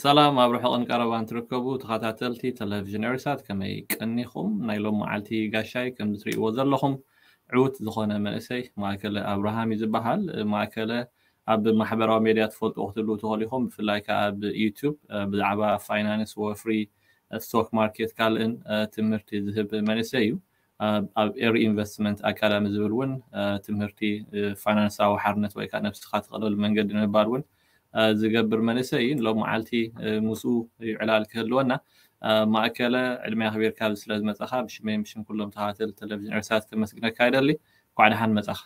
ሰላም ኣብ ርሑቕን ቀረባን ትርከቡ ተኸታተልቲ ቴሌቪዥን ኤሪሳት፣ ከመይ ቀኒኹም? ናይ ሎም መዓልቲ ጋሻይ ከም ትርእይዎ ዘለኹም ዕዉት ዝኾነ መንእሰይ ማእከለ ኣብርሃም እዩ ዝበሃል። ማእከለ ኣብ ማሕበራዊ ሜድያ ትፈልጡ ክትህልዉ ትኽእሉ ኢኹም፣ ብፍላይ ከኣ ኣብ ዩቱብ ብዛዕባ ፋይናንስ፣ ወፍሪ፣ ስቶክ ማርኬት ካልእን ትምህርቲ ዝህብ መንእሰይ እዩ። ኣብ ኤሪ ኢንቨስትመንት ኣካዳሚ ዝብል እውን ትምህርቲ ፋይናንሳዊ ሓርነት ወይ ከዓ ነብስኻ ትኽእለሉ መንገዲ ንምባል እውን ዝገብር መንእሰይ እዩ። ሎም መዓልቲ ምስኡ ዕላል ክህልወና። ማእከለ ዕድመ ኣኽቢርካ ኣብዚ ስለ ዝመጻኻ ብሽመይ ብሽም ኩሎም ተኸታተልቲ ቴሌቪዥን ኤርሳት ከመስግነካ ይደሊ። እንኳዕ ደሓን መጻኻ።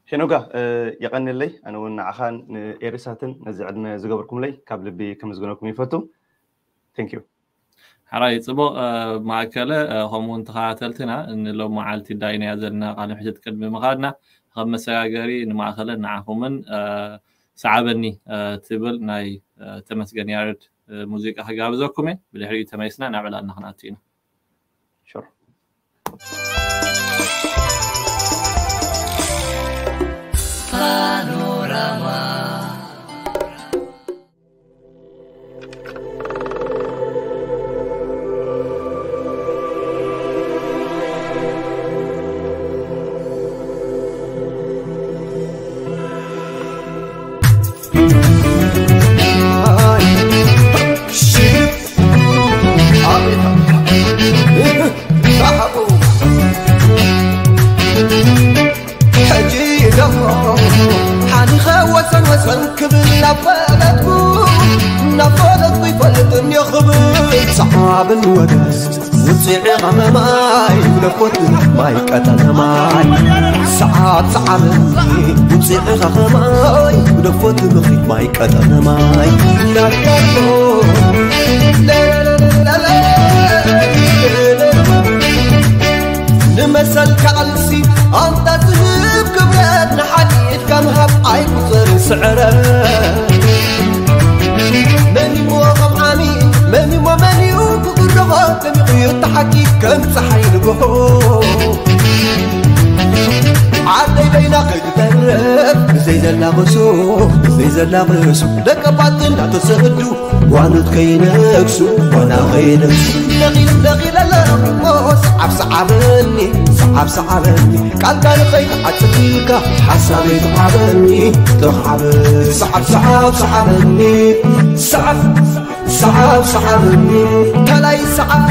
ሄኖጋ፣ የቐንለይ። ኣነ እውን ንዓኻን ንኤሪሳትን ነዚ ዕድመ ዝገበርኩምለይ ካብ ልቢ ከመስግነኩም ይፈቱ። Thank you። ሕራይ ጽቡቕ። ማእከለ፣ ከምኡ እውን ተኸታተልትና ንሎም መዓልቲ ዳይናያ ዘለና ቃለ ምሕትት ቅድሚ ምኻድና ከም መሰጋገሪ ንማእከለ ንዓኹምን ሰዓበኒ ትብል ናይ ተመስገን ያረድ ሙዚቃ ክጋብዘኩም እየ። ብድሕሪኡ ተመሊስና ናብ ዕላልና ክንኣቱ ኢና። Sure። ክብል ናብ ፈለጥኩ እናፈለጥኩ ይፈልጥ እንዮ ክብል ሰዓብን ወደስ ውፅዒ ኸመማይ ብደኮት ማይ ቀጠነ ማይ ሰዓብ ሰዓብኒ ውፅዒ ኸኸማይ ብደኮት ምኽሪት ማይ ቀጠነ ማይ ናዳቶ ንመሰል ከዕልሲ ኣንታ ዝህብ ክብረት ንሓድኢት ከም ሃብ ኣይቁፅር ስዕረት መን ይሞ ከም ዓሚ መን ይሞ መን እዩ ክጉድኾ ደሚቑ እዩ ተሓቂ ከም ፀሓይ ንግሆ ዓደይ በይና ከይትተርፍ ብዘይ ዘላቕሱ ብዘይ ዘላቕሱ ደቀባት እናተሰዱ ጓኖት ከይነግሱ ጓና ከይነግሱ ነቒል ነቒል ኣለኹ ሰዓብ ሰዓበኒ ሰዓብ ሰዓበኒ ቃልካ ንኸይትዓጽፍ ኢልካ ሓሳበይ ተዓበኒ ተኻዕበ ሰዓብ ሰዓብ ሰዓበኒ ሰዓብ ሰዓብ ሰዓበኒ ከላይ ሰዓብ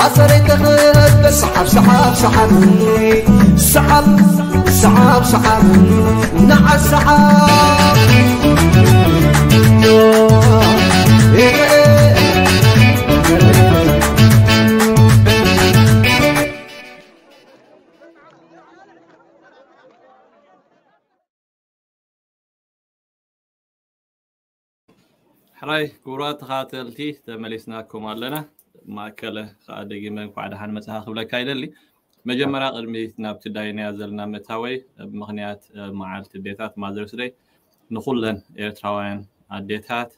ኣሰረይ ተኸበ ሰሓብ ሰሓብ ሰሓብ ሰሓብ ሰሓብ ሰሓብ ንዓ ሰሓብ ሕራይ ክቡራት ተኸታተልቲ ተመሊስናኩም ኣለና። ማእከለ ከዓ ደጊመ እንኳዕ ደሓን መጻኻ ክብለካ ይደሊ። መጀመርያ ቅድሚ ናብቲ ዳይናያ ዘለና መታወይ ብምኽንያት መዓልቲ ኣዴታት ማዘርስ ደይ ንኹለን ኤርትራውያን ኣዴታት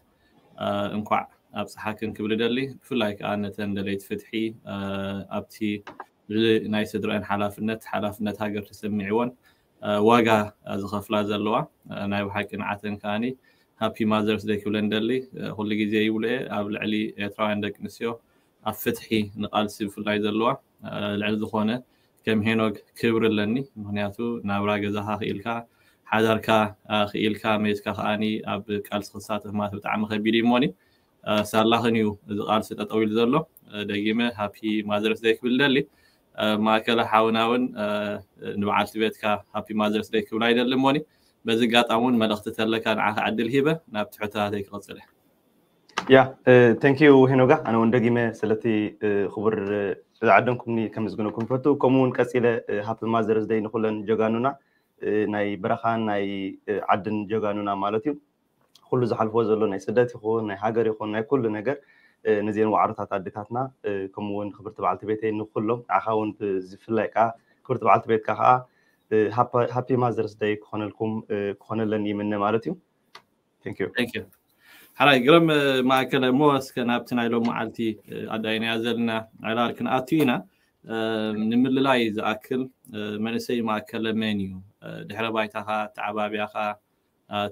እንኳዕ ኣብጽሓክን ክብል ይደሊ። ብፍላይ ከዓ ነተን ደለይቲ ፍትሒ ኣብቲ ልዕሊ ናይ ስድረአን ሓላፍነት ሓላፍነት ሃገር ተሰሚዕወን ዋጋ ዝኸፍላ ዘለዋ ናይ ብሓቂ ንዓተን ከዓኒ ሃፒ ማዘርስ ደይ ክብለን ደሊ። ኩሉ ግዜ ይብሉ እየ ኣብ ልዕሊ ኤርትራውያን ደቂ ኣንስትዮ ኣብ ፍትሒ ንቃልሲ ብፍላይ ዘለዋ ልዕሊ ዝኾነ ከም ሄኖግ ክብሪ ኣለኒ። ምክንያቱ ናብራ ገዛኻ ክኢልካ ሓዳርካ ክኢልካ መይትካ ከዓኒ ኣብ ቃልሲ ክሳተፍ ማለት ብጣዕሚ ከቢድ እዩ እሞኒ ሳላኽን እዩ እዚ ቃልሲ ጠጠው ኢሉ ዘሎ። ደጊመ ሃፒ ማዘርስ ደይ ክብል ደሊ። ማእከለ ሓውና እውን ንበዓልቲ ቤትካ ሃፒ ማዘርስ ደይ ክብላ ይደሊ እሞኒ በዚ ኣጋጣሚ እውን መልእኽቲ ተለካ ንዓኻ ዕድል ሂበ ናብ ትሕትታተይ ክቕጽል እየ። ያ ተንኪዩ ሄኖጋ ኣነ እውን ደጊመ ስለቲ ክቡር ዝዓደምኩምኒ ከመስግነኩም ይፈቱ። ከምኡ እውን ቀፂለ ሃፒ ማዘርስ ደይ ንኩለን ጀጋኑና ናይ በረኻን ናይ ዓድን ጀጋኑና ማለት እዩ። ኩሉ ዝሓልፎ ዘሎ ናይ ስደት ይኹን ናይ ሃገር ይኹን ናይ ኩሉ ነገር ነዚአን ዋዕሮታት ኣዴታትና ከምኡ እውን ክብርቲ በዓልቲ ቤተይ ንኩሎም ንዓኻ እውን ብዝፍላይ ከዓ ክብርቲ በዓልቲ ቤትካ ከዓ ሃፒ ማዘርስ ደይ ክኾነልኩም ክኾነለን ይምነ ማለት እዩ። ሓራይ ግረም ማእከለ እሞ እስከ ናብቲ ናይ ሎም መዓልቲ ኣዳይናያ ዘለና ዕላል ክንኣቱ ኢና። ንምልላይ ዝኣክል መንእሰይ ማእከለ መን እዩ? ድሕረ ባይታኻ፣ ኣተዓባብያኻ፣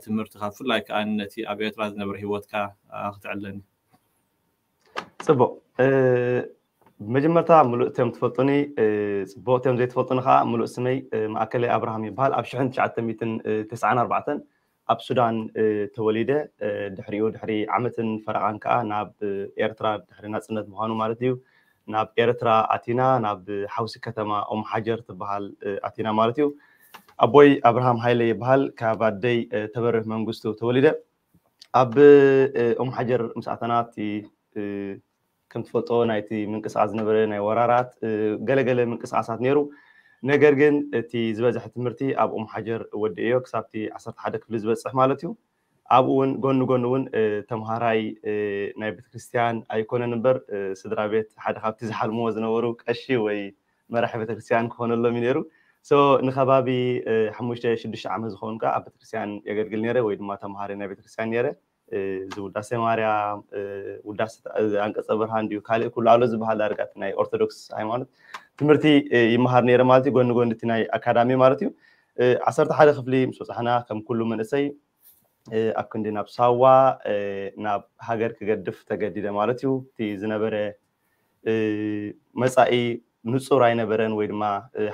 ትምህርትኻ ብፍላይ ከዓ ነቲ ኣብ ኤርትራ ዝነበረ ሂወትካ ክትዕለኒ። ፅቡቅ መጀመርታ ምሉእ እቶም ትፈልጡኒ ፅቡቅ እቶም ዘይትፈልጡኒ ከዓ ምሉእ ስመይ ማእከለይ ኣብርሃም ይበሃል ኣብ ሽሕን ትሽዓተ ሚእትን ተስዓን ኣርባዕተን ኣብ ሱዳን ተወሊደ ድሕሪኡ ድሕሪ ዓመትን ፈረቓን ከዓ ናብ ኤርትራ ድሕሪ ናፅነት ምዃኑ ማለት እዩ ናብ ኤርትራ ኣቲና ናብ ሓውሲ ከተማ ኦም ሓጀር ትበሃል ኣቲና ማለት እዩ ኣቦይ ኣብርሃም ሃይለ ይበሃል ካብ ኣደይ ተበርህ መንግስቱ ተወሊደ ኣብ ኦም ሓጀር ምስ ኣተና እቲ ከም ትፈልጦ ናይቲ ምንቅስቃስ ዝነበረ ናይ ወራራት ገለገለ ምንቅስቃሳት ነይሩ ነገር ግን እቲ ዝበዝሐ ትምህርቲ ኣብ ኦም ሓጀር ወዲእዮ ክሳብቲ ዓሰርተ ሓደ ክፍሊ ዝበፅሕ ማለት እዩ ኣብኡ እውን ጎኒ ጎኒ እውን ተምሃራይ ናይ ቤተክርስትያን ኣይኮነን እምበር ስድራ ቤት ሓደ ካብቲ ዝሓልምዎ ዝነበሩ ቀሺ ወይ መራሒ ቤተክርስትያን ክኾነሎም እዩ ነይሩ ንከባቢ ሓሙሽተ ሽዱሽተ ዓመት ዝኸውን ከዓ ኣብ ቤተክርስትያን የገልግል ነይረ ወይ ድማ ተምሃሪ ናይ ቤተክርስትያን ነይረ እዚ ውዳሴ ማርያም ውዳሴ ኣንቀፀ ብርሃን ድዩ ካልእ ኩሉ ኣሎ ዝበሃል ዳርጋ ናይ ኦርቶዶክስ ሃይማኖት ትምህርቲ ይመሃር ነይረ ማለት እዩ ጎኒ ጎኒ እቲ ናይ ኣካዳሚ ማለት እዩ ዓሰርተ ሓደ ክፍሊ ምስ በፃሕና ከም ኩሉ መንእሰይ ኣብ ክንዲ ናብ ሳዋ ናብ ሃገር ክገድፍ ተገዲደ ማለት እዩ እቲ ዝነበረ መፃኢ ንፁር ኣይነበረን ወይ ድማ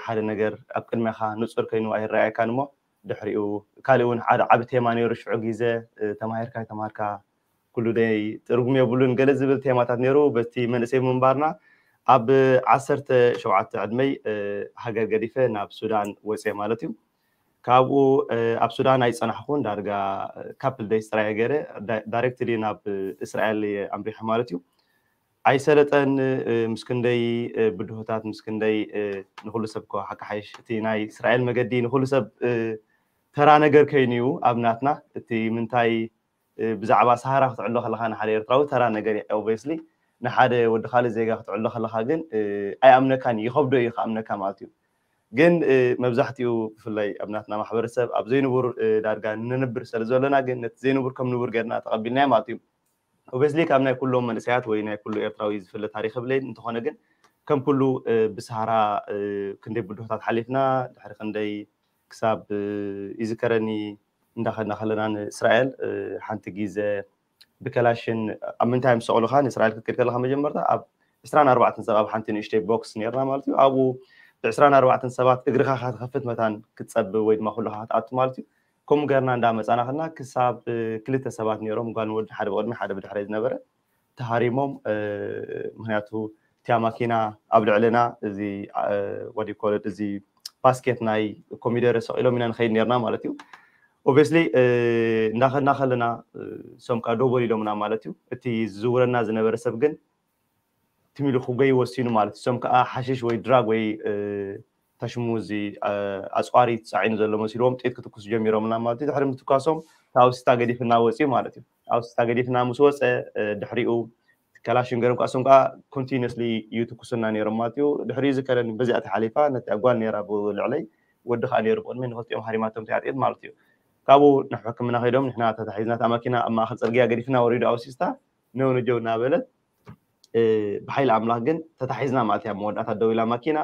ሓደ ነገር ኣብ ቅድሚኻ ንፁር ከይኑ ኣይረኣየካን እሞ ድሕሪኡ ካልእ እውን ሓደ ዓቢ ቴማ ነይሩ ሽዑ ግዜ ተማሂርካ ኣይተማሃርካ ኩሉ ደይ ትርጉም የብሉን ገለ ዝብል ቴማታት ነይሩ በቲ መንእሰይ ምንባርና ኣብ ዓሰርተ ሸውዓተ ዕድመይ ሃገር ገዲፈ ናብ ሱዳን ወፅየ ማለት እዩ ካብኡ ኣብ ሱዳን ኣይፀናሕኩን ዳርጋ ካፕል ደይ ስራየ ገይረ ዳይሬክትሊ ናብ እስራኤል ኣምሪሐ ማለት እዩ ኣይሰለጠን ምስ ክንደይ ብድሆታት ምስ ክንደይ ንኩሉ ሰብ እኮ ሓቂ ሓይሽ እቲ ናይ እስራኤል መገዲ ንኩሉ ሰብ ተራ ነገር ከይኑ እዩ ኣብ ናትና እቲ ምንታይ ብዛዕባ ሰሃራ ክትዕሎ ከለካ ንሓደ ኤርትራዊ ተራ ነገር እዩ ኦብስሊ ንሓደ ወዲ ካልእ ዜጋ ክትዕሎ ከለካ ግን ኣይኣምነካን ይኸብዶ እዩ ክኣምነካ ማለት እዩ ግን መብዛሕትኡ ብፍላይ ኣብ ናትና ማሕበረሰብ ኣብ ዘይንቡር ዳርጋ ንነብር ስለ ዘለና ግን ነቲ ዘይንቡር ከም ንቡር ገርና ተቐቢልናዮ ማለት እዩ ኦብስሊ ካብ ናይ ኩሎም መንእሰያት ወይ ናይ ኩሉ ኤርትራዊ ዝፍለ ታሪክ ብለይ እንተኾነ ግን ከም ኩሉ ብሰሃራ ክንደይ ብድሆታት ሓሊፍና ድሕሪ ክንደይ ክሳብ ይዝከረኒ እንዳኸድና ከለና ንእስራኤል ሓንቲ ግዜ ብከላሽን ኣብ ምንታይ ምስ ሰቕሉካ ንእስራኤል ክትከድ ከለካ መጀመርታ ኣብ ዕስራን ኣርባዕተን ሰብ ኣብ ሓንቲ ንእሽተይ ቦክስ ነርና ማለት እዩ ኣብኡ ብዕስራን ኣርባዕተን ሰባት እግርኻ ካትኸፍት መታን ክትፀብ ወይ ድማ ኩልካ ክትኣቱ ማለት እዩ ከምኡ ገርና እንዳመፃና ከለና ክሳብ ክልተ ሰባት ነይሮም ጓል ወዲ ሓደ ብቅድሚ ሓደ ብድሕረይ ዝነበረ ተሃሪሞም ምክንያቱ እቲያ ማኪና ኣብ ልዕልና እዚ ወዲኮለት እዚ ባስኬት ናይ ኮሚደረ ሰቂሎም ኢና ንኸይድ ነርና ማለት እዩ። ኦብስሊ እናኸድና ከለና እሶም ከዓ ደቦል ኢሎምና ማለት እዩ። እቲ ዝዝውረና ዝነበረ ሰብ ግን ትሚሉ ክጎይ ወሲኑ ማለት እዩ። እሶም ከዓ ሓሽሽ ወይ ድራግ ወይ ተሽሙ እዚ ኣፅዋሪ ተፃዒኑ ዘሎ መሲልዎም ጥይት ክትኩስ ጀሚሮምና ማለት እዩ። ድሕሪ ምትኳሶም ኣውሲታ ገዲፍና ወፂኡ ማለት እዩ። ኣውሲታ ገዲፍና ምስ ወፀ ድሕሪኡ ከላሽን ገይሮም ከዓ እሶም ከዓ ኮንቲኒስሊ ይትኩሱና ነይሮም ማለት እዩ። ድሕሪኡ ዝከረኒ በዚኣ ተሓሊፋ ነቲ ኣጓል ነይራ ብልዕለይ ወዲ ከዓ ነይሩ ብቅድሚ ንክልቲኦም ሃሪማቶም ተያጥየት ማለት እዩ። ካብኡ ናብ ሕክምና ከይዶም ንሕና ተታሒዝና እታ ማኪና ኣብ ማእከል ፅርግያ ገዲፍና ወሪዱ ኣውሲስታ ነውንጀው እናበለት ብሓይሊ ኣምላኽ ግን ተታሒዝና ማለት እያ። መወዳእታ ደው ኢላ ማኪና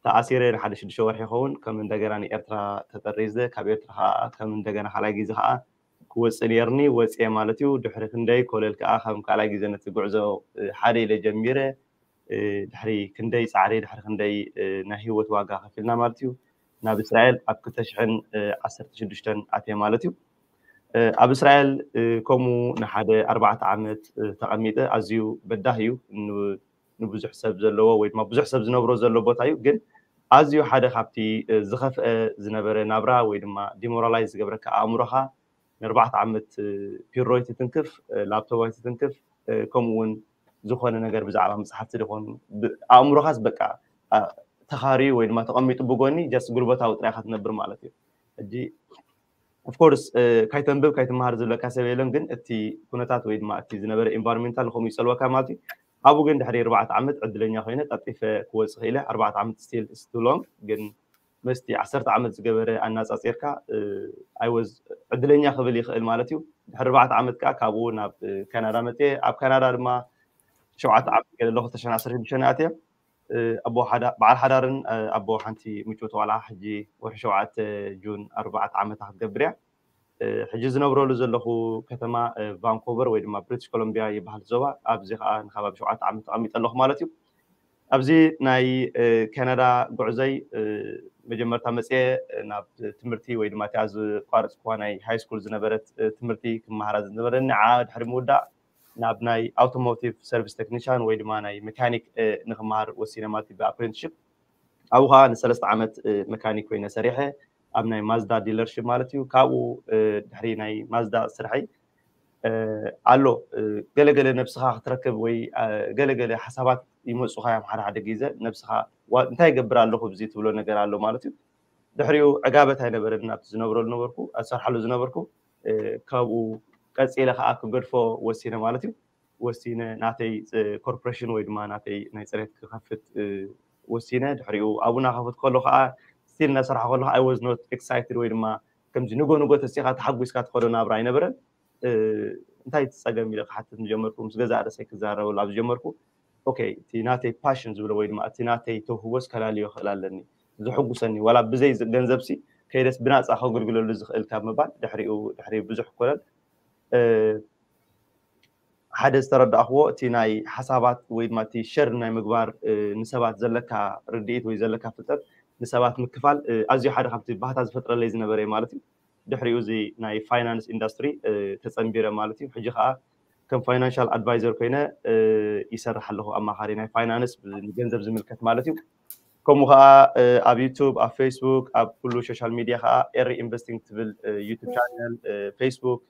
ተኣሲረ ንሓደ ሽዱሽተ ወርሒ ይኸውን። ከም እንደገና ንኤርትራ ተጠሪዘ ካብ ኤርትራ ከዓ ከም እንደገና ካልኣይ ግዜ ከዓ ክወፅእ ነርኒ ወፅየ ማለት እዩ። ድሕሪ ክንደይ ኮለል ከዓ ከም ካልኣይ ግዜ ነቲ ጉዕዞ ሓደ ኢለ ጀሚረ ድሕሪ ክንደይ ፃዕሪ ድሕሪ ክንደይ ናይ ህይወት ዋጋ ከፊልና ማለት እዩ ናብ እስራኤል ኣብ ክልተ ሽሕን ዓሰርተ ሽዱሽተን ኣትየ ማለት እዩ። ኣብ እስራኤል ከምኡ ንሓደ ኣርባዕተ ዓመት ተቐሚጠ ኣዝዩ በዳህ እዩ። ንብዙሕ ሰብ ዘለዎ ወይ ድማ ብዙሕ ሰብ ዝነብሮ ዘሎ ቦታ እዩ። ግን ኣዝዩ ሓደ ካብቲ ዝኸፍአ ዝነበረ ናብራ ወይ ድማ ዲሞራላይዝ ዝገብረካ ኣእምሮኻ ንኣርባዕተ ዓመት ፒሮ ኣይትትንክፍ፣ ላፕቶፕ ኣይትትንክፍ፣ ከምኡ እውን ዝኾነ ነገር ብዛዕባ መፅሓፍቲ ዝኾኑ ኣእምሮኻስ በቃ ተኻርዩ ወይ ድማ ተቐሚጡ ብጎኒ ጀስት ጉልበታዊ ጥራይ ኢኻ ትነብር ማለት እዩ። ሕጂ ኦፍኮርስ ካይተንብብ ካይትመሃር ዝብለካ ሰብ የለን፣ ግን እቲ ኩነታት ወይ ድማ እቲ ዝነበረ ኢንቫይሮንሜንታል ንከምኡ ይፀልወካ ማለት እዩ። ኣብኡ ግን ድሕሪ ኣርባዕተ ዓመት ዕድለኛ ኮይነ ቀልጢፈ ክወፅእ ክኢለ። ኣርባዕተ ዓመት ስቲል ስቱ ሎንግ፣ ግን ምስቲ ዓሰርተ ዓመት ዝገበረ ኣናፃፂርካ ኣይ ወዝ ዕድለኛ ክብል ይኽእል ማለት እዩ። ድሕሪ ኣርባዕተ ዓመት ከዓ ካብኡ ናብ ካናዳ መፅየ። ኣብ ካናዳ ድማ ሸውዓተ ዓመት ገለ ኣለኹ፣ ክልተ ሽሕን ዓሰርተ ሽዱሽተን ኣትየ። ኣቦ በዓል ሓዳርን ኣቦ ሓንቲ ምጭውቲ ቆልዓ ሕጂ ወርሒ ሸውዓተ ጁን ኣርባዕተ ዓመታ ክትገብር እያ። ሕጂ ዝነብረሉ ዘለኹ ከተማ ቫንኮቨር ወይ ድማ ብሪቲሽ ኮሎምቢያ ይበሃል ዞባ። ኣብዚ ከዓ ንከባቢ ሸውዓተ ዓመት ተቐሚጠ ኣለኹ ማለት እዩ። ኣብዚ ናይ ካናዳ ጉዕዞይ መጀመርታ መፅየ ናብ ትምህርቲ ወይ ድማ እቲኣ ዝቋረፅኩዋ ናይ ሃይ ስኩል ዝነበረት ትምህርቲ ክመሃራ ዝነበረ ንዓ ድሕሪ ምውዳእ ናብ ናይ ኣውቶሞቲቭ ሰርቪስ ቴክኒሻን ወይ ድማ ናይ ሜካኒክ ንክመሃር ወሲነ ማለት እዩ ብኣፕሬንቲሽፕ። ኣብኡ ከዓ ንሰለስተ ዓመት መካኒክ ኮይነ ሰሪሐ ኣብ ናይ ማዝዳ ዲለርሽፕ ማለት እዩ። ካብኡ ድሕሪ ናይ ማዝዳ ስርሐይ ኣሎ ገለገለ ነብስኻ ክትረክብ ወይ ገለገለ ሓሳባት ይመፁኻ እዮም ሓደ ሓደ ግዜ ነብስኻ እንታይ ይገብር ኣለኹ ብዚ ትብሎ ነገር ኣሎ ማለት እዩ። ድሕሪኡ ዕጋበት ኣይነበረን ናብቲ ዝነብረሉ ነበርኩ ኣሰርሓሉ ዝነበርኩ ካብኡ ቀፂለ ከዓ ክገድፎ ወሲነ ማለት እዩ። ወሲነ ናተይ ኮርፖሬሽን ወይ ድማ ናተይ ናይ ፅሬት ክከፍት ወሲነ። ድሕሪኡ ኣብኡ እናከፈት ከሎ ከዓ ስቲል እናሰርሓ ከሎ I was not excited ወይ ድማ ከምዚ ንጎ ንጎ ተሲኻ ተሓጒስካ ትኸዶ ናብራ ኣይነበረን። እንታይ ትፀገም ኢለ ክሓትት ዝጀመርኩ ምስ ገዛ ርእሰይ ክዛረበሉ ኣብ ዝጀመርኩ ኦኬ እቲ ናተይ ፓሽን ዝብሎ ወይ ድማ እቲ ናተይ ተውህቦስ ከላልዮ ክእል ኣለኒ ዝሕጉሰኒ ዋላ ብዘይ ገንዘብሲ ከይደስ ብናፃ ከገልግለሉ ዝኽእል ካብ ምባል ድሕሪኡ ድሕሪ ብዙሕ ኮለል ሓደ ዝተረዳእክዎ እቲ ናይ ሓሳባት ወይ ድማ እቲ ሸር ናይ ምግባር ንሰባት ዘለካ ርድኢት ወይ ዘለካ ፍልጠት ንሰባት ምክፋል ኣዝዩ ሓደ ካብቲ ባህታ ዝፈጥረለይ ዝነበረ ማለት እዩ። ድሕሪኡ እዚ ናይ ፋይናንስ ኢንዳስትሪ ተፀንቢረ ማለት እዩ። ሕጂ ከዓ ከም ፋይናንሻል ኣድቫይዘር ኮይነ ይሰርሕ ኣለኹ ኣማኻሪ ናይ ፋይናንስ ንገንዘብ ዝምልከት ማለት እዩ። ከምኡ ከዓ ኣብ ዩቱብ ኣብ ፌስቡክ ኣብ ኩሉ ሶሻል ሚድያ ከዓ ኤሪ ኢንቨስቲንግ ትብል ዩቱብ ቻነል ፌስቡክ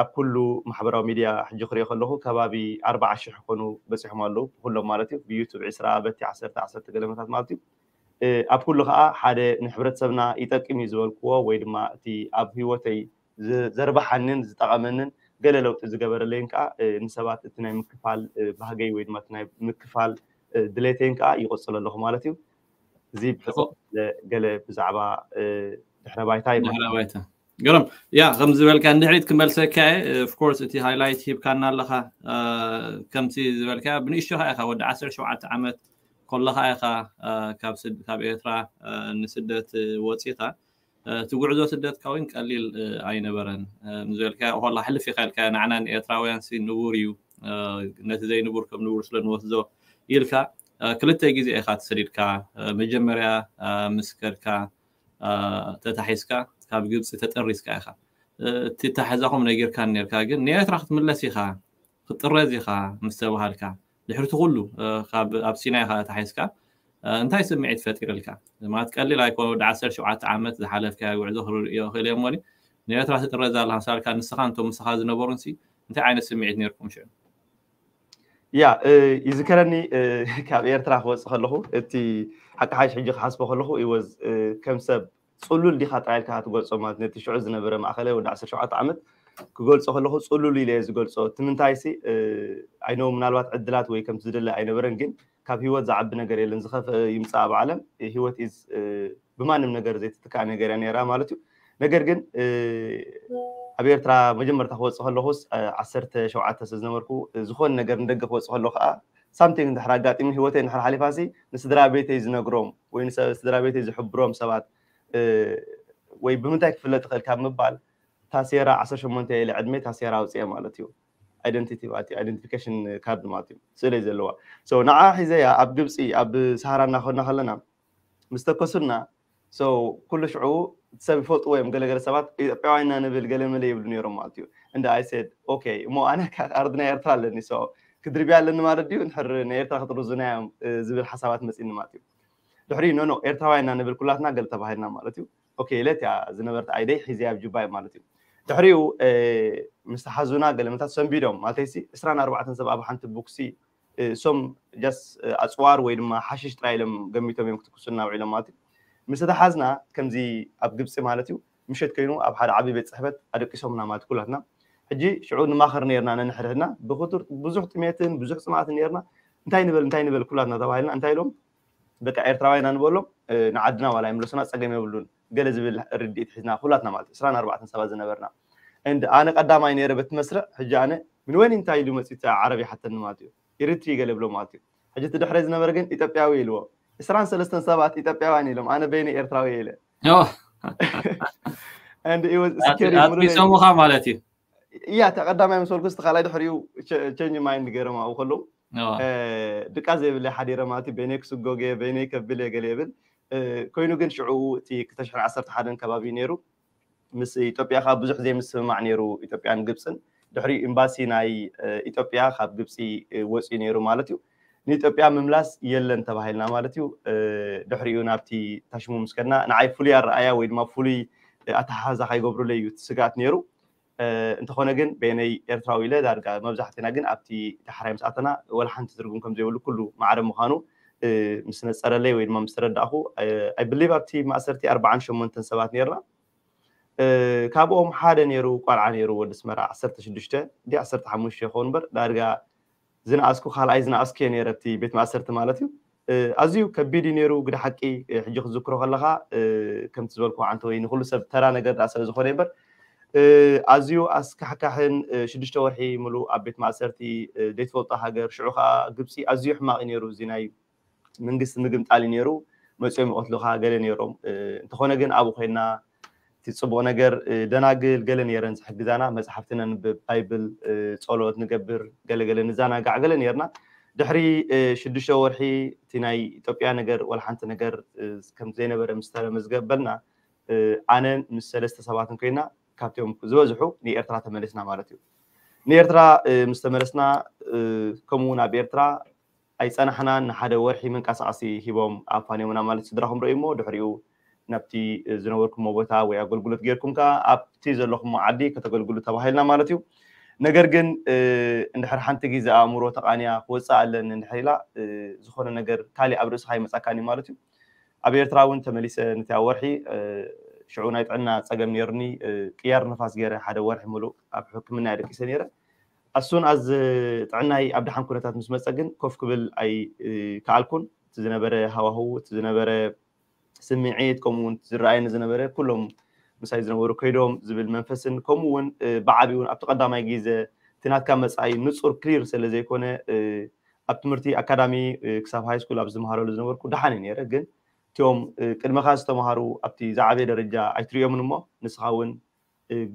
ኣብ ኩሉ ማሕበራዊ ሚድያ ሕጂ ክሪኦ ከለኹ ከባቢ ኣርባዓ ሽሕ ክኾኑ በፂሖም ኣለዉ ብኩሎም ማለት እዩ ብዩቱብ ዕስራ በቲ ዓሰርተ ዓሰርተ ገለመታት ማለት እዩ። ኣብ ኩሉ ከዓ ሓደ ንሕብረተሰብና ይጠቅም እዩ ዝበልክዎ ወይ ድማ እቲ ኣብ ህይወተይ ዘርባሓንን ዝጠቐመንን ገለ ለውጢ ዝገበረለይን ከዓ ንሰባት እቲ ናይ ምክፋል ባህገይ ወይ ድማ ናይ ምክፋል ድሌተይን ከዓ ይቆፅሎ ኣለኹ ማለት እዩ። እዚ ብሕፅር ገለ ብዛዕባ ድሕረ ባይታ ይበሃል። ገሮም ያ ከም ዝበልካ ንድሕሪት ክመልሰካ እየ ኦፍኮርስ እቲ ሃይላይት ሂብካና ኣለካ ከምቲ ዝበልካ ብንእሽቶካ ኢካ ወዲ ዓሰርተ ሸውዓተ ዓመት ከለካ ኢካ ካብ ኤርትራ ንስደት ወፂካ እቲ ጉዕዞ ስደትካ እውን ቀሊል ኣይነበረን ዝበልካ ላ ሕልፍ ኢካ ኢልካ ንዓና ንኤርትራውያን ንቡር እዩ ነቲ ዘይንቡር ከም ንቡር ስለ ንወስዶ ኢልካ ክልተ ግዜ ኢካ ተሰዲድካ መጀመርያ ምስ ከድካ ተታሒዝካ ካብ ግብፂ ተጠሪዝካ ኢካ እቲ ታሕዛኹም ነጊርካ ነርካ ግን ንኤርትራ ክትምለስ ኢካ ክትጥረዝ ኢካ ምስ ተባሃልካ ድሕሪ እቲ ኩሉ ካብ ኣብ ሲናይ ከኣ ተሓይዝካ እንታይ ስምዒት ፈጢርልካ? ማለት ቀሊል ኣይኮነ። ወዲ ዓሰርተ ሸውዓተ ዓመት ዝሓለፍካዮ ጉዕዞ ክርድእዮ ይኽእል እየ እሞ ንኤርትራ ትጥረዝ ኣላ ምሳልካ ንስኻ እንቶም ምሳኻ ዝነበሩን ሲ እንታይ ዓይነት ስምዒት ነርኩም ሽዑ? ያ ይዝከረኒ ካብ ኤርትራ ክወፅእ ከለኹ እቲ ሓቂ ሓሽ ሕጂ ክሓስቦ ከለኹ ይወዝ ከም ሰብ ፅሉል ዲኻ ጥራይ ኢልካ ትገልፆ ማለት ነቲ ሽዑ ዝነበረ ማእኸለ ወዲ ዓሰርተ ሸውዓተ ዓመት ክገልፆ ከለኹ ፅሉል ኢለ ዝገልፆ እቲ ምንታይ ሲ ኣይኖ ምናልባት ዕድላት ወይ ከምቲ ዝደለ ኣይነበረን ግን ካብ ህይወት ዝዓቢ ነገር የለን ዝኸፍአ ይምፃእ ኣብ ዓለም ህይወት ኢዝ ብማንም ነገር ዘይትትካእ ነገር እያ ነራ ማለት እዩ ነገር ግን ኣብ ኤርትራ መጀመርታ ክወፅእ ከለኹስ ዓሰርተ ሸውዓተ ስለ ዝነበርኩ ዝኾነ ነገር ንደገ ክወፅእ ከለኹ ከዓ ሳምቲንግ እንድሕር ኣጋጢሙ ህይወተይ እንድሕር ሓሊፋሲ ንስድራ ቤተይ ዝነግሮም ወይ ንስድራ ቤተይ ዝሕብሮም ሰባት ወይ ብምንታይ ክፍለጥ ይኽእል ካብ ምባል ታሴራ ዓሰርተ ሸሞንተ ኢለ ዕድመ ታሴራ ኣውፅኤ ማለት እዩ። ኣይደንቲቲ ማለት እዩ። ኣይደንቲፊኬሽን ካርድ ማለት እዩ። ስእለይ ዘለዋ ንዓ ሒዘያ ኣብ ግብፂ ኣብ ሰሃራ እናኸድና ከለና ምስ ተከሱና ኩሉ ሽዑ ሰብ ይፈልጥዎ እዮም። ገለገለ ሰባት ኢትዮጵያውያን ኢና ንብል ገለ መለ ይብሉ ነይሮም ማለት እዩ። እንደ I said okay እሞ ኣነ ካርድ ናይ ኤርትራ ኣለኒ ክድርብያ ኣለኒ ማለት ድዩ? እንድሕር ናይ ኤርትራ ክጥርዙና እዮም ዝብል ሓሳባት መፂኒ ማለት እዩ። ድሕሪ ኖኖ ኤርትራውያን ኢና ንብል ኩላትና ገለ ተባሂልና ማለት እዩ። ኦኬ ኢለ እቲኣ ዝነበረት ኣይደይ ሒዘያ ኣብ ጁባይ ማለት እዩ። ድሕሪኡ ምስ ተሓዙና ገለመታት ሰንቢዶም ማለተይሲ ዕስራን ኣርባዕተን ሰብ ኣብ ሓንቲ ቡክሲ እሶም ጃስ ኣፅዋር ወይ ድማ ሓሽሽ ጥራይ ኢሎም ገሚቶም እዮም ክትኩሱልና ውዒሎም ማለት እዩ። ምስ ተሓዝና ከምዚ ኣብ ግብፂ ማለት እዩ ምሸት ኮይኑ ኣብ ሓደ ዓብዪ ቤት ፅሕፈት ኣደቂሶምና ማለት ኩላትና ሕጂ ሽዑ ንማኸር ነርና ነንሕድሕድና ብክቱር ብዙሕ ጥሜትን ብዙሕ ፅማእትን ነርና እንታይ ንበል እንታይ ንበል ኩላትና ተባሂልና እንታይ ኢሎም በቃ ኤርትራውያን ኢና ንበሎም ንዓድና ዋላ ይምለሱና ፀገም የብሉን ገለ ዝብል ርድኢት ሒዝና ኩላትና ማለት ዕስራን ኣርባዕተን ሰባት ዝነበርና and ኣነ ቀዳማይ ነይረ በቲ መስርዕ ሕጂ ኣነ ምን ወይን እንታይ ኢሉ መፂኡ ዓረብ ይሓተኒ ማለት እዩ ኢሪትሪ ገለ ብሎ ማለት እዩ ሕጂ እቲ ድሕረ ዝነበረ ግን ኢትዮጵያዊ ኢልዎ ዕስራን ሰለስተን ሰባት ኢትዮጵያውያን ኢሎም ኣነ በይነ ኤርትራዊ ኢለ and it was scary ኣጥቢሶምኻ ማለት እዩ እያ ተቀዳማይ ምስ በልኩ እቲ ካልኣይ ድሕሪኡ ቸንጅ ማይንድ ገይሮም ኣብኡ ከለዉ ድቃ ዘይብለ ሓዲረ ማለት እዩ በይነይ ክስጎገ በይነይ ከብል እየ ገለ ይብል ኮይኑ ግን ሽዑ እቲ ክልተ ሽሕን ዓሰርተ ሓደን ከባቢ ነይሩ ምስ ኢትዮጵያ ካብ ብዙሕ ዘይምስምማዕ ነይሩ ኢትዮጵያን ግብፅን ድሕሪ ኤምባሲ ናይ ኢትዮጵያ ካብ ግብፂ ወፅዩ ነይሩ ማለት እዩ ንኢትዮጵያ ምምላስ የለን ተባሂልና ማለት እዩ ድሕሪኡ ናብቲ ታሽሙ ምስ ከድና ንዓይ ፍሉይ ኣረኣያ ወይ ድማ ፍሉይ ኣተሓሕዛ ከይገብሩለይ እዩ እቲ ስግኣት ነይሩ እንተኾነ ግን በይነይ ኤርትራዊ ኢለ ዳርጋ መብዛሕትና ግን ኣብቲ ዳሕራይ ምስ ኣተና ወላ ሓንቲ ትርጉም ከም ዘይብሉ ኩሉ ማዕረ ምዃኑ ምስ ነፀረለይ ወይ ድማ ምስ ተረዳእኹ I believe ኣብቲ ማእሰርቲ ኣርባዓን ሸሞንተን ሰባት ነርና ካብኦም ሓደ ነይሩ ቆልዓ ነይሩ ወዲ ኣስመራ ዓሰርተ ሽዱሽተ ዲ ዓሰርተ ሓሙሽተ ይኸውን እምበር ዳርጋ ዝነኣስኩ ካልኣይ ዝነኣስኩ እየ ነይረ ኣብቲ ቤት ማእሰርቲ ማለት እዩ ኣዝዩ ከቢድ እዩ ነይሩ ግደ ሓቂ ሕጂ ክዝክሮ ከለካ ከምቲ ዝበልኩ ዓንተ ወይ ንኩሉ ሰብ ተራ ነገር ዳ ስለ ዝኾነ እምበር ኣዝዩ ኣስካሕካሕን ሽዱሽተ ወርሒ ሙሉ ኣብ ቤት ማእሰርቲ ዘይትፈልጦ ሃገር ሽዑ ከዓ ግብፂ ኣዝዩ ሕማቕ እዩ ነይሩ እዚ ናይ መንግስቲ ምግምጣል እዩ ነይሩ መፅኦም ይቐትሉካ ገለ ነይሮም እንተኾነ ግን ኣብኡ ኮይና እቲ ፅቡቕ ነገር ደናግል ገለ ነይረን ዝሕግዛና መፅሓፍቲ ነንብብ ባይብል ፀሎት ንገብር ገለገለ ንዘናጋዕ ገለ ነይርና ድሕሪ ሽዱሽተ ወርሒ እቲ ናይ ኢትዮጵያ ነገር ወላ ሓንቲ ነገር ከም ዘይነበረ ምስ ተመዝገበልና ኣነን ምስ ሰለስተ ሰባትን ኮይና ካብቲኦም ዝበዝሑ ንኤርትራ ተመሊስና ማለት እዩ ንኤርትራ ምስ ተመለስና ከምኡ እውን ኣብ ኤርትራ ኣይፀናሕናን ንሓደ ወርሒ መንቀሳቐሲ ሂቦም ኣፋንዮምና ማለት ስድራኹም ረእዩ እሞ ድሕሪኡ ናብቲ ዝነበርኩሞ ቦታ ወይ ኣገልግሎት ጌርኩም ከዓ ኣብቲ ዘለኹሞ ዓዲ ከተገልግሉ ተባሂልና ማለት እዩ ነገር ግን እንድሕር ሓንቲ ግዜ ኣእምሮ ተቃንያ ክወፅእ ኣለኒ እንድሕር ኢላ ዝኾነ ነገር ካሊእ ኣብ ርእስኻ ይመፃካን እዩ ማለት እዩ ኣብ ኤርትራ እውን ተመሊሰ ነቲ ወርሒ ሽዑ ናይ ጥዕና ፀገም ነይሩኒ ቅያር ንፋስ ገይረ ሓደ ወርሒ ሙሉእ ኣብ ሕክምና እየ ደቂሰ ነይረ ኣሱን ኣዝ ጥዕናይ ኣብ ደሓን ኩነታት ምስ መፀ ግን ኮፍ ክብል ኣይከኣልኩን እቲ ዝነበረ ሃዋህው እቲ ዝነበረ ስምዒት ከምኡ እውን ዝረኣየኒ ዝነበረ ኩሎም ምሳይ ዝነበሩ ከይዶም ዝብል መንፈስን ከምኡ እውን ብዓብኡ እውን ኣብቲ ቀዳማይ ግዜ እቲ ናትካ መፃኢ ንፁር ክሊር ስለ ዘይኮነ ኣብ ትምህርቲ ኣካዳሚ ክሳብ ሃይ ስኩል ኣብ ዝመሃረሉ ዝነበርኩ ደሓን ነይረ ግን እቲኦም ቅድመኻ ዝተምሃሩ ኣብቲ ዝዓበየ ደረጃ ኣይትሪኦምን እሞ ንስኻ እውን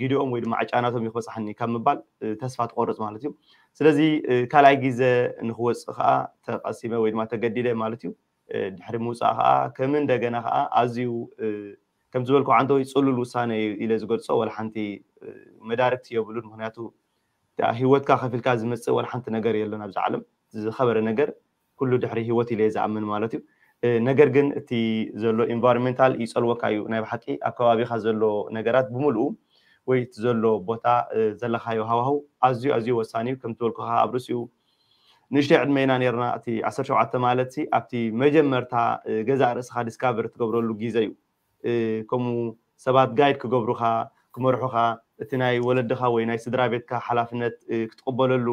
ጊዲኦም ወይ ድማ ዕጫናቶም ይክበፅሓኒ ካብ ምባል ተስፋ ትቆርፅ ማለት እዩ ስለዚ ካልኣይ ግዜ ንክወፅእ ከዓ ተቀሲመ ወይ ድማ ተገዲደ ማለት እዩ ድሕሪ ምውፃእ ከዓ ከም እንደገና ከዓ ኣዝዩ ከም ዝበልኩ ዓንተወይ ፅሉል ውሳነ እዩ ኢለ ዝገልፆ ወላ ሓንቲ መዳርግቲ የብሉን ምክንያቱ ህይወትካ ከፊልካ ዝመፅእ ወላ ሓንቲ ነገር የለን ኣብዚ ዓለም ዝኸበረ ነገር ኩሉ ድሕሪ ህይወት ኢለ ዝኣምን ማለት እዩ። ነገር ግን እቲ ዘሎ ኢንቫይሮንመንታል ይፀልወካ እዩ። ናይ ብሓቂ ኣብ ከባቢኻ ዘሎ ነገራት ብምልኡ ወይ እቲ ዘሎ ቦታ ዘለኻዮ ሃዋህው ኣዝዩ ኣዝዩ ወሳኒ እዩ። ከም ዝበልኩኻ ኣብ ርእሲኡ ንእሽተይ ዕድመ ኢና ነርና። እቲ ዓሰርተ ሸውዓተ ማለት ኣብቲ መጀመርታ ገዛእ ርእስኻ ዲስካቨር ትገብረሉ ግዜ እዩ። ከምኡ ሰባት ጋይድ ክገብሩኻ ክመርሑኻ እቲ ናይ ወለድኻ ወይ ናይ ስድራ ቤትካ ሓላፍነት ክትቅበለሉ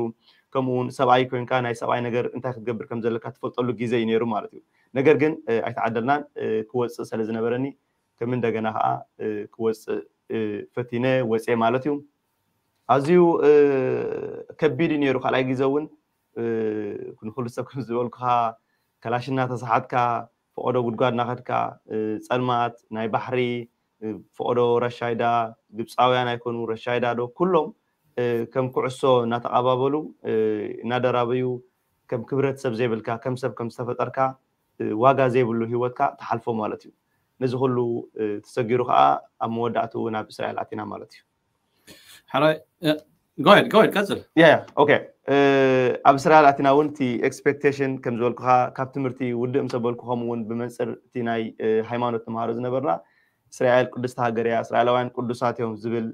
ከምኡ እውን ሰብኣይ ኮይንካ ናይ ሰብኣይ ነገር እንታይ ክትገብር ከም ዘለካ ትፈልጠሉ ግዜ እዩ ነይሩ ማለት እዩ። ነገር ግን ኣይተዓደልናን። ክወፅእ ስለ ዝነበረኒ ከም እንደገና ከዓ ክወፅእ ፈቲነ ወፅየ ማለት እዩ። ኣዝዩ ከቢድ እዩ ነይሩ። ካልኣይ ግዜ እውን ንኩሉ ሰብ ከም ዝበልኩኻ ከላሽ እናተሰሓትካ ፈቐዶ ጉድጓድ እናኸድካ ጸልማት ናይ ባሕሪ ፈቐዶ ረሻይዳ ግብፃውያን ኣይኮኑ ረሻይዳ ዶ ኩሎም ከም ኩዕሶ እናተቐባበሉ እናደራበዩ ከም ክብረት ሰብ ዘይብልካ ከም ሰብ ከም ዝተፈጠርካ ዋጋ ዘይብሉ ህይወትካ ትሓልፎ ማለት እዩ። ነዚ ኩሉ ተሰጊሩ ከዓ ኣብ መወዳእትኡ ናብ እስራኤል ኣቲና ማለት እዩ። ሕራይ ጎይድ ጎይድ ቀፅል። ያ ኦኬ። ኣብ እስራኤል ኣቲና እውን እቲ ኤክስፔክቴሽን ከም ዝበልኩካ ካብ ትምህርቲ ውድእ ምስ በልኩ ከምኡ እውን ብመንፅር እቲ ናይ ሃይማኖት ተምሃሮ ዝነበርና እስራኤል ቅድስቲ ሃገር እያ፣ እስራኤላውያን ቅዱሳት እዮም ዝብል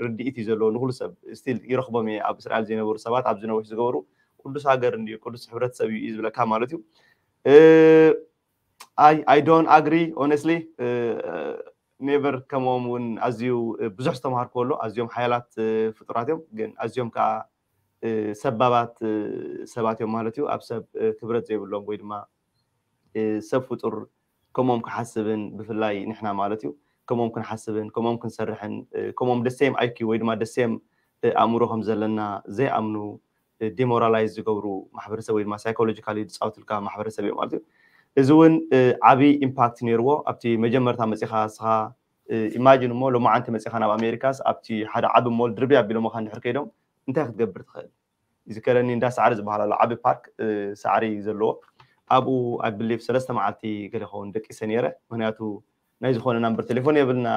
ርድኢት እዩ ዘለዎ ንኩሉ ሰብ። ስቲል ይረኽቦም እየ ኣብ እስራኤል ዘይነበሩ ሰባት ኣብዚ ነዊሕ ዝገበሩ ቅዱስ ሃገር እንድዩ ቅዱስ ሕብረተሰብ እዩ እዩ ዝብለካ ማለት እዩ። I don't agree honestly። ኔቨር ከምኦም እውን ኣዝዩ ብዙሕ ዝተምሃርኩ ኣሎ። ኣዝዮም ሓያላት ፍጡራት እዮም፣ ግን ኣዝዮም ከዓ ሰባባት ሰባት እዮም ማለት እዩ። ኣብ ሰብ ክብረት ዘይብሎም ወይ ድማ ሰብ ፍጡር ከምኦም ክሓስብን ብፍላይ ንሕና ማለት እዩ ከምኦም ክንሓስብን ከምኦም ክንሰርሕን ከምኦም ደሴም ኣይኪ ወይ ድማ ደሴም ኣእምሮ ከም ዘለና ዘይኣምኑ ዲሞራላይዝ ዝገብሩ ማሕበረሰብ ወይ ድማ ሳይኮሎጂካሊ ዝፃወትልካ ማሕበረሰብ እዩ ማለት እዩ። እዚ እውን ዓብይ ኢምፓክት ነይርዎ። ኣብቲ መጀመርታ መፂኻ እስኻ ኢማጂን እሞ ሎማዓንቲ መፂኻ ናብ ኣሜሪካስ ኣብቲ ሓደ ዓቢ ሞል ድርቢ ኣቢሎምኻ እንድሕር ከይዶም እንታይ ክትገብር ትኽእል? ይዝከረኒ እንዳ ሳዕሪ ዝበሃል ኣሎ ዓቢ ፓርክ ሳዕሪ ዘለዎ ኣብኡ ኣይ ብሊቭ ሰለስተ መዓልቲ ገለ ኸውን ደቂሰ ነይረ። ምክንያቱ ናይ ዝኾነ ናምበር ቴሌፎን የብልና።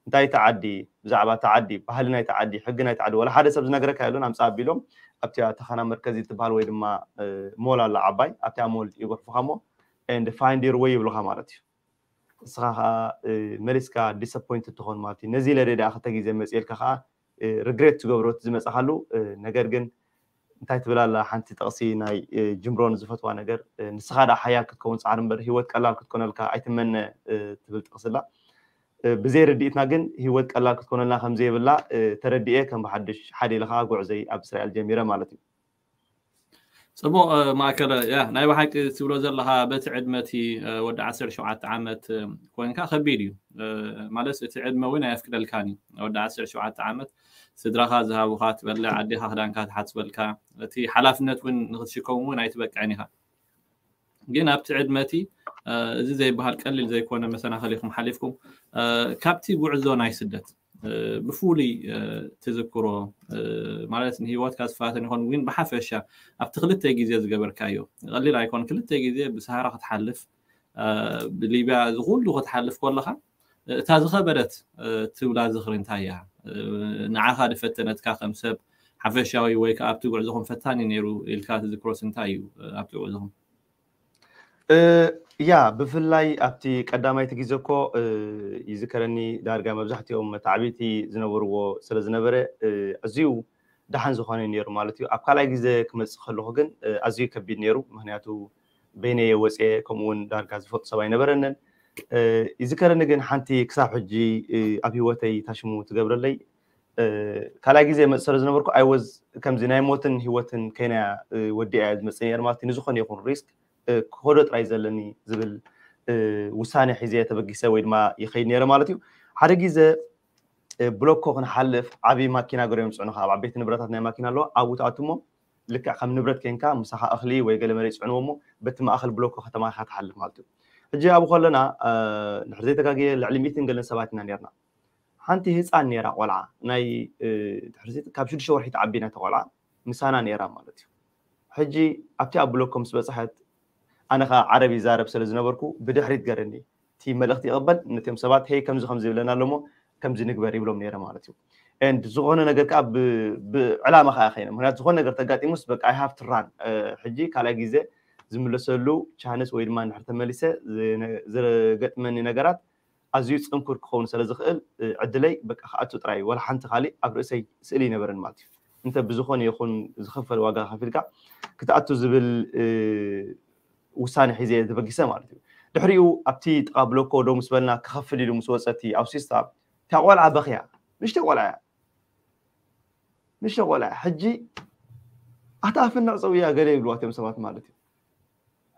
እንታይ ተዓዲ ብዛዕባ ተዓዲ ባህሊ ናይ ተዓዲ ሕጊ ናይ ተዓዲ ወላ ሓደ ሰብ ዝነግረካ የብሉን። ኣምፃ ኣቢሎም ኣብቲ ተኻና መርከዚ ትበሃል ወይ ድማ ሞል ኣላ ዓባይ ኣብቲኣ ሞል ይጎርፉካ ሞ and find your way ይብሉካ ማለት እዩ። እስኻ ከዓ መሊስካ ዲስኣፖይንት ትኾን ማለት እዩ። ነዚ ኢለ ደኣ ክልተ ግዜ መፅኤልካ ከዓ ሪግሬት ትገብሮ ዝመፅኻሉ ነገር ግን እንታይ ትብል ኣላ ሓንቲ ጥቕሲ ናይ ጅምሮን ዝፈትዋ ነገር ንስኻ ደኣ ሓያል ክትከውን ፃዕሪ እምበር ህይወት ቀላል ክትኮነልካ ኣይትመነ ትብል ጥቕሲ ኣላ። ብዘይ ርድኢትና ግን ህይወት ቀላል ክትኮነልና ከምዘይብላ ተረዲኤ ከም ብሓድሽ ሓደ ኢለ ከዓ ጉዕዘይ ኣብ እስራኤል ጀሚረ ማለት እዩ። ፅቡቕ ማእከለ ያ ናይ ብሓቂ ትብሎ ዘለኻ በቲ ዕድመ እቲ ወዲ ዓሰርተ ሸውዓተ ዓመት ኮይንካ ከቢድ እዩ ማለት እቲ ዕድመ እውን ኣየፍቅደልካን እዩ። ወዲ ዓሰርተ ሸውዓተ ዓመት ስድራኻ ዝሃቡኻ ትበልዕ ኣዴኻ ክዳንካ ትሓፅበልካ እቲ ሓላፍነት እውን ንክትሽከሙ እውን ኣይትበቅዕን ኢኻ። ግን ኣብቲ ዕድመ እቲ እዚ ዘይበሃል ቀሊል ዘይኮነ መሰናኸል ኢኹም ሓሊፍኩም ካብቲ ጉዕዞ ናይ ስደት ብፍሉይ ትዝክሮ ማለት ንህይወትካ ዝፈታተን ይኾን ግን ብሓፈሻ ኣብቲ ክልተ ግዜ ዝገበርካዮ ቀሊል ኣይኮን ክልተ ግዜ ብሰሃራ ክትሓልፍ ብሊብያ ዝኩሉ ክትሓልፍ ከለካ እታ ዝኸበደት ትብላ ዝኽሪ እንታይ እያ? ንዓኻ ዝፈተነትካ ከም ሰብ ሓፈሻዊ ወይ ከዓ ኣብቲ ጉዕዞኹም ፈታኒ ነይሩ ኢልካ ትዝክሮስ እንታይ እዩ ኣብቲ ጉዕዞኹም? ያ ብፍላይ ኣብቲ ቀዳማይቲ ግዜ እኮ ይዝከረኒ ዳርጋ መብዛሕትኦም መተዓብይቲ ዝነበርዎ ስለ ዝነበረ ኣዝዩ ደሓን ዝኾነ ነይሩ ማለት እዩ። ኣብ ካልኣይ ግዜ ክመፅእ ከለኹ ግን ኣዝዩ ከቢድ ነይሩ። ምክንያቱ በይነየ ወፅየ ከምኡ እውን ዳርጋ ዝፈልጡ ሰብ ኣይነበረንን። ይዝከረኒ ግን ሓንቲ ክሳብ ሕጂ ኣብ ህይወተይ ታሽሙ ትገብረለይ ካልኣይ ግዜ መፅ ስለ ዝነበርኩ ኣይወዝ ከምዚ ናይ ሞትን ህይወትን ከይናያ ወዲኣ ዝመፅእ ነር ማለት ንዝኾነ ይኹን ሪስክ ክኸዶ ጥራይ ዘለኒ ዝብል ውሳነ ሒዘ ተበጊሰ ወይ ድማ ይኸይድ ነረ ማለት እዩ። ሓደ ግዜ ብሎኮ ክንሓልፍ ዓብዪ ማኪና ገሪኦም ፅዕኑካ ኣብ ዓበይቲ ንብረታት ናይ ማኪና ኣለዋ ኣብኡ ትኣትሞ ልክዕ ከም ንብረት ኮንካ ምሳኻ እኽሊ ወይ ገለ መሬት ይፅዕንዎ እሞ በቲ ማእኸል ብሎኮ ከተማ ኢኻ ትሓልፍ ማለት እዩ። ሕጂ ኣብኡ ከለና ድሕሪ ዘይተጋግየ ልዕሊ ሚእትን ገለን ሰባት ኢና ነርና። ሓንቲ ህፃን ነይራ ቆልዓ ናይ ድሕሪ ካብ ሽዱሽተ ወርሒ ትዓቢ ናተ ቆልዓ ምሳና ነይራ ማለት እዩ። ሕጂ ኣብቲ ኣብ ብሎኮ ምስ በፅሐት ኣነ ከዓ ዓረብ ይዛረብ ስለ ዝነበርኩ ብድሕሪት ገረኒ እቲ መልእክቲ ይቕበል ነቲኦም ሰባት ሄይ ከምዚ ከምዚ ይብለና ኣለሞ ከምዚ ንግበር ይብሎም ነይረ ማለት እዩ። and ዝኾነ ነገር ከዓ ብዕላማ ከዓ ከይነ ምክንያቱ ዝኾነ ነገር ተጋጢሙስ በቃ I have to run ሕጂ ካልኣይ ግዜ ዝምለሰሉ ቻንስ ወይ ድማ እንድሕር ተመሊሰ ዝገጥመኒ ነገራት ኣዝዩ ፅንኩር ክኸውን ስለ ዝኽእል ዕድለይ በቃ ክኣቱ ጥራይ እዩ። ወላ ሓንቲ ካሊእ ኣብ ርእሰይ ስእሊ ይነበረን ማለት እዩ። እንተ ብዝኾነ ይኹን ዝኽፈል ዋጋ ከፊልካ ክትኣቱ ዝብል ውሳነ ሒዘ ተበጊሰ ማለት እዩ። ድሕሪኡ ኣብቲ ጥቓ ብሎኮ ደው ምስ በልና ክኸፍል ኢሉ ምስ ወፀ እቲ ኣውሲስታ እታ ቆልዓ በኽያ ንእሽተይ ቆልዓ እያ ንእሽተይ ቆልዓ ሕጂ ኣታ ኣፍንዕ ፀውያ ገለ ይብልዋ እቶም ሰባት ማለት እዩ።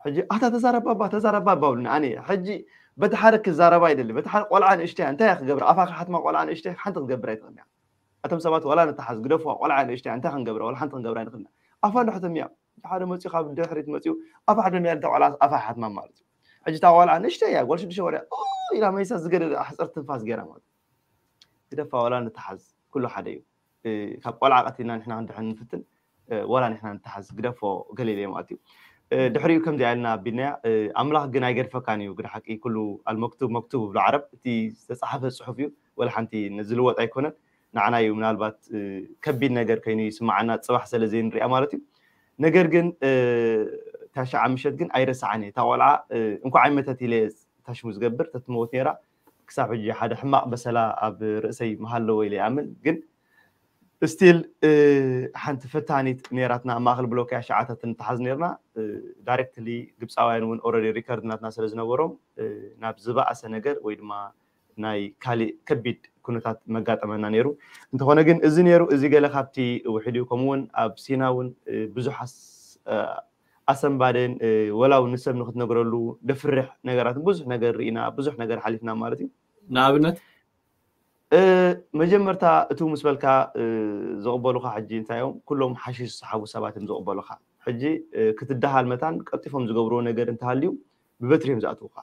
ሕጂ ኣታ ተዛረባ እባ ተዛረባ እባ ብሉኒ ኣነ ሕጂ በቲ ሓደ ክዛረባ ይደሊ በቲ ሓደ ቆልዓ ንእሽተያ እንታይ እያ ክገብር ኣፋ ክሓትማ ቆልዓ ንእሽተያ ሓንቲ ክትገብር ኣይትኽእል እያ። ኣቶም ሰባት ዋላ ንተሓዝ ግደፍዋ ቆልዓ ንእሽተያ እንታይ ክንገብር ዋላ ሓንቲ ክንገብር ኣይንኽእልና ኣፋ ንሕትም እያ። ሓደ መፅኡ ካብ ድሕሪት መፅኡ ኣፋ ሓደ ሚያ ቆልዓ ኣፋ ሓትማ ማለት እዩ። ሕጂ እታ ቆልዓ ንእሽተይ እያ ጓል ሽዱሽተ ወርያ ኢላ መይሳ ዝገደደ ሕፅር ትንፋስ ገይራ ማለት እዩ። ግደፋ ዋላ ንተሓዝ ኩሉ ሓደ እዩ። ካብ ቆልዓ ቀቲልና ንሕና ክንድሕን ንፍትን ዋላ ንሕና ንተሓዝ ግደፎ ገለ ኢለ ማለት እዩ። ድሕሪኡ ከምዚ ኢልና ኣቢልናያ ኣምላኽ ግን ኣይገድፈካን እዩ። ግደ ሓቂ ኩሉ ኣልመክቱብ መክቱብ ብሎ ዓረብ እቲ ዝተፃሓፈ ፅሑፍ እዩ። ወላ ሓንቲ ዝልወጥ ኣይኮነን። ንዓና እዩ ምናልባት ከቢድ ነገር ኮይኑ ይስማዓና ፅባሕ ስለ ዘይንሪኣ ማለት እዩ። ነገር ግን ታሻዓ ምሸት ግን ኣይረስዓን እየ እታ ቆልዓ እንኳዕ ኣይመተት ኢለ ታሽሙ ዝገብር ተትመወት ነራ ክሳብ ሕጂ ሓደ ሕማቕ በሰላ ኣብ ርእሰይ ምሃለዎ ኢለ ይኣምን ግን ስቲል ሓንቲ ፈታኒት ነራትና ኣብ ማእከል ብሎክያ ሸዓተት ንተሓዝ ነርና ዳይሬክትሊ ግብፃውያን እውን ኦረዲ ሪከርድ ናትና ስለ ዝነበሮም ናብ ዝበኣሰ ነገር ወይ ድማ ናይ ካሊእ ከቢድ ኩነታት መጋጠመና ነይሩ። እንተኾነ ግን እዚ ነይሩ እዚ ገለ ካብቲ ውሕድ እዩ። ከምኡውን ኣብ ሲና እውን ብዙሕ ኣሰንባደን ወላው ንሰብ ንክትነግረሉ ደፍርሕ ነገራትን ብዙሕ ነገር ርኢና ብዙሕ ነገር ሓሊፍና ማለት እዩ። ንኣብነት መጀመርታ እቱ ምስ በልካ ዝቕበሉካ ሕጂ እንታይ እዮም ኩሎም ሓሽሽ ዝሰሓቡ ሰባት እዮም ዝቕበሉካ። ሕጂ ክትደሃል መታን ቀልጢፎም ዝገብርዎ ነገር እንተሃልዩ ብበትሪ እዮም ዝኣትውካ።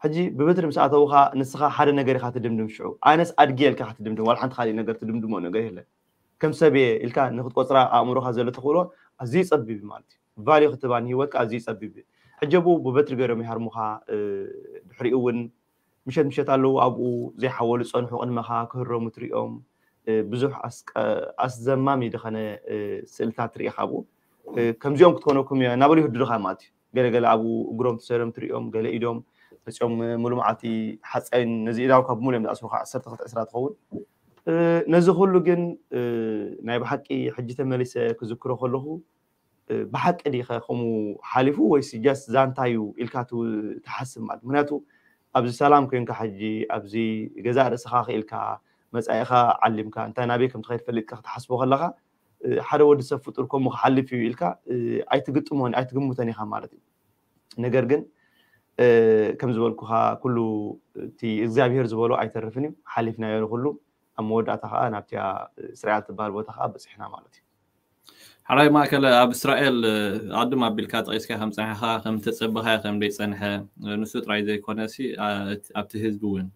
ሕጂ ብበትሪ ምስ ኣተውካ ንስኻ ሓደ ነገር ኢኻ ትድምድም ሽዑ ኣነስ ኣድጊ የልካ ክትድምድም ዋላ ሓንቲ ካሊእ ነገር ትድምድሞ ነገር የለን። ከም ሰብ እየ ኢልካ ንክትቆፅራ ኣእምሮኻ ዘሎ ተኽእሎ ኣዝዩ ይፀብብ ማለት እዩ። ቫልዩ ክትባ ንሂወትካ ኣዝዩ ይፀብብ እዩ። ሕጂ ብኡ ብበትሪ ገይሮም ይሃርሙኻ። ድሕሪኡ እውን ምሸት ምሸት ኣለዉ ኣብኡ ዘይሓወሉ ዝፀንሑ ቅድመኻ ክህረሙ ትሪኦም። ብዙሕ ኣስደማሚ ድኸነ ስእልታት ትርኢ ካብኡ። ከምዚኦም ክትኮነኩም እዮ እናበሉ ይህድዱኻ ማለት እዩ። ገለገለ ኣብኡ እግሮም ተሰይሮም ትሪኦም ገለ ኢዶም መፂኦም ሙሉ መዓልቲ ሓፃይን ነዚ ኢዳውካ ብምሉ እዮም ዝኣስሩካ ዓሰርተ ክልተ ዕስራ ትኸውን። ነዚ ኩሉ ግን ናይ ብሓቂ ሕጂ ተመሊሰ ክዝክሮ ከለኹ ብሓቂ ዲኸ ከምኡ ሓሊፉ ወይስ ጃስት ዛንታ እዩ ኢልካ ትሓስብ ማለት ምክንያቱ ኣብዚ ሰላም ኮይንካ ሕጂ ኣብዚ ገዛእ ርእስኻ ክኢልካ መፃኢኻ ዓሊምካ እንታይ ናበይ ከም ትኸይድ ፈሊጥካ ክትሓስቦ ከለኻ ሓደ ወዲ ሰብ ፍጡር ከምኡ ክሓልፍ እዩ ኢልካ ኣይትግጥሞን ኣይትግምቶን ኢኻ ማለት እዩ። ነገር ግን ከም ዝበልኩኻ ኩሉ እቲ እግዚኣብሄር ዝበሎ ኣይተርፍን እዩ። ሓሊፍናዮ ንኩሉ ኣብ መወዳእታ ከዓ ናብቲያ እስራኤል ትበሃል ቦታ ከዓ በፂሕና ማለት እዩ። ሓራይ ማእከለ ኣብ እስራኤል ኣድም ኣቢልካ ጠቂስካ ከም ፀኒሕካ ከም ተፀበኻዮ ከም ዘይፀንሐ ንሱ ጥራይ ዘይኮነ ሲ ኣብቲ ህዝቢ እውን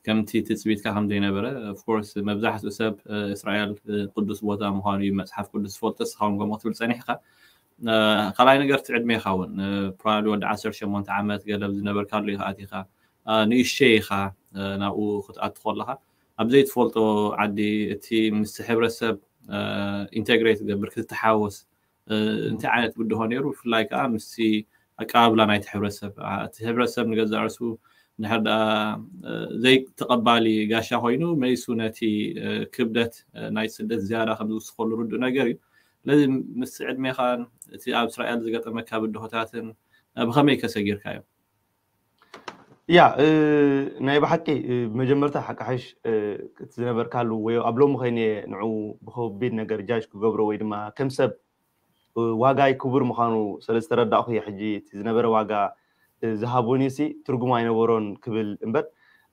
ከምቲ ትፅቢትካ ከም ዘይነበረ ኦፍኮርስ መብዛሕትኡ ሰብ እስራኤል ቅዱስ ቦታ ምዃኑ እዩ መፅሓፍ ቅዱስ ዝፈልጦ ስኻውን ከምኡ ክትብል ፀኒሕካ። ካልኣይ ነገር እቲ ዕድሜኻ እውን ፕራሊ ወዲ ዓሰርተ ሸሞንተ ዓመት ገለ ዝነበርካሉ ኢኻ ኣቲኻ ንእሽተይ ኢኻ ናብኡ ክትኣቱ ከለኻ ኣብ ዘይትፈልጦ ዓዲ እቲ ምስ ሕብረተሰብ ኢንቴግሬት ትገብር ክትተሓወስ እንታይ ዓይነት ብድሆ ነይሩ ብፍላይ ከዓ ምስ ኣቀባብላ ናይቲ ሕብረተሰብ እቲ ሕብረተሰብ ንገዛእ ርሱ እንድሕር ደኣ ዘይተቐባሊ ጋሻ ኮይኑ መሊሱ ነቲ ክብደት ናይ ስደት ዝያዳ ከም ዝውስኸሉ ርዱእ ነገር እዩ። ስለዚ ምስ ዕድሜኻን እቲ ኣብ እስራኤል ዝገጠመካ ብድሆታትን ብኸመይ ከሰጊርካዮ? ያ ናይ ብሓቂ ብመጀመርታ ሓቂ ሓሽ ዝነበርካሉ ወይ ኣብ ሎሚ ኮይነ ንዑ ብከቢድ ነገር ጃጅ ክገብሮ ወይ ድማ ከም ሰብ ዋጋይ ክቡር ምዃኑ ስለ ዝተረዳእኹ እየ ሕጂ እቲ ዝነበረ ዋጋ ዝሃቡኒ ሲ ትርጉም ኣይነበሮን ክብል እምበር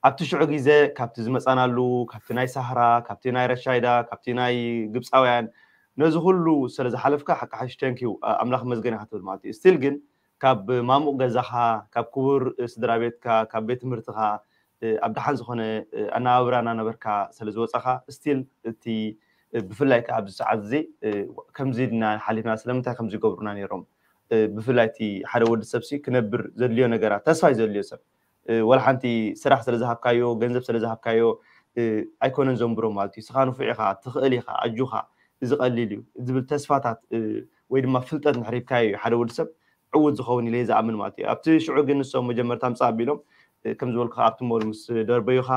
ኣብቲ ሽዑ ግዜ ካብቲ ዝመፃናሉ ካብቲ ናይ ሳህራ ካብቲ ናይ ረሻይዳ ካብቲ ናይ ግብፃውያን ነዚ ኩሉ ስለ ዝሓለፍካ ሓቂ ሓሽ ተንኪዩ ኣምላኽ መስገን ኢኻ ትብል ማለት እዩ። ስቲል ግን ካብ ማሙቕ ገዛኻ ካብ ክቡር ስድራ ቤትካ ካብ ቤት ትምህርትኻ ኣብ ደሓን ዝኾነ ኣነባብራ እናነበርካ ስለ ዝወፃኻ ስቲል እቲ ብፍላይ ከዓ ኣብዚ ሰዓት እዚ ከምዚ ድና ሓሊፍና ስለምንታይ ከምዚ ይገብሩና ነይሮም ብፍላይ እቲ ሓደ ወዲ ሰብ ሲ ክነብር ዘድልዮ ነገራት ተስፋ እዩ ዘድልዮ ሰብ ወላ ሓንቲ ስራሕ ስለ ዝሃብካዮ ገንዘብ ስለ ዝሃብካዮ ኣይኮነን ዘንብሮ ማለት እዩ። ስኻ ንፉዕ ኢኻ፣ ትኽእል ኢኻ፣ ኣጁኻ፣ እዚ ቀሊል እዩ ዝብል ተስፋታት ወይ ድማ ፍልጠት ንሕሪብካዮ እዩ ሓደ ወዲ ሰብ ዕውት ዝኸውን ኢለ ዝኣምን ማለት እዩ። ኣብቲ ሽዑ ግን ንሶም መጀመርታ ምፃእ ኣቢሎም ከም ዝበልኩ ኣብቲ ሞል ምስ ደርበዩኻ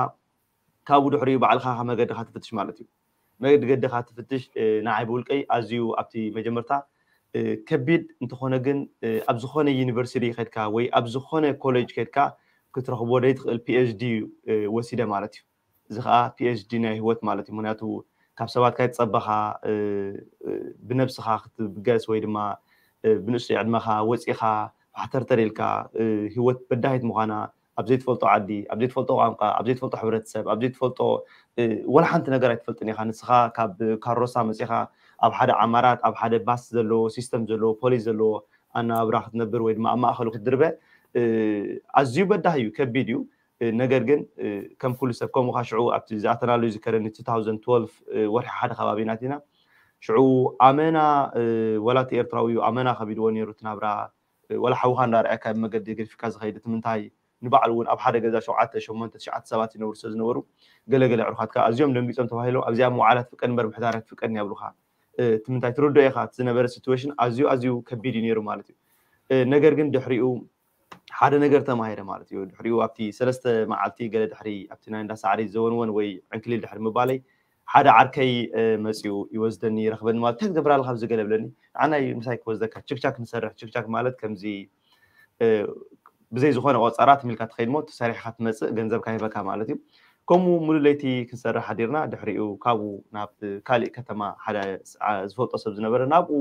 ካብኡ ድሕሪኡ ባዕልኻ መገድኻ ትፍትሽ ማለት እዩ። መገድኻ ትፍትሽ ንዓይ ብውልቀይ ኣዝዩ ኣብቲ መጀመርታ ከቢድ እንተኾነ ግን ኣብ ዝኾነ ዩኒቨርሲቲ ከድካ ወይ ኣብ ዝኾነ ኮሌጅ ከድካ ክትረኽቦ ዘይትኽእል ፒኤችዲ ወሲደ ማለት እዩ። እዚ ከዓ ፒኤችዲ ናይ ህይወት ማለት እዩ። ምክንያቱ ካብ ሰባት ካይትፀበኻ ብነብስኻ ክትብገስ ወይ ድማ ብንእሽተይ ዕድመኻ ወፂኻ ፋሕተርተር ኢልካ ህይወት በዳሂት ምዃና ኣብ ዘይትፈልጦ ዓዲ፣ ኣብ ዘይትፈልጦ ቋንቋ፣ ኣብ ዘይትፈልጦ ሕብረተሰብ፣ ኣብ ዘይትፈልጦ ወላ ሓንቲ ነገር ኣይትፈልጥን ኢኻ። ንስኻ ካብ ካሮሳ መፂኻ ኣብ ሓደ ዓማራት ኣብ ሓደ ባስ ዘለዎ ሲስተም ዘለዎ ፖሊስ ዘለዎ ኣነባብራ ክትነብር ወይ ድማ ኣብ ማእኸሉ ክትድርበ ኣዝዩ በዳህ እዩ፣ ከቢድ እዩ። ነገር ግን ከም ኩሉ ሰብ ከምኡ ሽዑ ኣብቲ ዝኣተናሉ ዝከረኒ two thousand twelve ወርሒ ሓደ ከባቢ ናቲና ሽዑ ኣመና ወላ እቲ ኤርትራዊ እዩ ኣመና ከቢድዎ ነይሩ እቲ ናብራ ወላ ሓውኻ እንዳርኣካ ብመገዲ ገዲፍካ ዝኸይድ እቲ ምንታይ ንባዕሉ እውን ኣብ ሓደ ገዛ ሸውዓተ ሸሞንተ ትሽዓተ ሰባት ይነብሩ ስለ ዝነበሩ ገለገለ ዕሩኻትካ ኣዝዮም ደንጊፆም ተባሂሎም ኣብዚኣ መውዓላት ፍቀድ እምበር ምሕዳራት ፍቀድኒ ኣብሉካ እቲ ምንታይ ትርዶ ኢኻ እቲ ዝነበረ ሲትዌሽን ኣዝዩ ኣዝዩ ከቢድ እዩ ነይሩ ማለት እዩ። ነገር ግን ድሕሪኡ ሓደ ነገር ተማሂረ ማለት እዩ። ድሕሪኡ ኣብቲ ሰለስተ መዓልቲ ገለ ድሕሪ ኣብቲ ናይ እንዳ ሳዕሪ ዘወንወን ወይ ዕንክሊል ድሕሪ ምባለይ ሓደ ዓርከይ መፅኡ ይወስደኒ ይረኽበኒ ማለት እንታይ ትገብር ኣለካ ኣብዚ ገለ ብለኒ ንዓናይ ምሳይ ክወስደካ ችክቻክ ንሰርሕ ችክቻክ ማለት ከምዚ ብዘይ ዝኾነ ቆፀራ ትም ኢልካ ትኸይድ ሞ ተሰሪሕካ ትመፅእ ገንዘብ ካሂበካ ማለት እዩ። ከምኡ ሙሉ ለይቲ ክንሰርሕ ሓዲርና ድሕሪኡ ካብኡ ናብ ካሊእ ከተማ ሓደ ዝፈልጦ ሰብ ዝነበረ ናብኡ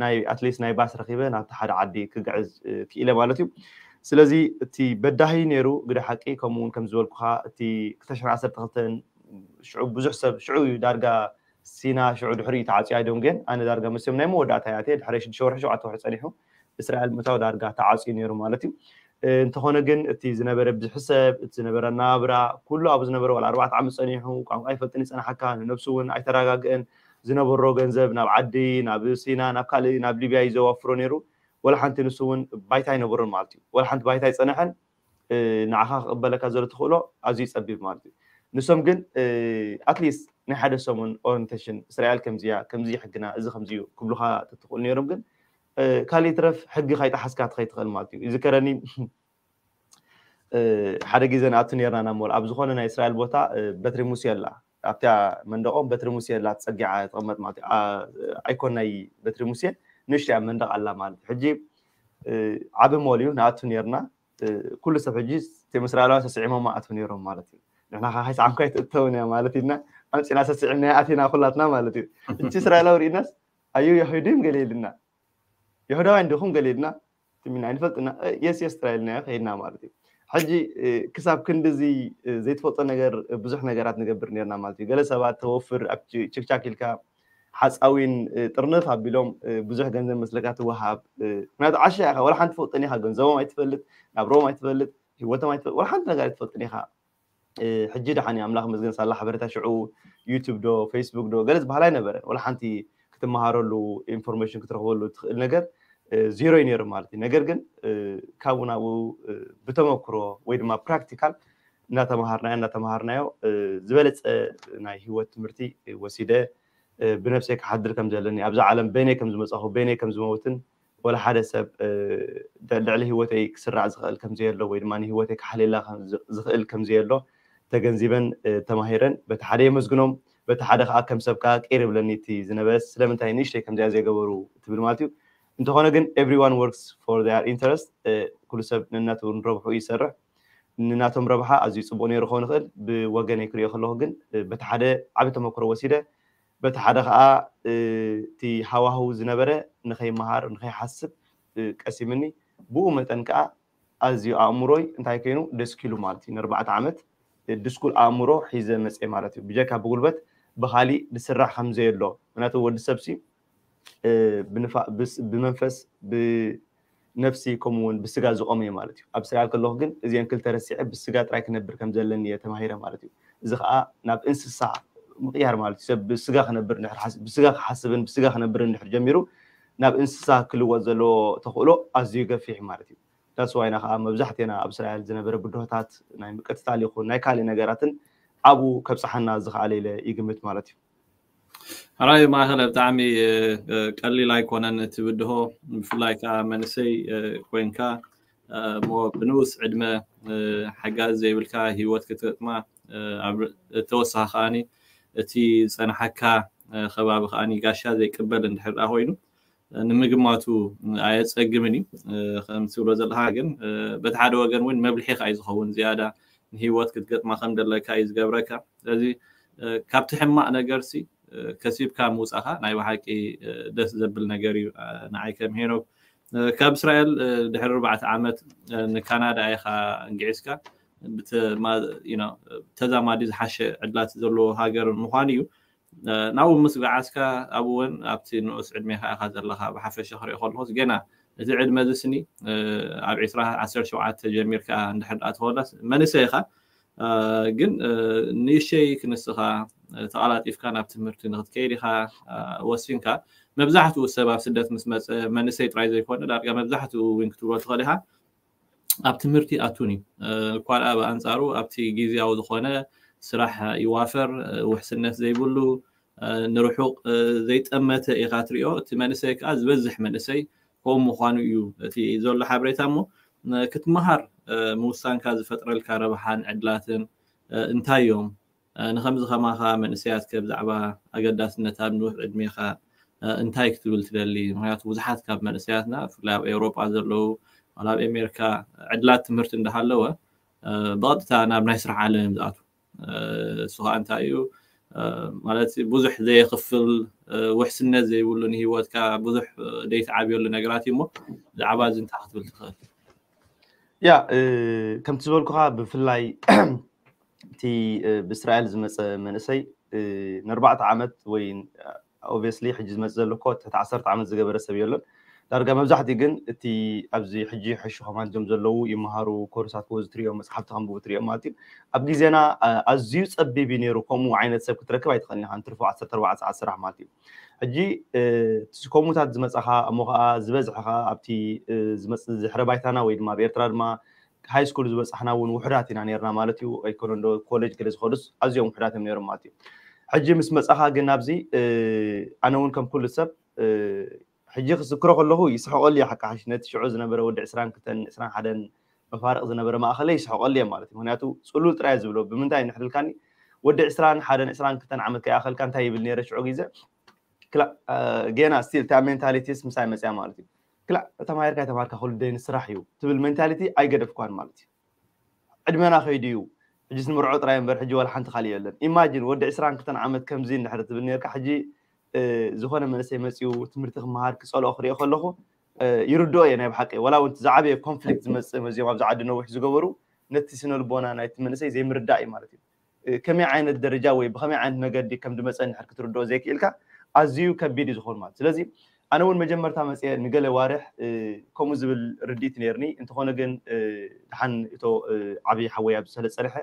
ናይ ኣትሊስት ናይ ባስ ረኪበ ናብቲ ሓደ ዓዲ ክግዕዝ ክኢለ ማለት እዩ። ስለዚ እቲ በዳሂ ነይሩ ግደ ሓቂ ከምኡ እውን ከም ዝበልኩካ እቲ ክልተ ሽሕን ዓሰርተ ክልተን ሽዑ ብዙሕ ሰብ ሽዑ እዩ ዳርጋ ሲና ሽዑ ድሕሪ እዩ ተዓፅዩ ኣይደንጎን ኣነ ዳርጋ መስዮም ናይ መወዳእታ እያ ድሕሪ ሽዱሽተ ወርሒ ሸውዓተ ወርሒ ፀኒሑ እስራኤል ምእታው ዳርጋ ተዓፅዩ ነይሩ ማለት እዩ። እንተኾነ ግን እቲ ዝነበረ ብዝሒ ሰብ እቲ ዝነበረ ኣነባብራ ኩሉ ኣብኡ ዝነበረ ዋላ ኣርባዕተ ዓመት ፀኒሑ ቋንቋ ይፈልጥን ይፀናሓካ ንነብሱ እውን ኣይተረጋግእን ዝነበሮ ገንዘብ ናብ ዓዲ ናብ ሲና ናብ ካልእ ናብ ሊብያ እዩ ዘዋፍሮ ነይሩ። ወላ ሓንቲ ንሱ እውን ባይታ ኣይነበሮን ማለት እዩ። ወላ ሓንቲ ባይታ ኣይፀነሐን። ንዓኻ ክቕበለካ ዘሎ ተኽእሎ ኣዝዩ ጸቢብ ማለት እዩ። ንሶም ግን ኣትሊስት ናይ ሓደ ሰሙን ኦሪንቴሽን እስራኤል ከምዚያ ከምዚ ሕግና እዚ ከምዚ እዩ ክብሉኻ ተትኽእሉ ነይሮም ግን ካልእ ይትረፍ ሕጊ ካይጠሓስካ ትኸይድ ትኽእል ማለት እዩ። ይዝከረኒ ሓደ ግዜ ንኣቱ ነርና ናብ ሞል ኣብ ዝኾነ ናይ እስራኤል ቦታ በትሪ ሙሴ ኣላ ኣብታ መንደቆም በትሪ ሙሴ ኣላ ተጸጊዓ ትቕመጥ ማለት እዩ። ኣይኮን ናይ በትሪ ሙሴ ንእሽተያ መንደቕ ኣላ ማለት እዩ። ሕጂ ዓቢ ሞል እዩ ንኣቱ ነርና ኩሉ ሰብ ሕጂ እቶም እስራኤላውያን ሰስዒሞም ኣትዉ ነይሮም ማለት እዩ። ንሕና ከዓ ካይሰዓምካ ኣይትእተውን እያ ማለት ኢልና ኣምፂና ሰስዒምና ኣቲና ኩላትና ማለት እዩ። እቲ እስራኤላዊ ርኢናስ ኣዩ የሁድም ገለ ኢልና የሁዳውያን ዲኹም ገለ ኢልና ትሚና ኣይንፈልጥና የስ የስ እስራኤልና ከይድና ማለት እዩ። ሕጂ ክሳብ ክንድዚ ዘይትፈልጦ ነገር ብዙሕ ነገራት ንገብር ነርና ማለት እዩ። ገለ ሰባት ተወፍር ኣብ ችክቻክ ኢልካ ሓፃዊን ጥርንፍ ኣቢሎም ብዙሕ ገንዘብ መስለካ ትወሃብ ምክንያቱ ዓሻ ኢኻ ወላ ሓንቲ ትፈልጥን ኢኻ ገንዘቦም ኣይትፈልጥ ናብሮም ኣይትፈልጥ ህይወቶም ኣይትፈልጥ ወላ ሓንቲ ነገር ኣይትፈልጥን ኢኻ። ሕጂ ደሓን ኣምላኽ መስገን ሳላ ሓበሬታ ሽዑ ዩቱብ ዶ ፌስቡክ ዶ ገለ ዝበሃል ኣይነበረን ወላ ሓንቲ ክትመሃረሉ ኢንፎርሜሽን ክትረኽበሉ ትኽእል ነገር ዜሮ እዩ ነይሩ ማለት እዩ። ነገር ግን ካብኡ ናብኡ ብተመክሮ ወይ ድማ ፕራክቲካል እናተምሃርናዮ እናተምሃርናዮ ዝበለፀ ናይ ህይወት ትምህርቲ ወሲደ ብነብሰይ ክሓድር ከም ዘለኒ ኣብዛ ዓለም በይነይ ከም ዝመፃኹ በይነይ ከም ዝመውትን ወላ ሓደ ሰብ ልዕሊ ህይወተይ ክስራዕ ዝኽእል ከም ዘየሎ ወይ ድማ ንህይወተይ ክሓልየላ ዝኽእል ከም ዘየሎ ተገንዚበን ተማሂረን በቲ ሓደ የመስግኖም በቲ ሓደ ከዓ ከም ሰብ ከዓ ቅር ይብለኒ እቲ ዝነበረ ስለምንታይ ንእሽተይ ከምዚኣ ዘይገበሩ ትብል ማለት እዩ። እንተኾነ ግን everyone works for their interest ኩሉ ሰብ ንናቱ ንረብሑ ይሰርሕ ንናቶም ረብሓ ኣዝዩ ፅቡቅ ነይሩ ክኸውን ይኽእል ብወገነይ ክሪኦ ከለኹ ግን በቲ ሓደ ዓቢ ተመክሮ ወሲደ በቲ ሓደ ከዓ እቲ ሃዋህው ዝነበረ ንኸይመሃር ንኸይሓስብ ቀሲምኒ ብኡ መጠን ከዓ ኣዝዩ ኣእምሮይ እንታይ ኮይኑ ደስኪሉ ማለት እዩ ንኣርባዕተ ዓመት ድስኩል ኣእምሮ ሒዘ መፅየ ማለት እዩ ብጀካ ብጉልበት ብካሊእ ዝስራሕ ከምዘየሎ ምክንያቱ ወዲ ሰብሲ ብመንፈስ ብነፍሲ ከምኡ እውን ብስጋ ዝቆመ እዩ ማለት እዩ ኣብ እስራኤል ከለኹ ግን እዚአን ክልተ ረሲዐ ብስጋ ጥራይ ክነብር ከም ዘለኒ እየ ተማሂረ ማለት እዩ እዚ ከዓ ናብ እንስሳ ምቅያር ማለት እዩ ሰብ ብስጋ ክነብር ብስጋ ክሓስብን ብስጋ ክነብርን ድሕር ጀሚሩ ናብ እንስሳ ክልወጥ ዘለዎ ተኽእሎ ኣዝዩ ገፊሕ ማለት እዩ that's why ኢና ከዓ መብዛሕትና ኣብ እስራኤል ዝነበረ ብድሆታት ናይ ምቅትታል ይኹን ናይ ካልእ ነገራትን ኣብኡ ከብፅሓና ዝኸኣለ ኢለ ይግምት ማለት እዩ። ሕራይ ማእኸለ ብጣዕሚ ቀሊል ኣይኮነን እቲ ብድሆ፣ ብፍላይ ከዓ መንእሰይ ኮይንካ እሞ ብንኡስ ዕድመ ሓጋዚ ዘይብልካ ህይወት ክትገጥማ፣ ተወሳኺ ከዓኒ እቲ ዝፀናሓካ ከባቢ ከዓኒ ጋሻ ዘይቅበል እንድሕር ኮይኑ ንምግማቱ ኣየፀግምን እዩ። ከም ትብሎ ዘለካ ግን በቲ ሓደ ወገን እውን መብልሒ ከዓ እዩ ዝኸውን፣ ዝያዳ ንህይወት ክትገጥማ ከም ደለካ እዩ ዝገብረካ። ስለዚ ካብቲ ሕማቕ ነገር ሲ ከሲብካ ምውፃኻ ናይ ብሓቂ ደስ ዘብል ነገር እዩ። ንዓይ ከም ሄኖክ ካብ እስራኤል ድሕሪ ኣርባዕተ ዓመት ንካናዳ ኢኻ እንግዒዝካ፣ ተዛማዲ ዝሓሸ ዕድላት ዘለዎ ሃገር ምዃኑ እዩ። ናብኡ ምስ ገዓዝካ ኣብኡ እውን ኣብቲ ንኡስ ዕድሜኻ ኢኻ ዘለኻ። ብሓፈሻ ክሪኦ ከለኹስ ገና እቲ ዕድመ ዝስኒ ኣብ ዕስራ ዓሰርተ ሸውዓተ ጀሚርካ እንድሕር ደኣ ተወላስ መንእሰይ ኢኻ። ግን ንእሸይ ክንስኻ ተቐላጢፍካ ናብ ትምህርቲ ንክትከይድ ኢኻ ወሲንካ። መብዛሕትኡ ሰብ ኣብ ስደት ምስ መፀ መንእሰይ ጥራይ ዘይኮነ ዳርጋ መብዛሕትኡ እውን ክትብሎ ትኽእል ኢኻ ኣብ ትምህርቲ ኣቱን እዩ። እኳ ደኣ ብኣንፃሩ ኣብቲ ግዜያዊ ዝኾነ ስራሕ ይዋፈር፣ ውሕስነት ዘይብሉ ንርሑቕ ዘይጠመተ ኢኻ ትሪኦ። እቲ መንእሰይ ከዓ ዝበዝሕ መንእሰይ ከምኡ ምዃኑ እዩ እቲ ዘሎ ሓበሬታ። እሞ ክትመሃር ምውሳንካ ዝፈጥረልካ ረብሓን ዕድላትን እንታይ እዮም? ንከምዚ ከማኻ መንእሰያት ከ ብዛዕባ ኣገዳስነት ኣብ ንውሕ ዕድሜኻ እንታይ ክትብል ትደሊ? ምክንያቱ ብዙሓት ካብ መንእሰያትና ብፍላይ ኣብ ኤውሮጳ ዘለዉ፣ ኣብ ኣሜሪካ ዕድላት ትምህርቲ እንዳሃለወ ብቐጥታ ናብ ናይ ስራሕ ዓለም ዝኣቱ። እሱ ከዓ እንታይ እዩ ማለት ብዙሕ ዘየኽፍል ውሕስነት ዘይብሉ ንህይወትካ ብዙሕ ዘይትዓብየሉ ነገራት እዩ። እሞ ብዛዕባ እዚ እንታይ ክትብል ትኽእል? ያ ከምቲ ዝበልኩኻ ብፍላይ እቲ ብእስራኤል ዝመፀ መንእሰይ ንኣርባዕተ ዓመት ወይ obviously ሕጂ ዝመፅእ ዘሎ እኮ ትሕቲ ዓሰርተ ዓመት ዝገበረ ሰብ የለን። ዳርጋ መብዛሕትኡ ግን እቲ ኣብዚ ሕጂ ሕሹ ከማንጆም ዘለዉ ይመሃሩ ኮርሳት ክወዙ ትሪኦም መፅሓፍቲ ከንብቡ ትሪኦም ማለት እዩ። ኣብ ግዜና ኣዝዩ ፀቢብ እዩ ነይሩ። ከምኡ ዓይነት ሰብ ክትረክብ ኣይትኽእልን ኢኻ ንትርፎ ዓሰርተ ኣርባዕተ ሰዓት ስራሕ ማለት እዩ። ሕጂ ከምኡታት ዝመፃኻ እሞ ከዓ ዝበዝሐ ከዓ ኣብቲ ዝመፅእ ዝሕረ ባይታና ወይ ድማ ኣብ ኤርትራ ድማ ሃይ ስኩል ዝበፃሕና እውን ውሕዳት ኢና ነርና ማለት እዩ። ኣይኮነ ዶ ኮሌጅ ገለ ዝኸዱስ ኣዝዮም ውሕዳት እዮም ነይሮም ማለት እዩ። ሕጂ ምስ መፃኻ ግን ኣብዚ ኣነ እውን ከም ኩሉ ሰብ ሕጂ ክዝክሮ ከለኹ ይስሕቀሉ እየ ሓቂ ሓሽ ነቲ ሽዑ ዝነበረ ወዲ ዕስራን ክልተን ዕስራን ሓደን መፋርቕ ዝነበረ ማእኸለ ይስሕቀሉ እየ ማለት እዩ። ምክንያቱ ፅሉል ጥራይ ዝብሎ ብምንታይ ንሕልልካኒ ወዲ ዕስራን ሓደን ዕስራን ክልተን ዓመት ከይኣኸልካ እንታይ ይብል ነይረ ሽዑ ግዜ ጌና ስቲል እታ ሜንታሊቲስ ምሳይ መፅያ ማለት እዩ። ክላእ ተማሂርካ ተማርካ ኩሉ ደይ ንስራሕ እዩ ትብል ሜንታሊቲ ኣይገደፍኳን ማለት እዩ። ዕድመና ከይዱ እዩ። ሕጂስ ንምርዖ ጥራይ እምበር ሕጂ ዋላ ሓንቲ ካልእ የለን። ኢማጂን ወዲ ዕስራን ክልተን ዓመት ከምዚ እንድሕር ትብል ነርካ ሕጂ ዝኾነ መንእሰይ መፅዩ ትምህርቲ ክመሃር ክፀልኦ ክሪኦ ከለኹ ይርድኦ እየ ናይ ብሓቂ። ዋላ እውን ዝዓበየ ኮንፍሊክት ዝመፅእ መዚኦም ኣብዚ ዓዲ ነዊሕ ዝገበሩ ነቲ ስነ ልቦና ናይቲ መንእሰይ ዘይምርዳእ እዩ ማለት እዩ። ከመይ ዓይነት ደረጃ ወይ ብከመይ ዓይነት መገዲ ከም ዝመፀ እንድሕር ክትርድኦ ዘይክኢልካ ኣዝዩ ከቢድ እዩ ዝኸውን ማለት። ስለዚ ኣነ እውን መጀመርታ መፅየ ንገለ ዋርሕ ከምኡ ዝብል ርድኢት ነርኒ። እንተኾነ ግን ድሓን እቶ ዓብዪ ሓወይ ኣብ ስለፀንሐ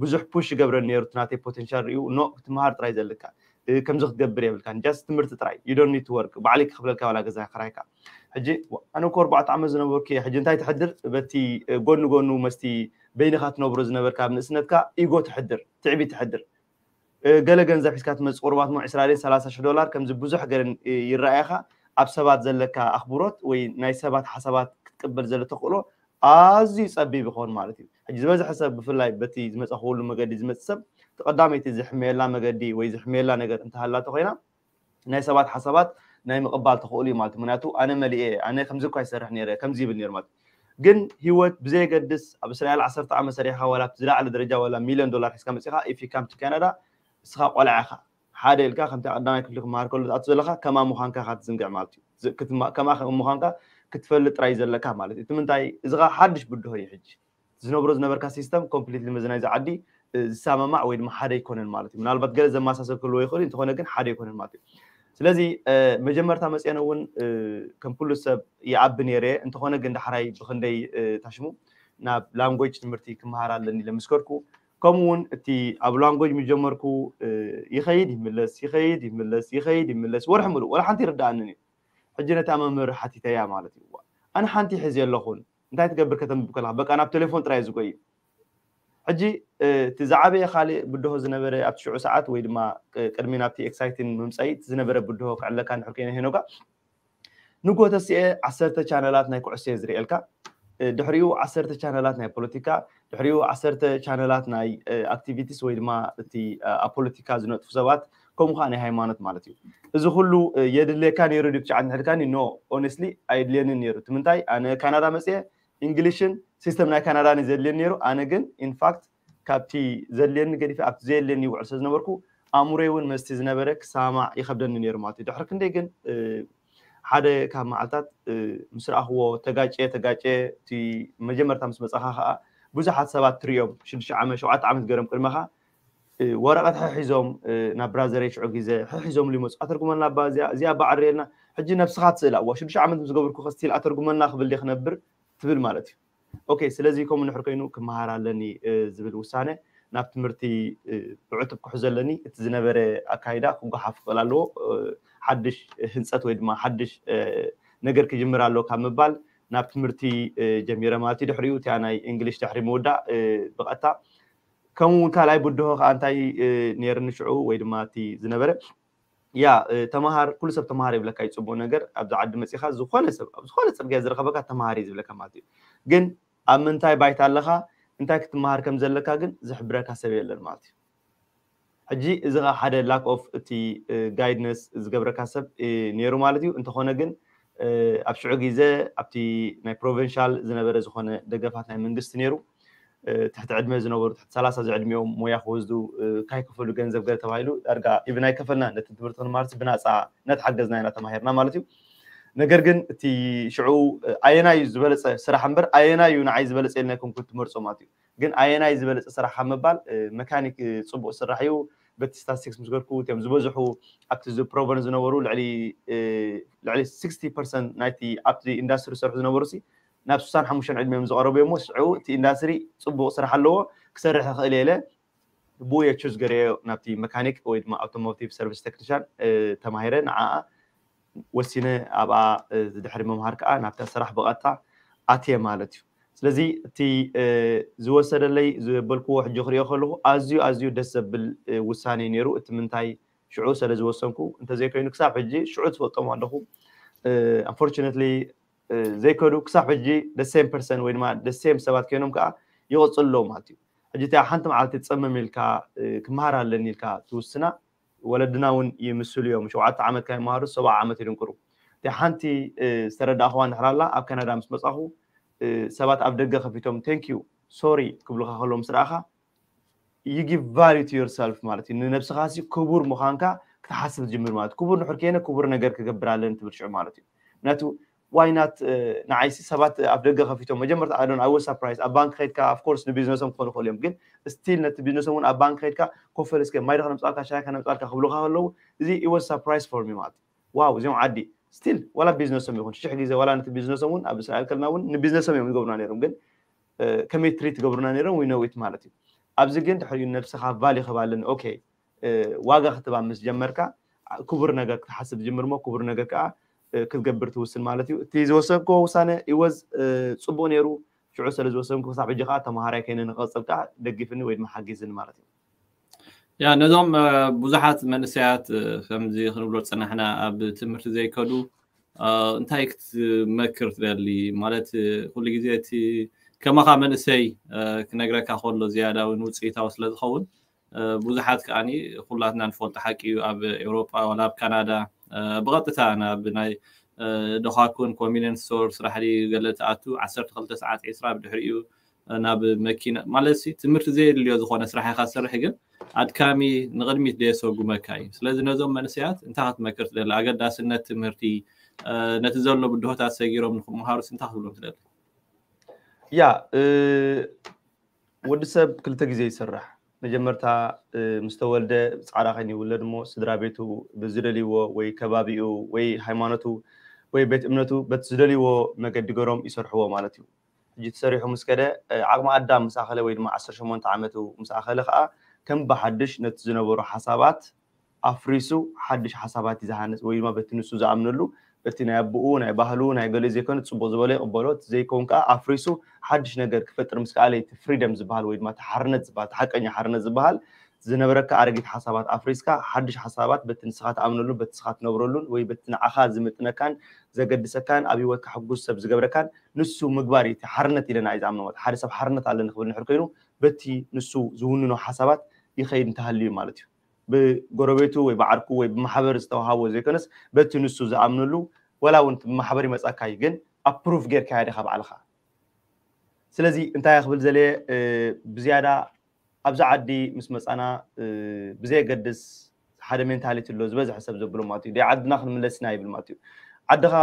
ብዙሕ ፑሽ ይገብረኒ ነይሩ። እቲ ናተይ ፖቴንሻል ሪኡ ኖ ክትመሃር ጥራይ ዘለካ ከምዚ ክትገብር የብልካን ጃስት ትምህርቲ ጥራይ you don't need to work ባዕለይ ክኽፍለልካ ዋላ ገዛ ክራይካ። ሕጂ ኣነ እኮ ኣርባዕተ ዓመት ዝነበርኩ እየ ሕጂ እንታይ ትሕድር በቲ ጎኒ ጎኑ መስቲ በይንኻ ትነብሮ ዝነበርካ ኣብ ንእስነትካ ኢጎ ትሕድር ትዕቢት ትሕድር ገለ ገንዘብ ሒዝካ ትመፅእ ቁርባት ሞ ዕስራ ሰላሳ ሽሕ ዶላር ከምዚ ብዙሕ ገረን ይረኣየኻ ኣብ ሰባት ዘለካ ኣኽብሮት ወይ ናይ ሰባት ሓሳባት ክትቅበል ዘለ ተኽእሎ ኣዝዩ ፀቢብ ይኸውን ማለት እዩ። ሕጂ ዝበዝሐ ሰብ ብፍላይ በቲ ዝመፀ ክውሉ መገዲ ዝመፅእ ሰብ ተቐዳመይቲ ዝሕመየላ መገዲ ወይ ዝሕመየላ ነገር እንተሃላቶ ኮይና ናይ ሰባት ሓሳባት ናይ ምቕባል ተኽእሉ እዩ ማለት ምክንያቱ ኣነ መሊኤ ኣነ ከምዚ እኳ ይሰርሕ ነረ ከምዚ ይብል ነሩ ማለት ግን ህይወት ብዘየገድስ ኣብ እስራኤል ዓሰርተ ዓመት ሰሪሕካ ዋላ ዝለዓለ ደረጃ ዋላ ሚሊዮን ዶላር ሒዝካ መፂኻ if you come to Canada እስኻ ቆልዓ ኢኻ ሓደ ኢልካ ከምቲ ቀዳማይ ክፍሊ ክመሃር ከሎ ዝኣቱ ዘለካ ከማ ምዃንካ ኢኻ ትዝንግዕ ማለት እዩ ከማ ምዃንካ ክትፈልጥ ጥራይ ዘለካ ማለት እዩ እቲ ምንታይ እዚ ሓድሽ ብድሆ እዩ ሕጂ ዝነብሮ ዝነበርካ ሲስተም ኮምፕሊትሊ መዚ ናይዚ ዓዲ ዝሰማማዕ ወይ ድማ ሓደ ኣይኮነን ማለት እዩ ምናልባት ገለ ዘመሳሰል ክህልዎ ይኽእል እንተኾነ ግን ሓደ ኣይኮነን ማለት እዩ ስለዚ መጀመርታ መፅአነ እውን ከም ኩሉ ሰብ ይኣቢ ነይረ እንተኾነ ግን ዳሕራይ ብክንደይ ታሽሙ ናብ ላንጎጅ ትምህርቲ ክመሃር ኣለኒ ለምስከርኩ ከምኡ እውን እቲ ኣብ ላንጎጅ ምጀመርኩ ይኸይድ ይምለስ ይኸይድ ይምለስ ይኸይድ ይምለስ ወርሒ ምሉእ ወላ ሓንቲ ይርዳኣንን እዩ ሕጂ ነታ መምህር ሓቲተያ ማለት እዩ ኣነ ሓንቲ ሕዚ ኣለኹን እንታይ ትገብር ከተንብብ ከለካ በቃ ናብ ቴሌፎን ጥራይ ዝጎይ ሕጂ እቲ ዝዓበየ ካልእ ብድሆ ዝነበረ ኣብቲ ሽዑ ሰዓት ወይ ድማ ቅድሚ ናብቲ ኤክሳይቲን ምምፀይ እቲ ዝነበረ ብድሆ ክዕለካ ንሕር ኮይነ ሄኖጋ ንጎተሲኤ ዓሰርተ ቻነላት ናይ ኩዕሶ ዝርእየልካ፣ ድሕሪኡ ዓሰርተ ቻነላት ናይ ፖለቲካ፣ ድሕሪኡ ዓሰርተ ቻነላት ናይ ኣክቲቪቲስ ወይ ድማ እቲ ኣብ ፖለቲካ ዝነጥፉ ሰባት፣ ከምኡ ከዓ ናይ ሃይማኖት ማለት እዩ። እዚ ኩሉ የድልየካ ነይሩ ድዩ ትሽዓት ንሕድካኒ? ኖ፣ ኦነስትሊ ኣየድልየንን ነይሩ። እቲ ምንታይ፣ ኣነ ካናዳ መፅየ፣ እንግሊሽን ሲስተም ናይ ካናዳን ዘድልየኒ ነይሩ። ኣነ ግን ኢንፋክት ካብቲ ዘድልየኒ ገዲፈ ኣብቲ ዘየድልየኒ ይውዕል ስለ ዝነበርኩ ኣእምሮይ እውን መስቲ ዝነበረ ክሰማማዕ ይኸብደኒ ነይሩ ማለት እዩ። ድሕሪ ክንደይ ግን ሓደ ካብ መዓልታት ምስ ረኣኽዎ ተጋጨ ተጋጨ። እቲ መጀመርታ ምስ መፃኻ ከዓ ብዙሓት ሰባት ትሪኦም ሽዱሽተ ዓመት ሸውዓተ ዓመት ገይሮም ቅድመኻ ወረቐት ሕሒዞም ናብ ብራዘረይ ሽዑ ግዜ ሕሒዞም ሊመፁ ኣተርጉመልና ባ እዚኣ እዚኣ በዓር የልና። ሕጂ ነብስኻ ትስእላ እዋ ሽዱሽተ ዓመት ምስ ገብርኩ ከስቲል ኣተርጉመልና ክብል ክነብር ትብል ማለት እዩ። ኦኬ ስለዚ ከምኡ ንሕር ኮይኑ ክመሃር ኣለኒ ዝብል ውሳነ ናብ ትምህርቲ ብዕቱብ ክሕዞ ኣለኒ። እቲ ዝነበረ ኣካይዳ ክጓሓፍ ክኽእል ኣለዎ። ሓድሽ ህንፀት ወይ ድማ ሓድሽ ነገር ክጅምር ኣለዎ ካብ ምባል ናብ ትምህርቲ ጀሚረ ማለት እዩ። ድሕሪኡ እቲኣ ናይ እንግሊሽ ድሕሪ ምውዳእ ብቐጥታ ከምኡ እውን ካልኣይ ብድሆ ከዓ እንታይ ነይርኒ ሽዑ ወይ ድማ እቲ ዝነበረ ያ ተምሃር ኩሉ ሰብ ተምሃር ይብለካ እዩ። ፅቡቅ ነገር ኣብዚ ዓዲ መፂኻ ዝኾነ ሰብ ኣብ ዝኾነ ፅርግያ ዝረኸበካ ተምሃር እዩ ዝብለካ ማለት እዩ። ግን ኣብ ምንታይ ባይታ ኣለኻ እንታይ ክትምሃር ከም ዘለካ ግን ዝሕብረካ ሰብ የለን ማለት እዩ። ሕጂ እዚ ከዓ ሓደ lack of እቲ guidance ዝገብረካ ሰብ ነይሩ ማለት እዩ። እንተኾነ ግን ኣብ ሽዑ ግዜ ኣብቲ ናይ ፕሮቪንሻል ዝነበረ ዝኾነ ደገፋት ናይ መንግስቲ ነይሩ። ትሕቲ ዕድመ ዝነበሩ ትሕቲ ሰላሳ ዝዕድሚኦም ሞያ ክወስዱ ካይከፈሉ ገንዘብ ገለ ተባሂሉ ዳርጋ ኢቭን ኣይከፈልናን። ነቲ ትምህርቲ ክንማርሲ ብናፃ እናተሓገዝና ኢና ተማሂርና ማለት እዩ። ነገር ግን እቲ ሽዑ ኣየናይ እዩ ዝበለፀ ስራሕ እምበር ኣየናይ እዩ ንዓይ ዝበለፀ ኢልና ኣይኮንኩን ትመርፆ ማለት እዩ። ግን ኣየናይ ዝበለፀ ስራሕ ካብ ምባል መካኒክ ፅቡቅ ስራሕ እዩ። በቲ ስታስቲክስ ምስ ገርኩ እቲኦም ዝበዝሑ ኣብቲ ፕሮቨንስ ዝነበሩ ልዕሊ ልዕሊ ስክስቲ ፐርሰንት ናይቲ ኣብቲ ኢንዳስትሪ ዝሰርሑ ዝነበሩ ናብ ስሳን ሓሙሽተን ዕድሚኦም ዝቐረቡ እዮም። ሽዑ እቲ ኢንዳስትሪ ፅቡቅ ስራሕ ኣለዎ ክሰርሕ ይኽእል እየ ኢለ ብኡ እየ ቹዝ ገረዮ ናብቲ መካኒክ ወይ ድማ ኣውቶሞቲቭ ሰርቪስ ቴክኒሻን ተማሂረ ንዓኣ ወሲነ ኣብኣ ድሕሪ ምምሃር ከዓ ናብታ ስራሕ ብቐጥታ ኣትየ ማለት እዩ። ስለዚ እቲ ዝወሰደለይ ዝበልክዎ ሕጂ ክሪኦ ከለኹ ኣዝዩ ኣዝዩ ደስ ዘብል ውሳኔ ነይሩ። እቲ ምንታይ ሽዑ ስለ ዝወሰንኩ እንተዘይኮይኑ ክሳብ ሕጂ ሽዑ ትፈልጦም ኣለኹ። ኣንፎርቹነትሊ ዘይከዱ ክሳብ ሕጂ ደሴም ፐርሰን ወይ ድማ ደሴም ሰባት ኮይኖም ከዓ ይቐፅሉ ኣለዉ ማለት እዩ። ሕጂ እቲኣ ሓንቲ መዓልቲ ፀመም ኢልካ ክመሃር ኣለኒ ኢልካ ትውስና ወለድና እውን ይምስሉ እዮም። ሸውዓተ ዓመት ካብ ይመሃሩ ሰብዓ ዓመት ይድንቅሩ። እቲኣ ሓንቲ ዝተረዳእኽዋ ንሕራላ ኣብ ካናዳ ምስ መፃኹ ሰባት ኣብ ደገ ከፊቶም thank you sorry ክብሉካ ከለዉ ምስ ረኣኻ you give value to yourself ማለት እዩ። ንነብስኻ ሲ ክቡር ምዃንካ ክትሓስብ ትጅምር ማለት ክቡር ንሕር ከይነ ክቡር ነገር ክገብር ኣለኒ ትብል ሽዑ ማለት እዩ። ምክንያቱ why not ንዓይሲ ሰባት ኣብ ደገ ከፊቶም መጀመርታ ኣዶን ኣወ ሳፕራይዝ ኣብ ባንክ ከድካ of course ንቢዝነሶም ክኾኑ ይኽእሉ እዮም ግን ስቲል ነቲ ቢዝነሶም እውን ኣብ ባንክ ከድካ ኮፈል እስከ ማይ ዶ ከነምፃልካ ሻሂ ከነምፃልካ ክብሉካ ከለዉ እዚ it was surprise for me ማለት እዩ። ዋው እዚኦም ዓዲ ስቲል ዋላ ቢዝነሶም ይኹን ሽሕ ግዜ ዋላ ነቲ ቢዝነሶም እውን ኣብ እስራኤል ከለና እውን ንቢዝነሶም እዮም ዝገብሩና ነይሮም ግን ከመይ ትሪት ትገብሩና ነይሮም we know it ማለት እዩ። ኣብዚ ግን ድሕሪኡ ነብስኻ ቫልዩ ክህብ ኣለኒ ኦኬ ዋጋ ክትባ ምስ ጀመርካ ክቡር ነገር ክትሓስብ ትጅምር እሞ ክቡር ነገር ከዓ ክትገብር ትውስን ማለት እዩ። እቲ ዝወሰንክዎ ውሳነ it was ፅቡቅ ነይሩ። ሽዑ ስለ ዝወሰንኩ ክሳብ ሕጂ ከዓ ተምሃራይ ከይነ ንክቐፅል ከዓ ደጊፍኒ ወይ ድማ ሓጊዝኒ ማለት እዩ። ያ ነዞም ብዙሓት መንእሰያት ከምዚ ክንብሎ ዝፀናሕና ኣብ ትምህርቲ ዘይከዱ እንታይ ክትመክር ትደሊ? ማለት ኩሉ ግዜ እቲ ከማኻ መንእሰይ ክነግረካ ከሎ ዝያዳ እውን ውፅኢታዊ ስለዝኸውን ብዙሓት ከዓኒ ኩላትና ንፈልጦ ሓቂ እዩ ኣብ ኤውሮጳ ዋላ ኣብ ካናዳ ብቐጥታ ናብ ናይ ደኻኩን ኮንቪኒየንስ ስቶር ስራሕ ድዩ ገለ ትኣቱ ዓሰርተ ክልተ ሰዓት ዒስራ ብድሕሪኡ ናብ መኪና ማለት ሲ ትምህርቲ ዘየድልዮ ዝኾነ ስራሕ ኢኻ ትሰርሕ ግን ኣድካሚ ንቕድሚት ደየሰጉመካ እዩ ስለዚ ነዞም መንእሰያት እንታይ ክትመክር ትደሊ ኣገዳስነት ትምህርቲ ነቲ ዘሎ ብድሆታት ሰጊሮም ንክመሃሩስ እንታይ ክትብሎም ትደሊ ያ ወዲ ሰብ ክልተ ግዜ ይስራሕ መጀመርታ ምስ ተወልደ ፃዕዳ ከይኑ ይውለድ እሞ ስድራ ቤቱ ብዝደልይዎ ወይ ከባቢኡ ወይ ሃይማኖቱ ወይ ቤት እምነቱ በቲ ዝደልይዎ መገዲ ገሮም ይሰርሕዎ ማለት እዩ። ሕጂ ተሰሪሑ ምስ ከደ ዓቕሚ ኣዳም ምስ ኣኸለ ወይ ድማ ዓሰርተ ሸሞንተ ዓመቱ ምስ ኣኸለ ከዓ ከም ብሓድሽ ነቲ ዝነበሩ ሓሳባት ኣፍሪሱ ሓድሽ ሓሳባት እዩ ዝሃንፅ ወይ ድማ በቲ ንሱ ዝኣምነሉ እቲ ናይ ኣቦኡ ናይ ባህሉ ናይ ገሊኡ ዘይኮነ ጽቡቕ ዝበሎ ይቕበሎ፣ እቲ ዘይከውን ከዓ ኣፍሪሱ ሓድሽ ነገር ክፈጥር ምስ ከኣለ እቲ ፍሪደም ዝበሃል ወይ ድማ እቲ ሓርነት ዝበሃል፣ እቲ ሓቀኛ ሓርነት ዝበሃል ዝነበረካ ኣረጊት ሓሳባት ኣፍሪስካ ሓድሽ ሓሳባት በቲ ንስኻ ትኣምነሉ፣ በቲ ንስኻ ትነብረሉን ወይ በቲ ንዓኻ ዝምጥነካን ዘገድሰካን ኣብ ህይወትካ ሕጉስ ሰብ ዝገብረካን ንሱ ምግባር እዩ። እቲ ሓርነት ኢለና እዩ ዝኣምኖ ማለት ሓደ ሰብ ሓርነት ኣለኒ ክብል ንሕር ኮይኑ በቲ ንሱ ዝውንኖ ሓሳባት ይኸይድ እንተሃልዩ ማለት እዩ። ብጎረቤቱ ወይ ብዓርኩ ወይ ብማሕበር ዝተዋሃቦ ዘይኮነስ በቲ ንሱ ዝኣምነሉ፣ ወላ እውን ብማሕበር ይመጻካ እዩ ግን ኣፕሩቭ ጌርካያ ዲኻ ባዕልኻ። ስለዚ እንታይ ክብል ዘለ ብዝያዳ ኣብዚ ዓዲ ምስ መጻና ብዘየገድስ ሓደ ሜንታሊቲ ኣሎ ዝበዝሐ ሰብ ዘብሎ ማለት እዩ። ዓድና ክንምለስና ይብል ማለት እዩ። ዓድኻ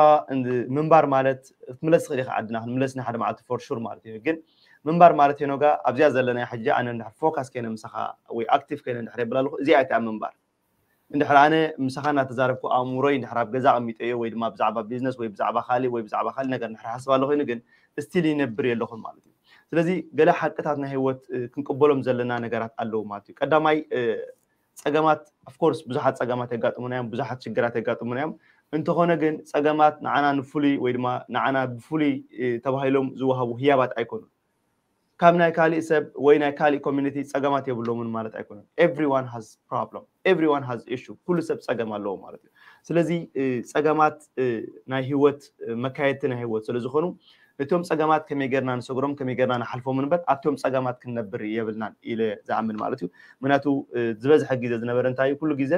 ምንባር ማለት ክትምለስ ትኽእል ኢኻ። ዓድና ክንምለስና ሓደ መዓልቲ ፎር ሹር ማለት እዩ። ግን ምንባር ማለት ሄኖጋ ኣብዚኣ ዘለና ሕጂ ኣነ እንድሕር ፎካስ ከይነ ምሳኻ ወይ ኣክቲቭ ከይነ እንድሕር የብል ኣለኹ እዚኣ እቲኣ ምንባር። እንድሕር ኣነ ምሳኻ እናተዛረብኩ ኣእምሮይ እንድሕር ኣብ ገዛ ኣቐሚጠዮ ወይ ድማ ብዛዕባ ቢዝነስ ወይ ብዛዕባ ካሊእ ወይ ብዛዕባ ካሊእ ነገር እንድሕር ሓስብ ኣሎ ኮይኑ ግን ስቲል ይነብር የለኹን ማለት እዩ። ስለዚ ገለ ሓቅታት ናይ ህይወት ክንቅበሎም ዘለና ነገራት ኣለዉ ማለት እዩ። ቀዳማይ ጸገማት ኦፍኮርስ ብዙሓት ጸገማት የጋጥሙና እዮም፣ ብዙሓት ሽግራት የጋጥሙና እዮም። እንተኾነ ግን ጸገማት ንዓና ንፍሉይ ወይ ድማ ንዓና ብፍሉይ ተባሂሎም ዝወሃቡ ህያባት ኣይኮኑን። ካብ ናይ ካሊእ ሰብ ወይ ናይ ካሊእ ኮሚኒቲ ጸገማት የብሎምን ማለት ኣይኮነን። Everyone has problem, everyone has issue። ኩሉ ሰብ ጸገም ኣለዎ ማለት እዩ። ስለዚ ጸገማት ናይ ህይወት መካየድቲ ናይ ህይወት ስለ ዝኾኑ እቶም ጸገማት ከመይ ጌርና ንሰግሮም ከመይ ጌርና ንሓልፎም ንበር ኣብቶም ጸገማት ክንነብር የብልናን ኢለ ዝኣምን ማለት እዩ። ምክንያቱ ዝበዝሐ ግዜ ዝነበረ እንታይ እዩ ኩሉ ግዜ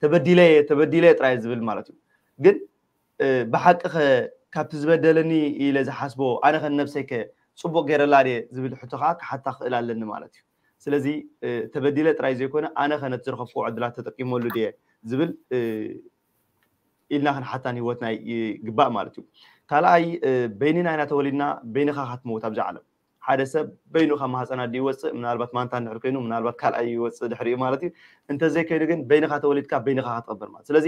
ተበዲለ ተበዲለ ጥራይ ዝብል ማለት እዩ። ግን ብሓቂ ከ ካብቲ ዝበደለኒ ኢለ ዝሓስቦ ኣነ ከ ንነብሰይ ከ ጽቡቕ ገይረላ ድየ ዝብል ሕቶ ከዓ ክሓታ ክእል ኣለኒ ማለት እዩ። ስለዚ ተበዲለ ጥራይ ዘይኮነ ኣነ ከ ነቲ ዝረኸብክዎ ዕድላት ተጠቂመሉ ድየ ዝብል ኢልና ክንሓታን ህይወትና ይግባእ ማለት እዩ። ካልኣይ በይንና ኢና ተወሊድና በይንኻ ክትመውት ኣብዚ ዓለም ሓደ ሰብ በይኑ ካብ ማህፀን ኣዲ ይወፅእ ምናልባት ማንታ እንድሕር ኮይኑ ምናልባት ካልኣይ ይወፅእ ድሕሪኡ ማለት እዩ። እንተዘይከይኑ ግን በይንኻ ተወሊድካ በይንኻ ክትቐበር ማለት ስለዚ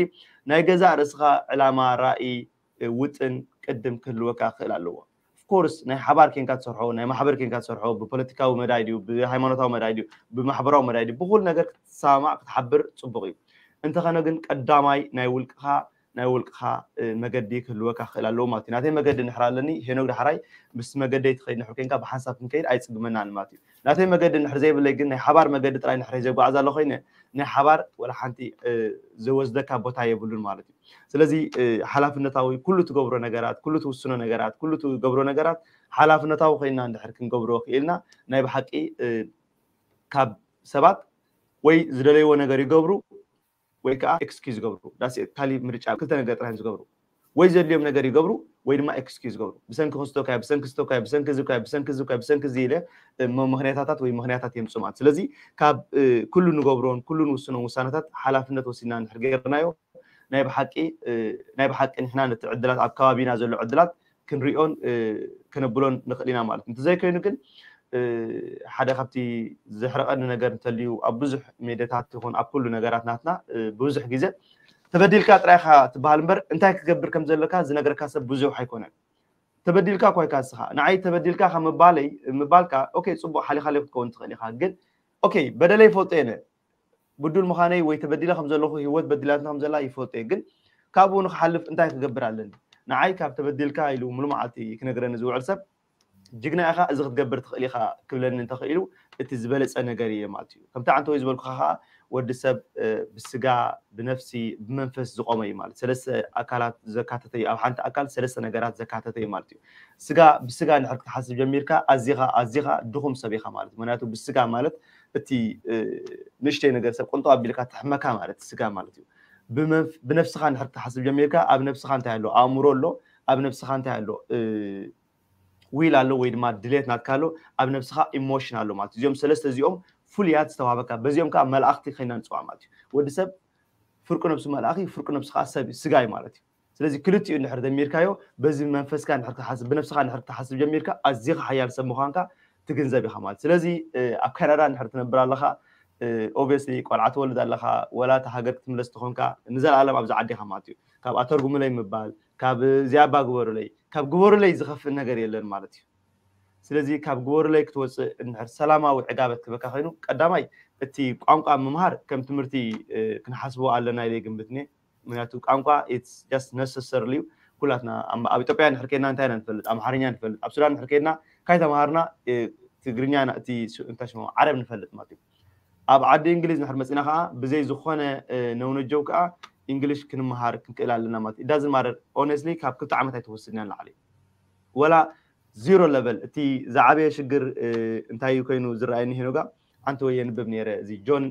ናይ ገዛእ ርእስኻ ዕላማ ራእይ ውጥን ቅድም ክህልወካ ክእል ኣለዎ። ኦፍኮርስ ናይ ሓባር ኬንካ ትሰርሖ ናይ ማሕበር ኬንካ ትሰርሖ ብፖለቲካዊ መዳይ ድዩ ብሃይማኖታዊ መዳይ ድዩ ብማሕበራዊ መዳይ ድዩ ብኩሉ ነገር ክትሰማማዕ ክትሓብር ፅቡቅ እዩ። እንተኸነ ግን ቀዳማይ ናይ ውልቅኻ ናይ ውልቅኻ መገዲ ክህልወካ ክእል ኣለዎ ማለት እዩ። ናተይ መገዲ ንሕር ኣለኒ ሄኖግ ዳሕራይ ምስ መገደይ ትኸይድ ንሕር ኮንካ ብሓንሳብ ክንከይድ ኣይፅግመናን ማለት እዩ። ናተይ መገዲ ንሕር ዘይብለይ ግን ናይ ሓባር መገዲ ጥራይ ንሕር ዘጓዓዝ ኣሎ ኮይነ ናይ ሓባር ወላ ሓንቲ ዘወስደካ ቦታ የብሉን ማለት እዩ። ስለዚ ሓላፍነታዊ ኩሉ ትገብሮ ነገራት ኩሉ ትውስኖ ነገራት ኩሉ ትገብሮ ነገራት ሓላፍነታዊ ኮይና እንድሕር ክንገብሮ ክኢልና ናይ ብሓቂ ካብ ሰባት ወይ ዝደለይዎ ነገር ይገብሩ ወይ ከዓ ኤክስኪዝ ይገብሩ ካሊእ ምርጫ ክልተ ነገር ጥራይ ዝገብሩ ወይ ዘድልዮም ነገር ይገብሩ ወይ ድማ ኤክስኪዝ ይገብሩ ብሰንኪ ክስቶካዮ ብሰንኪ ስቶካዮ ብሰንኪ ዝካዮ ብሰንኪ ዝካዮ ብሰንኪ ዝኢለ ምክንያታታት ወይ ምክንያታት የምፁ ማለት ስለዚ ካብ ኩሉ ንገብሮን ኩሉ ንውስኖን ውሳነታት ሓላፍነት ወሲድና እንድሕር ገይርናዮ ናይ ብሓቂ ናይ ብሓቂ ንሕና ነቲ ዕድላት ኣብ ከባቢና ዘሎ ዕድላት ክንሪኦን ከነብሎን ንኽእል ኢና ማለት እንተዘይኮይኑ ግን ሓደ ካብቲ ዘሕረቐኒ ነገር እንተልዩ ኣብ ብዙሕ ሜድያታት ይኹን ኣብ ኩሉ ነገራት ናትና ብዙሕ ግዜ ተበዲልካ ጥራይካ ትበሃል እምበር እንታይ ክገብር ከም ዘለካ ዝነግረካ ሰብ ብዙሕ ኣይኮነን። ተበዲልካ እኳ ኢካ ንስኻ ንዓይ ተበዲልካ ካብ ምባለይ ምባልካ ኦኬ ፅቡቅ ሓሊኻለይ ክትከውን ትኽእል ኢኻ ግን ኦኬ በደለይ ይፈልጦ የነ ብዱል ምዃነይ ወይ ተበዲለ ከም ዘለኹ ህይወት በዲላትና ከም ዘላ ይፈልጦ እየ ግን ካብኡ ንክሓልፍ እንታይ ክገብር ኣለኒ ንዓይ ካብ ተበዲልካ ኢሉ ሙሉ መዓልቲ ክነግረኒ ዝውዕል ሰብ ጅግና ኢኻ እዚ ክትገብር ትኽእል ኢኻ ክብለኒ እንተኽኢሉ እቲ ዝበለፀ ነገር እየ ማለት እዩ ከምቲ ዓንተወይ ዝበልኩኻ ከዓ ወዲ ሰብ ብስጋ ብነፍሲ ብመንፈስ ዝቆመ እዩ ማለት ሰለስተ ኣካላት ዘካተተ እዩ ኣብ ሓንቲ ኣካል ሰለስተ ነገራት ዘካተተ እዩ ማለት እዩ ስጋ ብስጋ እንድሕር ክትሓስብ ጀሚርካ ኣዚኻ ኣዚኻ ድኹም ሰብ ኢኻ ማለት እዩ ምክንያቱ ብስጋ ማለት እቲ ንእሽተይ ነገር ሰብ ቅንጦ ኣቢልካ ትሕመካ ማለት ስጋ ማለት እዩ ብነፍስኻ እንድሕር ክትሓስብ ጀሚርካ ኣብ ነብስኻ እንታይ ኣሎ ኣእምሮ ኣሎ ኣብ ነብስኻ እንታይ ኣሎ ዊል ኣሎ ወይ ድማ ድሌት ናትካ ኣሎ ኣብ ነብስኻ ኢሞሽን ኣሎ ማለት እዚኦም ሰለስተ እዚኦም ፍሉያት ዝተዋሃበካ በዚኦም ከዓ መላእኽቲ ኮይና ንፅዋዕ ማለት እዩ ወዲ ሰብ ፍርቁ ነብሱ መልኣኽ እዩ ፍርቁ ነብሱ ከዓ ሰብ ስጋ እዩ ማለት እዩ ስለዚ ክልቲኡ እንድሕር ደሚርካዮ በዚ መንፈስካ እንድሕር ክትሓስብ ብነብስኻ እንድሕር ክትሓስብ ጀሚርካ ኣዚኻ ሓያል ሰብ ምዃንካ ትግንዘብ ኢኻ ማለት ስለዚ ኣብ ካናዳ እንድሕር ትነብር ኣለኻ ኦብስሊ ቆልዓ ትወልድ ኣለኻ ወላ እቲ ሃገር ክትምለስ ትኾንካ ንዘለኣለም ኣብዚ ዓዲ ኢኻ ማለት እዩ ካብ ኣተርጉምለይ ምባል ካብ እዚኣ ባ ግበሩለይ ካብ ግበሩለይ ዝኸፍእ ነገር የለን ማለት እዩ ስለዚ ካብ ግበሩለይ ክትወፅእ እንድሕር ሰላማዊ ዕጋበት ክበካ ኮይኑ ቀዳማይ እቲ ቋንቋ ምምሃር ከም ትምህርቲ ክንሓስቦ ኣለና ኢለ ግምትኒ ምክንያቱ ቋንቋ it's just necessary እዩ። ኩላትና ኣብ ኢትዮጵያ ንድሕር ከድና እንታይ ኢና ንፈልጥ? ኣምሓርኛ ንፈልጥ። ኣብ ሱዳን ንድሕር ከድና እንታይ ተምሃርና? ትግርኛ፣ እቲ እንታይ ሽሞ፣ ዓረብ ንፈልጥ ማለት እዩ። ኣብ ዓዲ እንግሊዝ ንድሕር መፂና ከዓ ብዘይ ዝኾነ ነውነጀው ከዓ እንግሊሽ ክንመሃር ክንክእል ኣለና ማለት እዩ። ዳዝን ማረር ኦነስትሊ ካብ ክልተ ዓመት ኣይትወስድን እያ ንላዕሊ። ወላ ዚሮ ለቨል። እቲ ዝዓበየ ሽግር እንታይ እዩ ኮይኑ ዝረኣየኒ ሄኖጋ? ሓንቲ ወይ የንብብ ነይረ፣ እዚ ጆን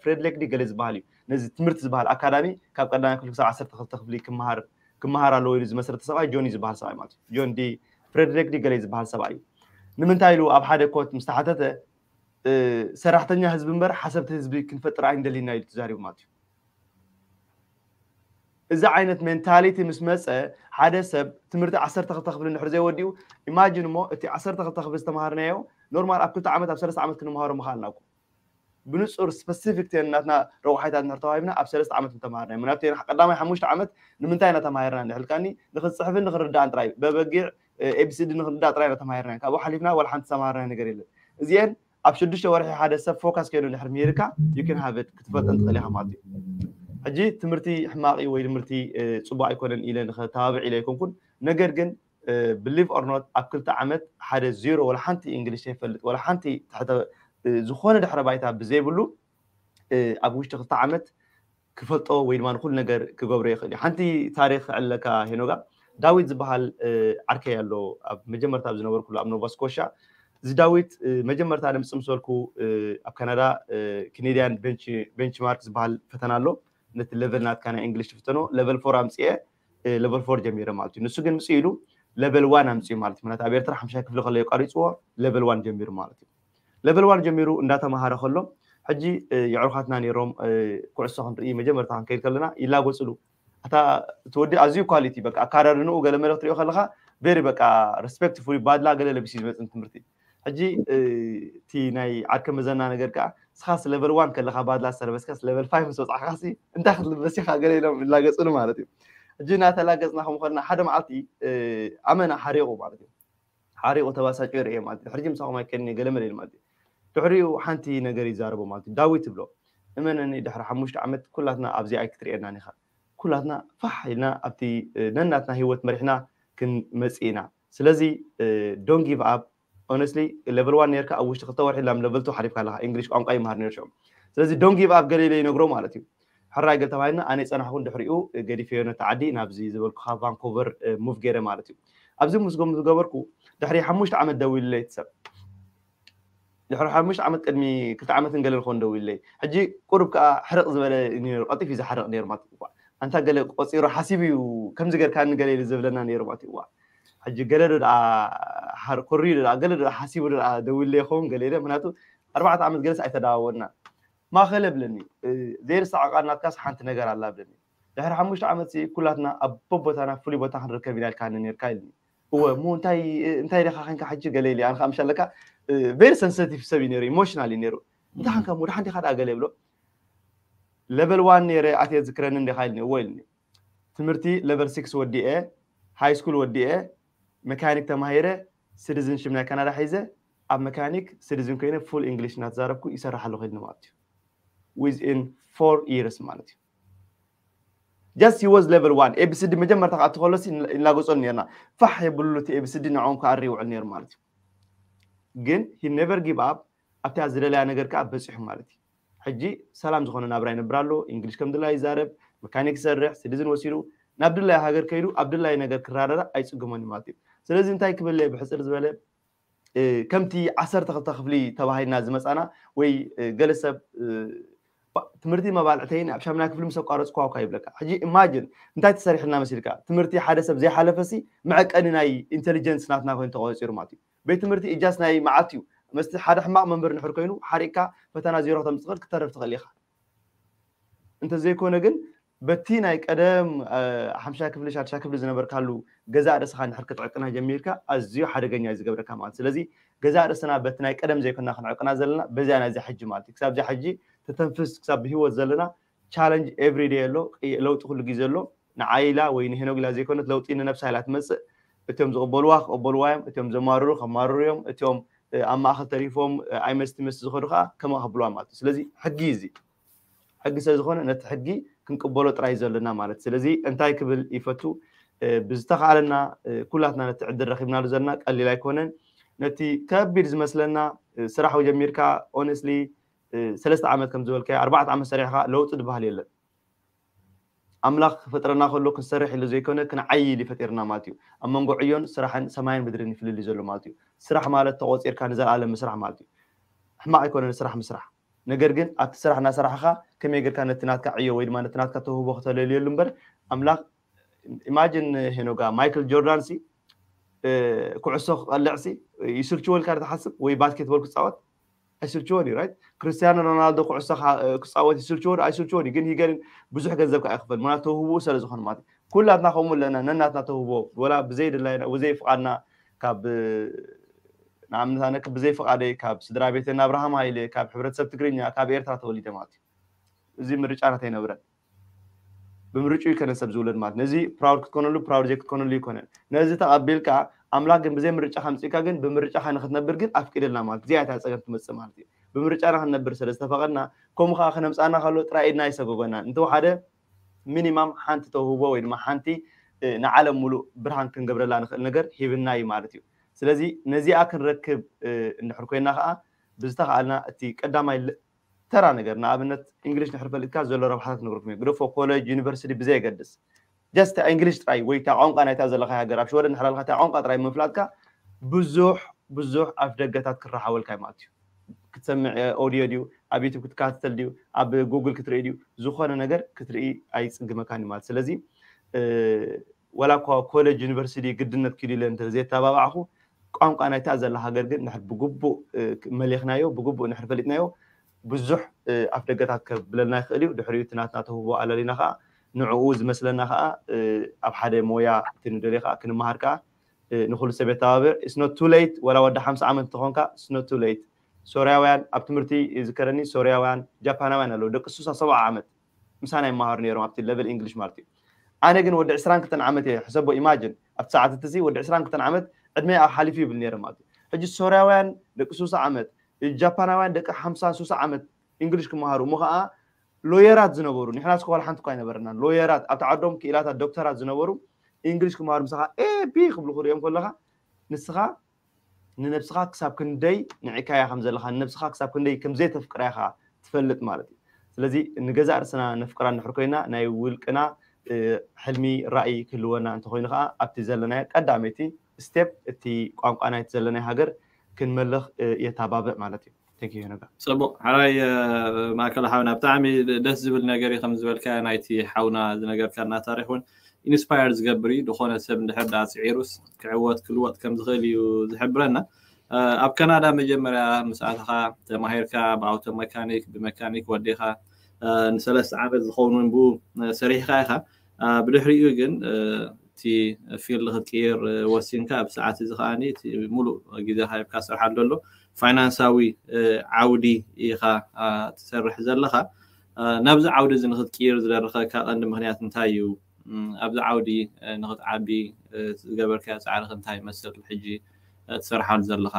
ፍሬድሌክ ዲ ገለ ዝበሃል እዩ፣ ነዚ ትምህርቲ ዝበሃል ኣካዳሚ ካብ ቀዳማይ ክፍሊ ክሳብ ዓሰርተ ክልተ ክፍሊ ክመሃር ኣለዎ ኢሉ ዝመሰረተ ሰብኣይ ጆን እዩ ዝበሃል ሰብኣይ ማለት እዩ። ጆን ዲ ፍሬድሌክ ዲ ገለ ዝበሃል ሰብኣይ እዩ። ንምንታይ ኢሉ ኣብ ሓደ ኮት ምስ ተሓተተ ሰራሕተኛ ህዝቢ እምበር ሓሰብቲ ህዝቢ ክንፈጥር ኣይንደሊና ኢሉ ተዛሪቡ ማለት እዩ። እዚ ዓይነት ሜንታሊቲ ምስ መፀ ሓደ ሰብ ትምህርቲ ዓሰርተ ክልተ ክፍሊ እንድሕር ዘይወዲኡ፣ ኢማጂን እሞ እቲ ዓሰርተ ክልተ ክፍሊ ዝተምሃርናዮ ኖርማል ኣብ ክልተ ዓመት ኣብ ሰለስተ ዓመት ክንምሃሮ ምኽኣልና እኮ። ብንፁር ስፐሲፊክ ናትና ረቑሓታት እንድሕር ተዋሂብና ኣብ ሰለስተ ዓመት ምተምሃርናዮ። ምክንያቱ ቀዳማይ ሓሙሽተ ዓመት ንምንታይ ኢና ተማሂርና እንድሕር ኢልካኒ፣ ንክንፅሕፍን ንክንርዳእን ጥራይ፣ በበጊዕ ኤቢሲዲ ንክንርዳእ ጥራይ ኢና ተማሂርናዮ። ካብኡ ሓሊፍና ዋላ ሓንቲ ዝተምሃርናዮ ነገር የለን። እዚአን ኣብ ሽዱሽተ ወርሒ ሓደ ሰብ ፎካስ ኮይኑ እንድሕር ምሂርካ you can have it ክትፈልጠን ትኽእል ኢኻ ማለት እዩ። ሕጂ ትምህርቲ ሕማቕ እዩ ወይ ትምህርቲ ፅቡቅ ኣይኮነን ኢለ ንኸተባብዕ ኢለ ኣይኮንኩን። ነገር ግን believe or not ኣብ ክልተ ዓመት ሓደ ዜሮ ወላ ሓንቲ እንግሊሽ ዘይፈልጥ ወላ ሓንቲ ዝኾነ ድሕረ ባይታ ብዘይብሉ ኣብ ውሽጢ ክልተ ዓመት ክፈልጦ ወይ ድማ ንኩሉ ነገር ክገብሮ ይኽእል እዩ። ሓንቲ ታሪክ ክዕለካ ሄኖጋ፣ ዳዊት ዝበሃል ዓርከይ ኣሎ ኣብ መጀመርታ ኣብ ዝነበርኩሉ ኣብ ኖቫ ስኮሻ። እዚ ዳዊት መጀመርታ ድምፂ ምስ በልኩ ኣብ ካናዳ ኪኔድያን ቤንችማርክ ዝበሃል ፈተና ኣሎ። ነቲ ሌቨል ናትካ ናይ እንግሊሽ ትፍተኖ ሌቨል ፎር ኣምፅኤ ሌቨል ፎር ጀሚረ ማለት እዩ። ንሱ ግን ምፅእ ኢሉ ሌቨል ዋን ኣምፅኡ ማለት እዩ። ምክንያቱ ኣብ ኤርትራ ሓምሻይ ክፍሊ ከሎ የቋሪፅዎ ሌቨል ዋን ጀሚሩ ማለት እዩ። ሌቨል ዋን ጀሚሩ እንዳተምሃረ ከሎ ሕጂ የዕሩኻትና ነይሮም ኩዕሶ ክንርኢ መጀመርታ ክንከይድ ከለና ይላጎፅሉ። ኣታ እቲ ወዲ ኣዝዩ ኳሊቲ በቃ ኣካዳድንኡ ገለ መለ ክትሪኦ ከለካ ቬሪ በቃ ሪስፔክትፉል ባድላ ገለ ለቢሱ እዩ ዝመፅእ ትምህርቲ። ሕጂ እቲ ናይ ዓርከ መዘና ነገር ከዓ ንስኻስ ሌቨል ዋን ከለካ ባድላ ዝተለበስካስ ሌቨል ፋይቭ ምስ በፃሕካሲ እንታይ ክትልበስ ኢካ ገለ ኢሎም ይላገፅሉ ማለት እዩ። ሕጂ እናተላገፅና ከምኡ ከለና ሓደ መዓልቲ ኣመና ሓሪቑ ማለት እዩ። ሓሪቑ ተባሳጭ ይርእየ ማለት እዩ። ሕጂ ምሳኹም ኣይከድን እየ ገለ መለ ኢሉ ማለት እዩ። ድሕሪኡ ሓንቲ ነገር ይዛረቦ ማለት እዩ። ዳዊት ይብሎ እመነኒ ድሕሪ ሓሙሽተ ዓመት ኩላትና ኣብዚ ኣይክትርእየናን ኢኻ። ኩላትና ፋሕ ኢልና ኣብቲ ነናትና ህይወት መሪሕና ክንመፅእ ኢና። ስለዚ don't give up። Honestly ሌቨል ዋን ነርካ ኣብ ውሽጢ ክልተ ወርሒ ናብ ሌቨል ቱ ሓሊፍካ ኣለካ። እንግሊሽ ቋንቋ ይምሃር ነሩ ሽዑ። ስለዚ don't give up ገለ ኢለ ይነግሮ ማለት እዩ። ሕራይ ገል ተባሂልና ኣነ ጸናሕኩን ድሕሪኡ ገዲፈዮ ነቲ ዓዲ ናብዚ ዝበልኩኻ ቫንኮቨር ሙቭ ገይረ ማለት እዩ። ኣብዚ ሙዝ ዝገበርኩ ድሕሪ ሓሙሽተ ዓመት ደዊሉለይ እቲ ሰብ። ድሕሪ ሓሙሽተ ዓመት ቅድሚ ክልተ ዓመትን ገለ ንኸውን ደዊሉለይ። ሕጂ ቁሩብ ከኣ ሕርቕ ዝበለ እዩ ነይሩ፣ ቀልጢፉ እዩ ዝሓርቕ ነይሩ ማለት እዩ። ኣንታ ገለ ቆጺሩ ሓሲቡ እዩ ከምዚ ጌርካኒ ገለ ኢሉ ዝብለና ነይሩ ማለት እዩ። ሕጂ ገለ ዶ ደኣ ሓር- ኮርዩ ዶ ደኣ ገለ ዶ ደኣ ሓሲቡ ዶ ደኣ ደዊሉለይ ይኸውን ገለ ኢለ፣ ምክንያቱ ኣርባዕተ ዓመት ገለስ ኣይተደዋወልና። ማእከለ ብለኒ ዘይርሳዕ ቃል ናትካስ ሓንቲ ነገር ኣላ ብለኒ። ድሕሪ ሓሙሽተ ዓመት ኩላትና ኣብ በቦታና ፍሉይ ቦታ ክንርከብ ኢና ኢልካኒ ነርካ ኢልኒ። እወ እሞ እንታይ እንታይ ዲኻ ኮንካ ሕጂ ገለ ኢለ ኣነ ከዓ ምሻለካ ቬሪ ሰንሰቲቭ ሰብ እዩ ነይሩ፣ ኢሞሽናል እዩ ነይሩ። እንታይ ሓንካ እሞ ደሓን ዲኻ ደኣ ገለ ይብሎ። ሌቨል ዋን ነይረ ኣትየ ዝክረኒ እንዲኻ ኢልኒ። እወ ኢልኒ። ትምህርቲ ሌቨል ሲክስ ወዲኤ፣ ሃይ ስኩል ወዲኤ፣ መካኒክ ተማሂረ፣ ሲቲዝንሽፕ ናይ ካናዳ ሒዘ ኣብ መካኒክ ሲቲዝን ኮይነ ፉል ኢንግሊሽ እናተዛረብኩ ይሰርሕ ኣለኹ ኢልኒ ማለት እዩ። Within four years ማለት እዩ። Just he was level one። ኤቢሲዲ መጀመርታ ክኣቱ ከሎሲ ይላገጸሉ ነርና። ፋሕ የብሉሉ እቲ ኤቢሲዲ ንዕኦም ክኣሪ ይውዕል ነይሩ ማለት እዩ። ግን he never give up ኣብታ ዝደለያ ነገር ከዓ በፂሑ ማለት እዩ። ሕጂ ሰላም ዝኾነ ናብራ ይነብር ኣሎ። እንግሊሽ ከም ድላዩ ይዛረብ፣ መካኒክ ይሰርሕ፣ ሲቲዝን ወሲዱ ናብ ድላዩ ሃገር ከይዱ ኣብ ድላዩ ነገር ክራዳዳእ ኣይፅግሞን እዩ ማለት እዩ። ስለዚ እንታይ ክብል እየ ብሕፅር ዝበለ ከምቲ ዓሰርተ ክልተ ክፍሊ ተባሂልና ዝመፃና ወይ ገለ ሰብ ትምህርቲ መባልዕተይን ኣብ ሻምናይ ክፍሊ ምስ ኣቋረፅኩ እኳ ይብለካ። ሕጂ ኢማጅን እንታይ ተሰሪሕልና መሲልካ? ትምህርቲ ሓደ ሰብ ዘይሓለፈሲ መዐቀኒ ናይ ኢንቴሊጀንስ ናትና ኮይኑ ተቆፂሩ ማለት እዩ። ቤት ትምህርቲ ኢጃስ ናይ መዓልቲ እዩ። መስቲ ሓደ ሕማቕ መምህር ንሕር ኮይኑ ሓሪቕካ ፈተና ዜሮ ከተምፅእ ክትተርፍ ትኽእል ኢኻ። እንተዘይኮነ ግን በቲ ናይ ቀደም ሓምሻ ክፍሊ ሻድሻ ክፍሊ ዝነበርካሉ ገዛእ ርእስኻ እንድሕር ክትዕቅና ጀሚርካ ኣዝዩ ሓደገኛ እዩ ዝገብረካ ማለት። ስለዚ ገዛእ ርእስና በቲ ናይ ቀደም ዘይኮና ክንዕቅና ዘለና በዚያ ናይዚ ሕጂ ማለት እዩ። ክሳብ እዚያ ሕጂ ተተንፍስ ክሳብ ብህይወት ዘለና ቻለንጅ ኤቭሪ ዴይ ኣሎ። ለውጢ ኩሉ ግዜ ኣሎ። ንዓይ ኢላ ወይ ንሄኖግ ኢላ ዘይኮነት ለውጢ ንነብሳ ኢላ ትመፅእ። እቲኦም ዝቕበልዋ ክቕበልዋ እዮም። እቲኦም ዘማርሩ ከማርሩ እዮም። እቲኦም ኣብ ማእኸል ተሪፎም ኣይመስቲ መስቲ ዝኸዱ ከዓ ከምኡ ክብልዋ ማለት እዩ። ስለዚ ሕጊ እዩ እዚ። ሕጊ ስለ ዝኾነ ነቲ ሕጊ ክንቅበሎ ጥራይ ዘለና ማለት። ስለዚ እንታይ ክብል ይፈቱ፣ ብዝተኻለና ኩላትና ነቲ ዕድል ረኺብናሉ ዘለና ቀሊል ኣይኮነን። ነቲ ከቢድ ዝመስለና ስራሕ ጀሚርካ፣ ኦነስሊ፣ ሰለስተ ዓመት ከም ዝበልካዮ ኣርባዕተ ዓመት ሰሪሕካ ለውጢ ዝበሃል የለን። ኣምላኽ ክፈጥረና ከሎ ክንሰርሕ ኢሉ ዘይኮነ ክንዓይ ኢሉ ይፈጢርና ማለት እዩ። ኣብ መንጎ ዕዮን ስራሕን ሰማይን ምድርን ይፍልል ዘሎ ማለት እዩ። ስራሕ ማለት ተቆፂርካ ንዘለኣለም ምስራሕ ማለት እዩ። ሕማቕ ኣይኮነን ስራሕ ምስራሕ። ነገር ግን ኣብቲ ስራሕ እናሰራሕኻ ከመይ ጌርካ ነቲ ናትካ ዕዮ ወይ ድማ ነቲ ናትካ ተውህቦ ከተለልየሉ እምበር፣ ኣምላኽ፣ ኢማጂን ሄኖጋ፣ ማይክል ጆርዳን ሲ ኩዕሶ ክቐልዕ ሲ ይስልችዎ ኢልካ ትሓስብ ወይ ባስኬትቦል ክፃወት ኣይስልችዎን እዩ። ራይት፣ ክርስቲያኖ ሮናልዶ ኩዕሶ ክፃወት ይስልችዎ ኣይስልችዎን እዩ። ግን ሂገን ብዙሕ ገንዘብ ከዓ ይኽፈል ምክንያቱ ተውህብኡ ስለ ዝኾነ ማለት እዩ። ኩላትና ከምኡ ኣለና፣ ነናትና ተውህቦ ወላ ብዘይ ድላይና ብዘይ ፍቓድና ካብ ንኣብነት ኣነ ብዘይ ፍቓደይ ካብ ስድራ ቤተን ኣብርሃም ሃይለ ካብ ሕብረተሰብ ትግርኛ ካብ ኤርትራ ተወሊደ ማለት እዩ። እዚ ምርጫ ናተይ ነብረን ብምርጭኡ ይከነ ሰብ ዝውለድ ማለት ነዚ ፕራውድ ክትኮነሉ ፕራውድ ዘይክትኮነሉ ይኮነን። ነዚ ተቐቢልካ ኣምላኽ ግን ብዘይ ምርጫ ከምፅእካ ግን ብምርጫኻ ንክትነብር ግን ኣፍቂደልና ማለት እዚኣ እታ ፀገም ትመፅእ ማለት እዩ። ብምርጫና ክንነብር ስለ ዝተፈቐድና ከምኡ ከዓ ክነምፃና ከሎ ጥራይ ኢድና ይሰጎጎና እንተወሓደ ሚኒማም ሓንቲ ተውህቦ ወይ ድማ ሓንቲ ንዓለም ሙሉእ ብርሃን ክንገብረላ ንኽእል ነገር ሂብና እዩ ማለት እዩ። ስለዚ ነዚኣ ክንረክብ እንድሕር ኮይና ከዓ ብዝተኽኣልና እቲ ቀዳማይ ተራ ነገር ንኣብነት እንግሊሽ ድሕር ፈሊጥካ ዘሎ ረብሓታት ነግርኩም እዮም። ግደፎ ኮሌጅ ዩኒቨርሲቲ ብዘየገድስ ጀስት እንግሊሽ ጥራይ ወይ እታ ቋንቋ ናይታ ዘለካ ሃገር ኣብ ሽወደን ድሕር ኣለካ እታ ቋንቋ ጥራይ ምፍላጥካ ብዙሕ ብዙሕ ኣፍ ደገታት ክረሓወልካ ማለት እዩ። ክትሰምዕ ኦዲዮ ድዩ ኣብ ዩቱብ ክትከታተል ድዩ ኣብ ጉግል ክትርኢ ድዩ ዝኾነ ነገር ክትርኢ ኣይፅግመካን ማለት ስለዚ ወላ እኳ ኮሌጅ ዩኒቨርሲቲ ግድነት ኪዱ ኢለ እንተ ዘየተባባዕኹ ቋንቋ ናይታ ዘላ ሃገር ግን ንሕር ብግቡእ መሌኽናዮ ብግቡእ ንሕር ፈሊጥናዮ ብዙሕ ኣፍ ደገታት ከብለልና ይኽእል እዩ። ድሕሪኡ እቲ ናትና ተውህቦ ኣለሊና ከዓ ንዕኡ ዝመስለና ከዓ ኣብ ሓደ ሞያ እቲ ንደልዮ ከዓ ክንመሃር ከዓ ንኩሉ ሰብ የተባብዕ። It's not too late ወላ ወዲ ሓምሳ ዓመት እንተኾንካ it's not too late። ሶርያውያን ኣብ ትምህርቲ ይዝከረኒ ሶርያውያን ጃፓናውያን ኣለዉ ደቂ ሱሳ ሰብዓ ዓመት ምሳና ይመሃሩ ነይሮም ኣብቲ ሌቨል እንግሊሽ ማለት እዩ። ኣነ ግን ወዲ ዕስራን ክልተን ዓመት እየ ሕሰቦ ኢማጅን ኣብቲ ሰዓት እቲ ወዲ ዕስራን ክልተን ዓመት ዕድመ ሓሊፉ ይብል ነይረ ማለት እዩ። ሕጂ ሶርያውያን ደቂ ሱሳ ዓመት ጃፓናውያን ደቂ ሓምሳ ሱሳ ዓመት እንግሊሽ ክመሃሩ እሞ ከዓ ሎየራት ዝነበሩ ንሕና ስኮላ ሓንቲ እኳ ኣይነበረና ሎየራት ኣብቲ ዓዶም ክኢላታት ዶክተራት ዝነበሩ እንግሊሽ ክመሃሩ ምሳኻ ኤቢ ክብሉ ክሪኦም ከለካ ንስኻ ንነብስኻ ክሳብ ክንደይ ንዒካያ ከም ዘለኻ ንነብስኻ ክሳብ ክንደይ ከም ዘይተፍቅራ ኢኻ ትፈልጥ ማለት እዩ። ስለዚ ንገዛእ ርእስና ነፍቅራ እንድሕር ኮይና ናይ ውልቅና ሕልሚ ራእይ ክህልወና እንተኮይኑ ከዓ ኣብቲ ዘለናዮ ቀዳመይቲ ስቴፕ እቲ ቋንቋ ናይቲ ዘለናዮ ሃገር ክንመልኽ የተባብዕ ማለት እዩ። Thank you ነጋ። ጽቡቕ ሓራይ ማእከል ሓውና ብጣዕሚ ደስ ዝብል ነገር እዩ ከም ዝበልካ ናይቲ ሓውና ዝነገርካና ታሪክ እውን ኢንስፓየር ዝገብር እዩ። ዝኾነ ሰብ እንድሕር ዳ ጽዒሩስ ክዕወት ክልወጥ ከም ዝኽእል እዩ ዝሕብረና። ኣብ ካናዳ መጀመርያ ምስ ኣተኻ ተማሂርካ ብኣውቶ መካኒክ ብመካኒክ ወዲኻ ንሰለስተ ዓመት ዝኸውን እውን ብኡ ሰሪሕካ ኢኻ። ብድሕሪኡ ግን እቲ ፊልድ ክትቅይር ወሲንካ ኣብ ሰዓት እዚ ከዓ ሙሉእ ግዜካ ሂብካ ትሰርሓሉ ዘሎ ፋይናንሳዊ ዓውዲ ኢኻ ትሰርሕ ዘለኻ። ናብዚ ዓውዲ እዚ ንክትቅይር ዝደረኸካ ቀንዲ ምክንያት እንታይ እዩ? ኣብዚ ዓውዲ ንክትዓቢ ዝገበርካዮ ፃዕሪ እንታይ ይመስል? ሕጂ ትሰርሓሉ ዘለኻ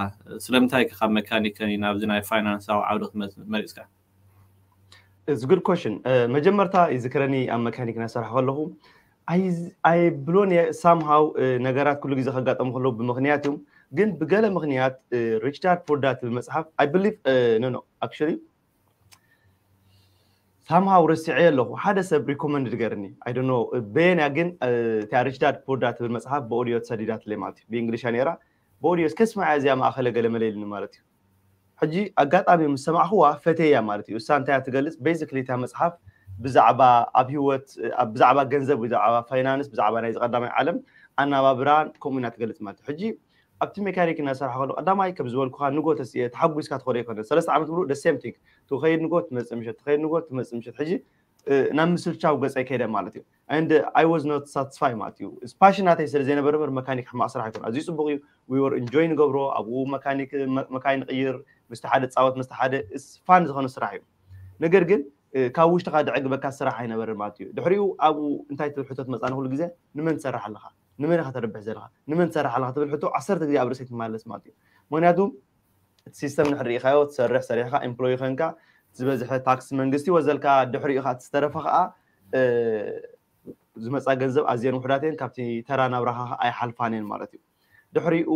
ስለምንታይ ኢኻ ካብ መካኒክ ናብዚ ናይ ፋይናንሳዊ ዓውዲ ክትመፅእ መሪፅካ? It's a good question። መጀመርታ ይዝክረኒ ኣብ መካኒክ እናሰርሐ ከለኹ ኣይብሎን እየ ሳምሃው ነገራት ኩሉ ግዜ ከጋጠሙ ከለዉ ብምክንያት እዮም። ግን ብገለ ምክንያት ሪች ዳድ ፑር ዳድ ትብል መፅሓፍ I believe no no actually ሳምሃው ረሲዐ ኣለኹ። ሓደ ሰብ ሪኮመንድ ገርኒ I don't know በየን እያ ግን እቲያ ሪች ዳድ ፑር ዳድ ትብል መፅሓፍ ብኦዲዮ ተሰዲዳትለይ ማለት እዩ። ብእንግሊሻ ነይራ ብኦዲዮ እስከ ስማዕ እዚኣ ማእኸለ ገለ መለ ኢልኒ ማለት እዩ። ሕጂ ኣጋጣሚ ምስ ሰማዕኽዋ ፈተያ ማለት እዩ። እሳ እንታይ እያ ትገልፅ? ቤዚክሊ እታ መፅሓፍ ብዛዕባ ኣብ ህይወት ብዛዕባ ገንዘብ ብዛዕባ ፋይናንስ ብዛዕባ ናይዚ ቀዳማይ ዓለም ኣናባብራን ከምኡ ኢና ትገልፅ ማለት እዩ። ሕጂ ኣብቲ ሜካኒክ እናሰርሐ ከሎ ቀዳማይ ከም ዝበልኩኻ ንጎ ተስየ ተሓጒስካ ትኸዶ ኣይኮነ ሰለስተ ዓመት ሙሉእ the same thing ትኸይድ ንጎ ትመፅእ ምሸት ትኸይድ ንጎ ትመፅእ ምሸት ሕጂ ናብ ምስልቻው ገፀይ ከይደ ማለት እዩ። And I was not satisfied ማለት እዩ። ፓሽን ናተይ ስለ ዘይነበረ በር መካኒክ ሕማቕ ስራሕ ኣይኮነ ኣዝዩ ፅቡቅ እዩ። We were enjoy ንገብሮ ኣብኡ መካኒክ መካይን ንቅይር ምስቲ ሓደ ፃወት ምስቲ ሓደ ፋን ዝኾነ ስራሕ እዩ። ነገር ግን ካብ ውሽጥኻ ድዕግበካ ስራሕ ኣይነበረ ማለት እዩ። ድሕሪኡ ኣብኡ እንታይ ትብል ሕቶ ትመፃኒ ኩሉ ግዜ ንመን ትሰርሕ ኣለኻ? ንመን ኢኻ ተርብሕ ዘለኻ? ንመን ትሰርሕ ኣለኻ ትብል ሕቶ ዓሰርተ ግዜ ኣብ ርእሰይ ትመላለስ ማለት እዩ። ምክንያቱ እቲ ሲስተም ንሕር ርኢኻዮ ትሰርሕ ሰሪሕካ ኤምፕሎይ ኮንካ ዝበዝሐ ታክስ መንግስቲ ወዘልካ ድሕሪኡ ከዓ እቲ ዝተረፈ ከዓ ዝመፃ ገንዘብ ኣዝየን ውሕዳት እየን፣ ካብቲ ተራ ናብራኻ ኣይሓልፋን እየን ማለት እዩ። ድሕሪኡ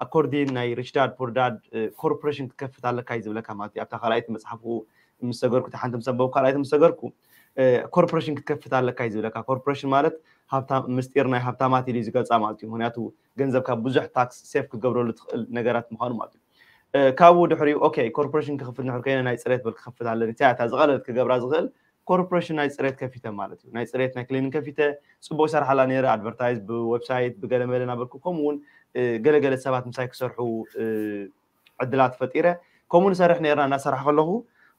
ኣኮርዲን ናይ ሪች ዳድ ፑር ዳድ ኮርፖሬሽን ክትከፍት ኣለካ እዩ ዝብለካ ማለት እዩ። ኣብታ ካልኣይቲ መፅሓፉ ምስ ሰገርኩ፣ እታ ሓንቲ ምስ ኣንበብኩ ካልኣይቲ ምስ ሰገርኩ ኮርፖሬሽን ክትከፍት ኣለካ እዩ ዝብለካ። ኮርፖሬሽን ማለት ምስጢር ናይ ሃብታማት ኢሉ ዝገልፃ ማለት እዩ። ምክንያቱ ገንዘብካ ብዙሕ ታክስ ሴፍ ክትገብረሉ ትኽእል ነገራት ምዃኑ ማለት እዩ። ካብኡ ድሕሪኡ ኦኬ ኮርፖሬሽን ክኽፍት ንሕር ከይነ ናይ ፅሬት በል ክኸፍት ኣለኒ፣ እታ ዝቐለለት ክገብራ ዝኽእል ኮርፖሬሽን ናይ ፅሬት ከፊተ ማለት እዩ። ናይ ፅሬት ናይ ክሊኒንግ ከፊተ፣ ፅቡቅ ይሰርሓላ ነይረ፣ ኣድቨርታይዝ ብዌብሳይት ብገለመለ ናበልኩ፣ ከምኡ እውን ገለገለ ሰባት ምሳይ ክሰርሑ ዕድላት ፈጢረ። ከምኡ ንሰርሕ ነርና። እናሰራሕ ከለኹ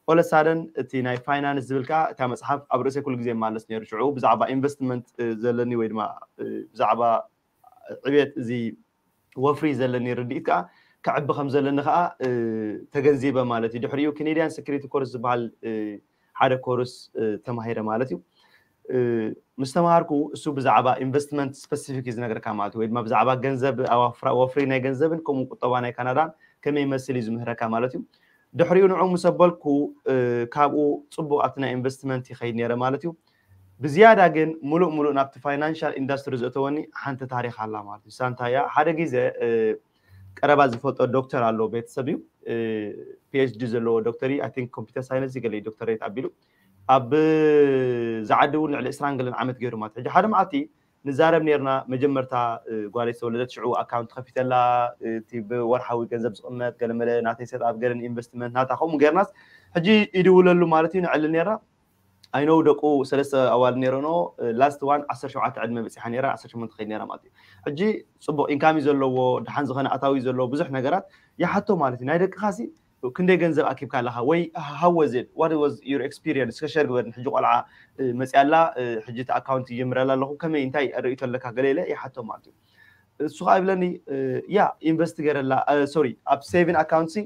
ኦለሳደን እቲ ናይ ፋይናንስ ዝብል ከዓ እታ መፅሓፍ ኣብ ርእሰይ ኩሉ ግዜ የማለስ ነይሩ። ሽዑ ብዛዕባ ኢንቨስትመንት ዘለኒ ወይ ድማ ብዛዕባ ዕቤት እዚ ወፍሪ ዘለኒ ርድኢት ከዓ ክዕቢ ከም ዘለኒ ከዓ ተገንዚበ ማለት እዩ። ድሕሪኡ ኬኔድያን ሴኩሪቲ ኮርስ ዝበሃል ሓደ ኮርስ ተማሂረ ማለት እዩ። ምስ ተምሃርኩ እሱ ብዛዕባ ኢንቨስትመንት ስፐሲፊክ እዩ ዝነግረካ ማለት እዩ። ወይ ድማ ብዛዕባ ገንዘብ ኣዋፍራ ወፍሪ ናይ ገንዘብን ከምኡ ቁጠባ ናይ ካናዳን ከመይ ይመስል እዩ ዝምህረካ ማለት እዩ። ድሕሪኡ ንዑ ምስ ኣበልኩ ካብኡ ፅቡቅ ኣብቲ ናይ ኢንቨስትመንት ይኸይድ ነይረ ማለት እዩ። ብዝያዳ ግን ሙሉእ ሙሉእ ናብቲ ፋይናንሻል ኢንዳስትሪ ዘእተወኒ ሓንቲ ታሪክ ኣላ ማለት እዩ። ሳንታያ ሓደ ግዜ ቀረባ ዝፈልጦ ዶክተር ኣሎ፣ ቤተሰብ እዩ፣ ፒኤችዲ ዘለዎ ዶክተር እዩ። ኮምፒተር ሳይንስ ይገለ ዶክተሬት ኣቢሉ ኣብ ዝዓዲ እውን ልዕሊ ዕስራን ገለን ዓመት ገይሩ ማለት። ሕጂ ሓደ መዓልቲ ንዛረብ ነርና፣ መጀመርታ ጓለይ ዝተወለደት ሽዑ ኣካውንት ከፊተላ፣ እቲ ብወርሓዊ ገንዘብ ዝቕመጥ ገለመለ ናተይ ሰት ኣብ ገለን ኢንቨስትመንት ናታ ከምኡ ገርናስ ሕጂ ይድውለሉ ማለት እዩ። ንዕሊ ነርና ኣይነው ደቁ ሰለስተ ኣዋል ነይረኖ። ላስት ዋን ዓሰርተ ሸውዓተ ዕድመ በፂሓ ነራ፣ ዓሰርተ ሸሞንተ ከይድ ነራ ማለት እዩ። ሕጂ ፅቡቅ ኢንካም እዩ ዘለዎ፣ ድሓን ዝኮነ ኣታዊ ዘለዎ ብዙሕ ነገራት ይሓቶ ማለት እዩ። ናይ ደቅካ ሲ ክንደይ ገንዘብ ኣኪብካ ኣለካ ወይ how was it, what was your experience? ከሸር ግበርን ሕጂ ቆልዓ መፅያ ኣላ፣ ሕጂ እቲ ኣካውንት ይጀምረላ ኣለኩ፣ ከመይ እንታይ ርእቶ ኣለካ ገለ ኢለ ይሓቶ ማለት እዩ። እሱ ከዓ ይብለኒ ያ ኢንቨስት ገረላ፣ ሶሪ፣ ኣብ ሴቪን ኣካውንት ሲ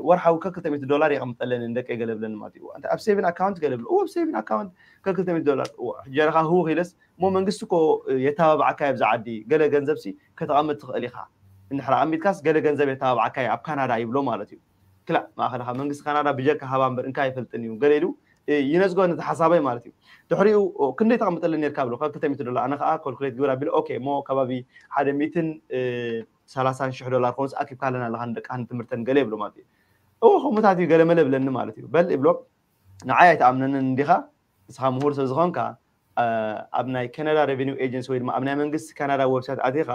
ወርሓዊ ከክልተ ሚእቲ ዶላር የቐምጠለን ንደቀይ ገለ ብለኒ ማለት እዩ። ኣብ ሴቪን ኣካውንት ገለ ብለ ኣብ ሴቪን ኣካውንት ከክልተ ሚእቲ ዶላር ጀረኻ ህውኽ ኢለስ እሞ መንግስቲ እኮ የተባብዓካ ኣብዚ ዓዲ ገለ ገንዘብ ሲ ከተቐምጥ ትኽእል ኢኻ፣ እንድሕር ኣቐሚጥካስ ገለ ገንዘብ የተባብዓካ ኣብ ካናዳ ይብሎ ማለት እዩ። ክላእ ማእኸልኻ መንግስቲ ካናዳ ብጀካ ሃባ እምበር እንካ ኣይፈልጥን እዩ ገለ ኢሉ ይነዝጎ ነቲ ሓሳበይ ማለት እዩ። ድሕሪኡ ክንደይ ተቐምጠለን ነርካ ብሎ ካብ ክልተ ሚእቲ ዶላር ኣነ ከዓ ኮልኩሌት ግብር ኣቢለ ኦኬ እሞ ከባቢ ሓደ ሚእትን ሰላሳን ሽሕ ዶላር ኮንስ ኣኪብካ ኣለና ኣለካ ንደቅኻ ንትምህርተን ገለ ይብሎ ማለት እዩ። እዎ ከምኡታት እዩ ገለመለ ብለኒ ማለት እዩ። በል ይብሎ ንዓይ ኣይትኣምነንን እንዲኻ ንስኻ ምሁር ስለ ዝኾንካ ኣብ ናይ ካናዳ ሬቨኒው ኤጀንሲ ወይ ድማ ኣብ ናይ መንግስቲ ካናዳ ዌብሳይት ኣቲኻ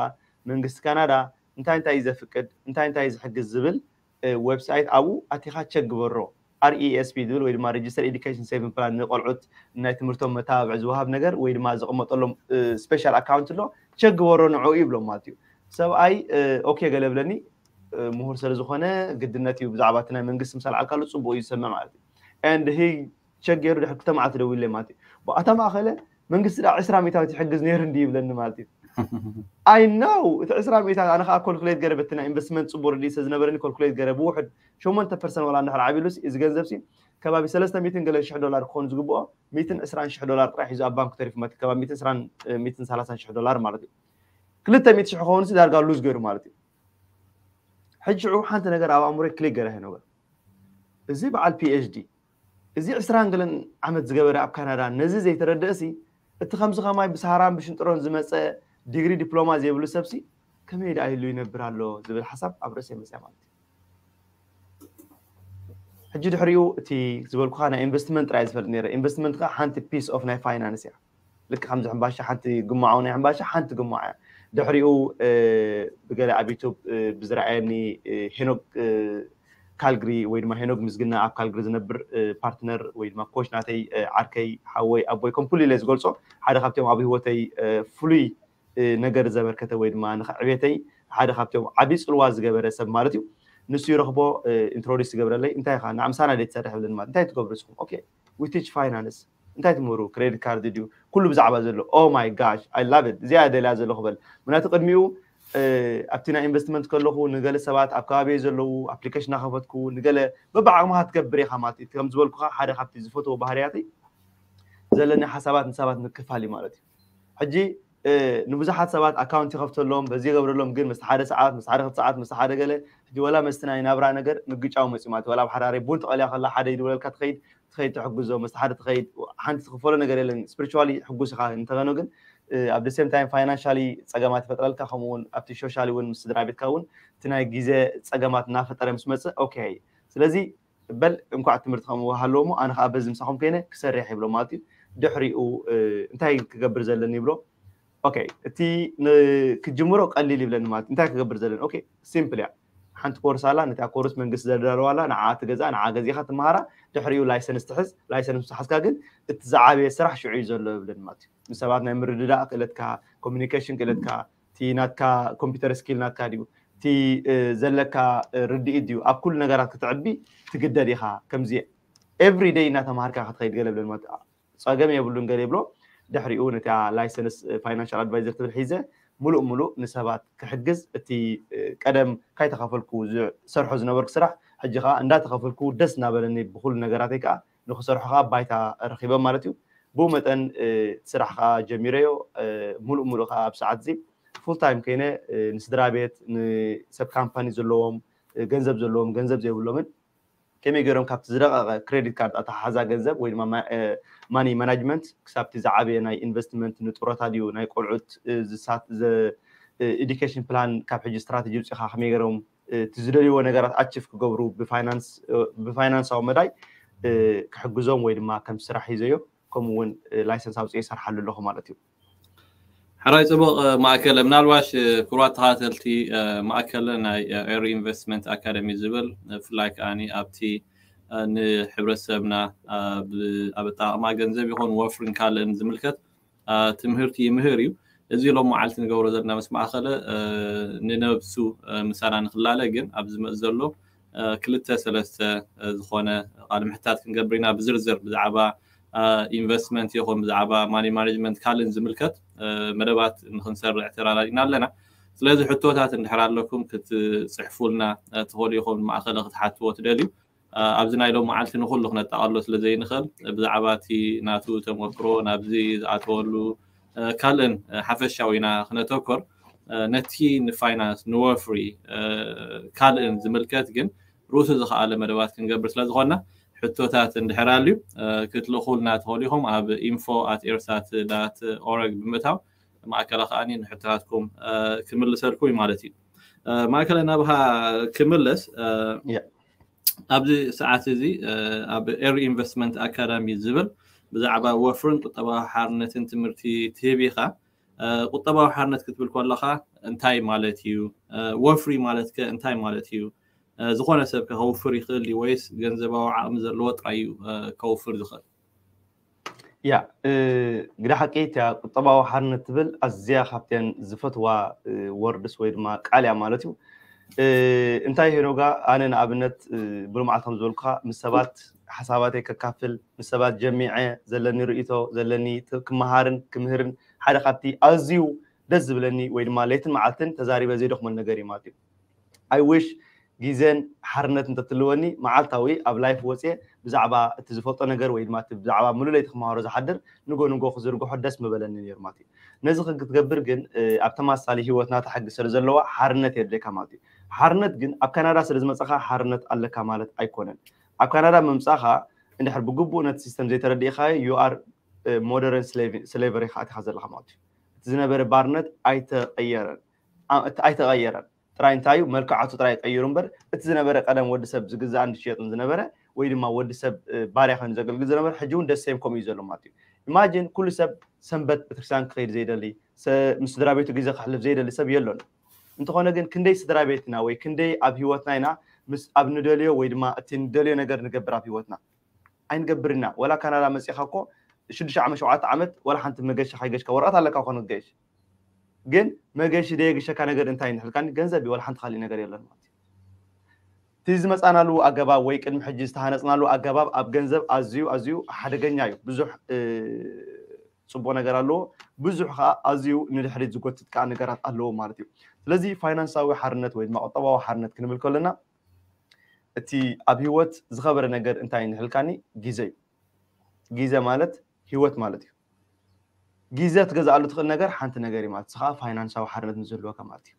መንግስቲ ካናዳ እንታይ እንታይ እዩ ዘፍቅድ እንታይ እንታይ እዩ ዝሕግዝ ዝብል ዌብሳይት ኣብኡ ኣቲኻ ቸክ ግበሮ። ኣርኢኤስፒ ዝብል ወይ ድማ ሬጅስተር ኤዱኬሽን ሴቪንግ ፕላን ንቆልዑት ናይ ትምህርቶም መተባብዒ ዝወሃብ ነገር ወይ ድማ ዝቕመጠሎም ስፔሻል ኣካውንት ኣሎ ቸክ ግበሮ ንዑ ይብሎም ማለት እዩ። ሰብኣይ ኦኬ ገለ ብለኒ ምሁር ስለ ዝኾነ ግድነት እዩ ብዛዕባ እቲ ናይ መንግስቲ ምስ ኣልዓልካሉ ፅቡቅ እዩ ዝሰምዕ ማለት እዩ። And he ቸክ ገይሩ ድሕሪ ክልተ መዓልቲ ደዊለ ማለት እዩ። ኣታ ማእኸለ መንግስቲ ዳ ዕስራ ሚእታዊት ይሕግዝ ነይሩ እንዲ ይብለኒ ማለት እዩ። I know እቲ ዕስራ ሚእታዊት ኣነ ከዓ ኮልኩሌት ገረ በቲ ናይ ኢንቨስትመንት ፅቡቅ ርድኢ ስለ ዝነበረኒ ኮልኩሌት ገረ ብውሕድ ሸሞንተ ፐርሰንት ዋላ እንድሕር ዓቢሉስ እዚ ገንዘብ ሲ ከባቢ ሰለስተ ሚእትን ገለ ሽሕ ዶላር ክኾኑ ዝግብኦ ሚእትን ዕስራን ሽሕ ዶላር ጥራሕ ሒዙ ኣብ ባንክ ተሪፉ ማለት ከባቢ ሚእትን ዕስራን ሚእትን ሰላሳን ሽሕ ዶላር ማለት እዩ። ክልተ ሚእቲ ሽሕ ክኾኑ ሲ ዳርጋ ሉዝ ገይሩ ማለት እዩ። ሕጂ ሽዑ ሓንቲ ነገር ኣብ ኣእምሮይ ክሊክ ገረ ነገር እዚ በዓል ፒኤችዲ እዚ ዕስራን ገለን ዓመት ዝገበረ ኣብ ካናዳ ነዚ ዘይተረድእሲ እቲ ከምዚ ከማይ ብሳሃራን ብሽንጥሮን ዝመፀ ዲግሪ ዲፕሎማ ዘይብሉ ሰብሲ ከመይ ደኣ ኢሉ ይነብር ኣሎ ዝብል ሓሳብ ኣብ ርእሰይ መፅያ ማለት እዩ። ሕጂ ድሕሪኡ እቲ ዝበልኩካ ናይ ኢንቨስትመንት ጥራይ ዝፈልጥ ነረ። ኢንቨስትመንት ከዓ ሓንቲ ፒስ ኦፍ ናይ ፋይናንስ እያ። ልክ ከምዚ ሕምባሻ ሓንቲ ግማዖ ናይ ሕምባሻ ሓንቲ ግማዖ እያ። ድሕሪኡ ብገለ ኣብ ዩቱብ ብዝረኣየኒ ሄኖክ ካልግሪ ወይ ድማ ሄኖክ ምስግና ኣብ ካልግሪ ዝነብር ፓርትነር ወይ ድማ ኮች ናተይ ዓርከይ ሓወይ ኣቦይ ከም ኩሉ ኢለ ዝገልፆ ሓደ ካብቶም ኣብ ህይወተይ ፍሉይ ነገር ዘበርከተ ወይ ድማ ንዕቤተይ ሓደ ካብቶም ዓብዪ ፅልዋ ዝገበረ ሰብ ማለት እዩ። ንሱ ይረኽቦ ኢንትሮዲስ ዝገብረለይ እንታይ ኢኻ ንኣምሳና ደ ትሰርሕ ብለኒ ማለት እንታይ ትገብሩ ንስኹም ኦኬ we teach finance እንታይ ትምህሩ ክሬዲት ካርድ ድዩ ኩሉ ብዛዕባ ዘሎ oh my gosh I love it እዚኣ ደልያ ዘለኹ በል ምክንያቱ ቅድሚኡ ኣብቲ ናይ ኢንቨስትመንት ከለኹ ንገለ ሰባት ኣብ ከባቢ ዘለዉ ኣፕሊኬሽን እናኸፈትኩ ንገለ በብዓቕምኻ ትገብር ኢኻ ማለት እዩ ከም ዝበልኩኻ ሓደ ካብቲ ዝፈትዎ ባህርያተይ ዘለኒ ሓሳባት ንሰባት ምክፋል እዩ ማለት እዩ ሕጂ ንብዙሓት ሰባት ኣካውንት ይኸፍተሎም በዚ ይገብረሎም ግን ምስ ሓደ ሰዓት ምስ ሓደ ክልተ ሰዓት ምስ ሓደ ገለ ሕጂ ወላ መስቲ ናይ ናብራ ነገር ምግጫው መፅዩ ማለት ወላ ኣብ ሓዳረይ ቡን ተቐልያ ከላ ሓደ ይድወለልካ ትኸይድ ትኸይድ ትሕግዞ፣ ምስ ሓደ ትኸይድ፣ ሓንቲ ትኽፈሎ ነገር የለን። Spiritually ሕጉስ ኢኻ እንተኾነ ግን ኣብ the same time financially ጸገማት ይፈጥረልካ። ከምኡ እውን ኣብቲ socially እውን ምስ ስድራ ቤትካ እውን እቲ ናይ ግዜ ጸገማት እናፈጠረ ምስ መጽእ okay፣ ስለዚ በል እንኳዕ ትምህርቲ ከምኡ ሃለዎ እሞ ኣነ ከዓ በዚ ምሳኹም ከይነ ክሰርሕ ይብሎ ማለት እዩ። ድሕሪኡ እንታይ ክገብር ዘለኒ ይብሎ። okay፣ እቲ ክጅምሮ ቀሊል ይብለኒ ማለት እንታይ ክገብር ዘለኒ okay፣ simple እያ። ሓንቲ ኮርስ ኣላ፣ ነታ ኮርስ መንግስቲ ዘዳለዋላ፣ ንዓ ትገዛ፣ ንዓ ገዚኻ ትመሃራ። ድሕሪኡ license ትሕዝ። License ምስ ሓዝካ ግን እቲ ዝዓበየ ስራሕ ሽዑ እዩ ዘሎ ይብለኒ ማለት እዩ። ምስ ሰባት ናይ ምርድዳእ ክእለትካ፣ communication ክእለትካ፣ እቲ ናትካ computer skill ናትካ ድዩ፣ እቲ ዘለካ ርድኢት ድዩ፣ ኣብ ኩሉ ነገራት ክትዕቢ ትግደድ ኢኻ። ከምዚ every day እናተማሃርካ ክትኸይድ ገለ ብለን ማለት ጸገም የብሉን ገለ ይብሎ። ድሕሪኡ ነታ license financial advisor ትብል ሒዘ ምሉእ ምሉእ ንሰባት ክሕግዝ፣ እቲ ቀደም ካይተኸፈልኩ ዝሰርሖ ዝነበርኩ ስራሕ ሕጂ ከዓ እንዳተኸፈልኩ ደስ እናበለኒ ብኩሉ ነገራተይ ከዓ ንክሰርሖ ከዓ ባይታ ረኪበ ማለት እዩ። ብኡ መጠን ስራሕ ከዓ ጀሚረዮ። ምሉእ ምሉእ ከዓ ኣብ ሰዓት እዚ full time ከይነ ንስድራ ቤት፣ ንሰብ ካምፓኒ ዘለዎም፣ ገንዘብ ዘለዎም፣ ገንዘብ ዘይብሎምን ከመይ ገይሮም ካብቲ ዝረቐቐ credit card ኣተሓሓዛ ገንዘብ ወይ ድማ money management ክሳብቲ ዝዓበየ ናይ investment፣ ንጥሮታ ድዩ ናይ ቆልዑት education plan፣ ካብ ሕጂ strategy ውፅኢኻ ከመይ ገይሮም እቲ ዝደልይዎ ነገራት achieve ክገብሩ ብፋይናንሳዊ መዳይ ክሕግዞም ወይ ድማ ከም ስራሕ ሒዘዮ፣ ከምኡ እውን license ኣውፅኤ ይሰርሓሉ ኣለኹ ማለት እዩ። ሕራይ ፅቡቕ። ማእከለ፣ ምናልባሽ ክቡራት ተኸታተልቲ፣ ማእከለ ናይ Early Investment Academy ዝብል፣ ብፍላይ ከዓኒ ኣብቲ ንሕብረተሰብና ኣብ ኣጠቓቕማ ገንዘብ ይኹን ወፍርን ካልእን ዝምልከት ትምህርቲ ይምህር እዩ። እዚ ሎም መዓልቲ ንገብሮ ዘለና ምስ ማእከለ ንነብሱ ምሳና ንክላለ ግን ኣብ ዝመፅ ዘሎ ክልተ ሰለስተ ዝኾነ ቃል ምሕታት ክንገብር ኢና። ብዝርዝር ብዛዕባ investment ይኹን ብዛዕባ money management ካልእን ዝምልከት መደባት ንክንሰርዕ ተራዳዲና ኣለና። ስለዚ ሕቶታት እንድሕር ኣለኩም ክትፅሕፉልና ትኽእሉ ኢኹም። ማእከለ ክትሓትዎ ትደልዩ ኣብዚ ናይ ሎም መዓልቲ ንኩሉ ክነጠቓሎ ስለ ዘይንኽእል ብዛዕባ እቲ ናቱ ተመክሮ ናብዚ ዝኣተወሉ ካልእን ሓፈሻዊ ኢና ክነተኮር። ነቲ ንፋይናንስ ንወፍሪ ካልእን ዝምልከት ግን ርእሱ ዝኸኣለ መደባት ክንገብር ስለ ዝኾንና ሕቶታት እንድሕር ኣልዩ ክትልእኹልና ትኽእሉ ኢኹም። ኣብ info at ersat dot org ብምእታው ማእከለ ከዓኒ ንሕቶታትኩም ክምልሰልኩም እዩ ማለት እዩ። ማእከለ ናብኻ ክምለስ ኣብዚ ሰዓት እዚ ኣብ Early Investment Academy ዝብል ብዛዕባ ወፍርን ቁጠባዊ ሓርነትን ትምህርቲ ትህብ ኢኻ። ቁጠባዊ ሓርነት ክትብል ከለኻ እንታይ ማለት እዩ? ወፍሪ ማለት ከ እንታይ ማለት እዩ? ዝኾነ ሰብ ከ ከውፍር ይኽእል እዩ ወይስ ገንዘባዊ ዓቕሚ ዘለዎ ጥራይ እዩ ከውፍር ዝኽእል? ያ ግዳ ሓቂ እቲያ ቁጠባዊ ሓርነት ትብል ኣዝያ ካብተን ዝፈትዋ ወርድስ ወይ ድማ ቃል እያ ማለት እዩ። እንታይ ሄኖጋ፣ ኣነ ንኣብነት ብሉመዓልቲ ከም ዝበልኩኻ ምስ ሰባት ሓሳባተይ ከካፍል፣ ምስ ሰባት ጀሚዐ ዘለኒ ርእይቶ፣ ዘለኒ ክመሃርን ክምህርን ሓደ ካብቲ ኣዝዩ ደስ ዝብለኒ ወይ ድማ ለይትን መዓልትን ተዛሪበ ዘይደኽመሉ ነገር እዩ ማለት እዩ። I wish ግዜን ሓርነት እንተትልወኒ መዓልታዊ ኣብ life ወፅየ ብዛዕባ እቲ ዝፈልጦ ነገር ወይ ድማ ብዛዕባ ሙሉ ለይቲ ክመሃሮ ዝሓድር ንጎ ንጎ ክዝርግሖ ደስ ምበለኒ ነይሩ ማለት እዩ። ነዚ ክትገብር ግን ኣብ ተማሳሊ ሂወት ናታ ሕጊ ስለ ዘለዋ ሓርነት የድልየካ ማለት እዩ። ሓርነት ግን ኣብ ካናዳ ስለ ዝመፀኻ ሓርነት ኣለካ ማለት ኣይኮነን። ኣብ ካናዳ ምምፃኻ እንድሕር ብግቡእ ነቲ system ዘይተረዲእካ you are modern slavery ኢኻ ኣቲኻ ዘለኻ ማለት እዩ። እቲ ዝነበረ ባርነት ኣይተቐየረን። ኣይተቐየረን ጥራይ እንታይ እዩ መልክዓቱ ጥራይ ቀይሩ እምበር እቲ ዝነበረ ቀደም ወዲ ሰብ ዝግዛእን ዝሽየጥን ዝነበረ ወይ ድማ ወዲ ሰብ ባርያ ኮይኑ ዘገልግል ዝነበረ ሕጂ እውን ደሴም ከምኡ እዩ ዘሎ ማለት እዩ። Imagine ኩሉ ሰብ ሰንበት ቤተክርስትያን ክኸይድ ዘይደሊ፣ ምስ ስድራ ቤቱ ግዜ ክሕልፍ ዘይደሊ ሰብ የሎን። እንተኾነ ግን ክንደይ ስድራ ቤትና ወይ ክንደይ ኣብ ሂወትና ኢና ምስ ኣብ ንደልዮ ወይ ድማ እቲ ንደልዮ ነገር ንገብር ኣብ ሂወትና ኣይንገብር ኢና። ወላ ካናዳ መፂኻ እኮ ሽዱሽተ ዓመት ሸውዓተ ዓመት ወላ ሓንቲ መገሻ ከይገሽካ ወረቐት ኣለካ እኮ ንገሽ ግን መገሺ ደየግሸካ ነገር እንታይ ንሕልካኒ ገንዘብ ወላ ሓንቲ ካሊእ ነገር የለን ማለት እዩ። እቲ ዝመፃናሉ ኣገባብ ወይ ቅድሚ ሕጂ ዝተሃነፅናሉ ኣገባብ ኣብ ገንዘብ ኣዝዩ ኣዝዩ ሓደገኛ እዩ። ብዙሕ ፅቡቅ ነገር ኣለዎ፣ ብዙሕ ከዓ ኣዝዩ ንድሕሪት ዝጎትት ከዓ ነገራት ኣለዎ ማለት እዩ። ስለዚ ፋይናንሳዊ ሓርነት ወይ ድማ ቁጠባዊ ሓርነት ክንብል ከለና እቲ ኣብ ሂወት ዝኸበረ ነገር እንታይ ንሕልካኒ ግዜ እዩ። ግዜ ማለት ሂወት ማለት እዩ። ግዜ ትገዝኣሉ ትኽእል ነገር ሓንቲ ነገር እዩ ማለት ንስኻ ፋይናንሳዊ ሓርነት ንዝህልወካ ማለት እዩ።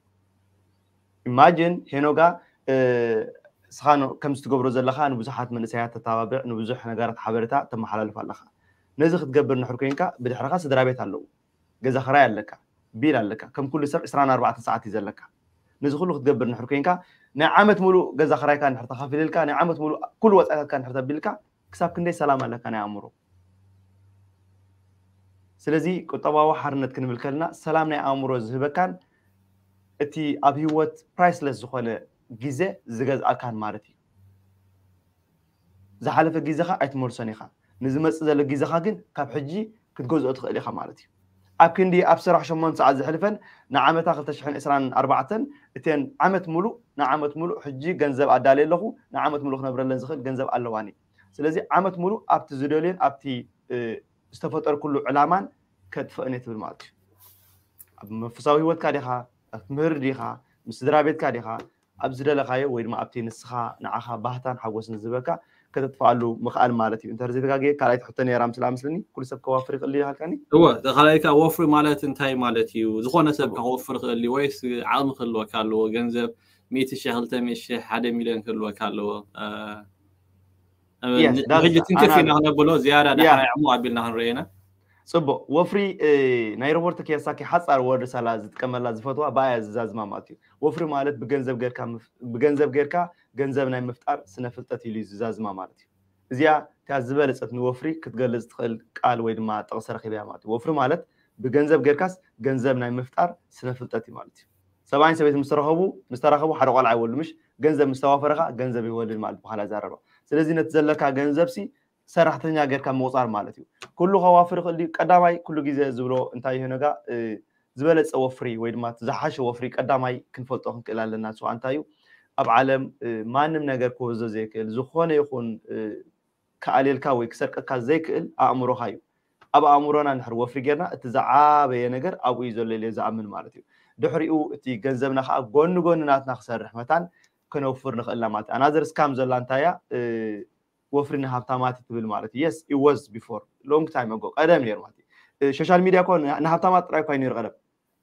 Imagine ሄኖጋ ንስኻ ን- ከምዚ ትገብሮ ዘለኻ ንብዙሓት መንእሰያት ተተባብዕ፣ ንብዙሕ ነገራት ሓበሬታ ተመሓላልፍ ኣለኻ። ነዚ ክትገብር ንሕር ኮይንካ ብድሕርኻ ስድራ ቤት ኣለዉ፣ ገዛ ኽራይ ኣለካ፣ ቢል ኣለካ፣ ከም ኩሉ ሰብ ዕስራን ኣርባዕተን ሰዓት እዩ ዘለካ። ነዚ ኩሉ ክትገብር ንሕር ኮይንካ ናይ ዓመት ሙሉእ ገዛ ኽራይካ ንሕር ተኸፊልልካ፣ ናይ ዓመት ሙሉእ ኩሉ ወፃኢታትካ ንሕር ተቢልካ፣ ክሳብ ክንደይ ሰላም ኣለካ ናይ ኣእምሮ? ስለዚ ቁጠባዊ ሓርነት ክንብል ከለና ሰላም ናይ ኣእምሮ ዝህበካን እቲ ኣብ ህይወት ፕራይስለስ ዝኾነ ግዜ ዝገዝኣካን ማለት እዩ። ዝሓለፈ ግዜኻ ኣይትመልሶን ኢኻ። ንዝመጽእ ዘሎ ግዜኻ ግን ካብ ሕጂ ክትገዝኦ ትኽእል ኢኻ ማለት እዩ። ኣብ ክንዲ ኣብ ስራሕ ሸሞንተ ሰዓት ዘሕልፈን ንዓመታ ክልተ ሽሕን ዕስራን ኣርባዕተን እተን ዓመት ሙሉእ ንዓመት ሙሉእ ሕጂ ገንዘብ ኣዳልየ ኣለኹ ንዓመት ሙሉእ ክነብረለን ዝኽእል ገንዘብ ኣለዋኒ። ስለዚ ዓመት ሙሉእ ኣብቲ ዝደልዮን ኣብቲ ዝተፈጠርኩሉ ዕላማን ከጥፍእን እየ ትብል ማለት እዩ። ኣብ መንፈሳዊ ህይወትካ ዲኻ፣ ኣብ ትምህርቲ ዲኻ፣ ምስ ስድራ ቤትካ ዲኻ፣ ኣብ ዝደለኻዮ ወይ ድማ ኣብቲ ንስኻ ንዓኻ ባህታን ሓጎስን ዝህበካ ከተጥፍኣሉ ምኽኣል ማለት እዩ። እንተ ዘይተጋግየ ካልኣይቲ ሕቶ ነይራ ምስላ ምስልኒ ኩሉ ሰብ ከዋፍር ይኽእል እዩ ሃልካኒ። እወ፣ ካልኣይ ከዓ ወፍሪ ማለት እንታይ ማለት እዩ? ዝኾነ ሰብ ከወፍር ይኽእል እዩ ወይስ ዓቕሚ ክህልወካ ኣለዎ? ገንዘብ ሚእቲ ሺሕ፣ ክልተ ሚእቲ ሺሕ፣ ሓደ ሚልዮን ክህልወካ ኣለዎ? ሕጂ ትንክፍ ኢና ክነብሎ ዝያዳ ዳሕራይ ዕሙ ኣቢልና ክንረኤና። ፅቡቅ ወፍሪ ናይ ሮበርቶ ኪዮሳኪ ሓፃር ወርድ ሳላ ዝጥቀመላ ዝፈትዋ ብኣያ ዝዛዝማ ማለት እዩ። ወፍሪ ማለት ብገንዘብ ጌርካ ገንዘብ ናይ ምፍጣር ስነ ፍልጠት ኢሉ ዝዛዝማ ማለት እዩ። እዚኣ እታ ዝበለፀት ንወፍሪ ክትገልፅ ትኽእል ቃል ወይ ድማ ጥቕሲ ረኪበያ ማለት እዩ። ወፍሪ ማለት ብገንዘብ ጌርካስ ገንዘብ ናይ ምፍጣር ስነ ፍልጠት እዩ ማለት እዩ። ሰብኣይን ሰበይትን ምስ ተረኸቡ ምስ ተራኸቡ ሓደ ቆልዓ ይወልዱ ምሽ ገንዘብ ምስ ተዋፈረኻ ገንዘብ ይወልድ ማለት ብኻላ ዛረባ። ስለዚ ነቲ ዘለካ ገንዘብ ሲ ሰራሕተኛ ጌርካ ምቑፃር ማለት እዩ። ኩሉ ከዋፍር ይኽእል ድዩ? ቀዳማይ ኩሉ ግዜ ዝብሎ እንታይ ይሆነጋ ዝበለፀ ወፍሪ ወይ ድማ ዝሓሸ ወፍሪ ቀዳማይ ክንፈልጦ ክንክእል ኣለና። ንሱ እንታይ እዩ? ኣብ ዓለም ማንም ነገር ክወዞ ዘይክእል ዝኾነ ይኹን ክኣልየልካ ወይ ክሰርቀካ ዘይክእል ኣእምሮኻ እዩ። ኣብ ኣእምሮና እንድሕር ወፍሪ ጌርና እቲ ዝዓበየ ነገር ኣብኡ እዩ ዘሎ ኢለ ዝኣምን ማለት እዩ። ድሕሪኡ እቲ ገንዘብና ከዓ ጎኒ ጎኒ ናትና ክሰርሕ መታን ከነውፍር ንኽእልና ማለት እዩ። ኣናዘር ስካም ዘላ እንታይ እያ? ወፍሪ ንሃብታማት ትብል ማለት እዩ። Yes, it was before, long time ago, ቀደም ነይሩ ማለት እዩ። ሶሻል ሚድያ እኮ ንሃብታማት ጥራይ እኳ ነይሩ ቀደም።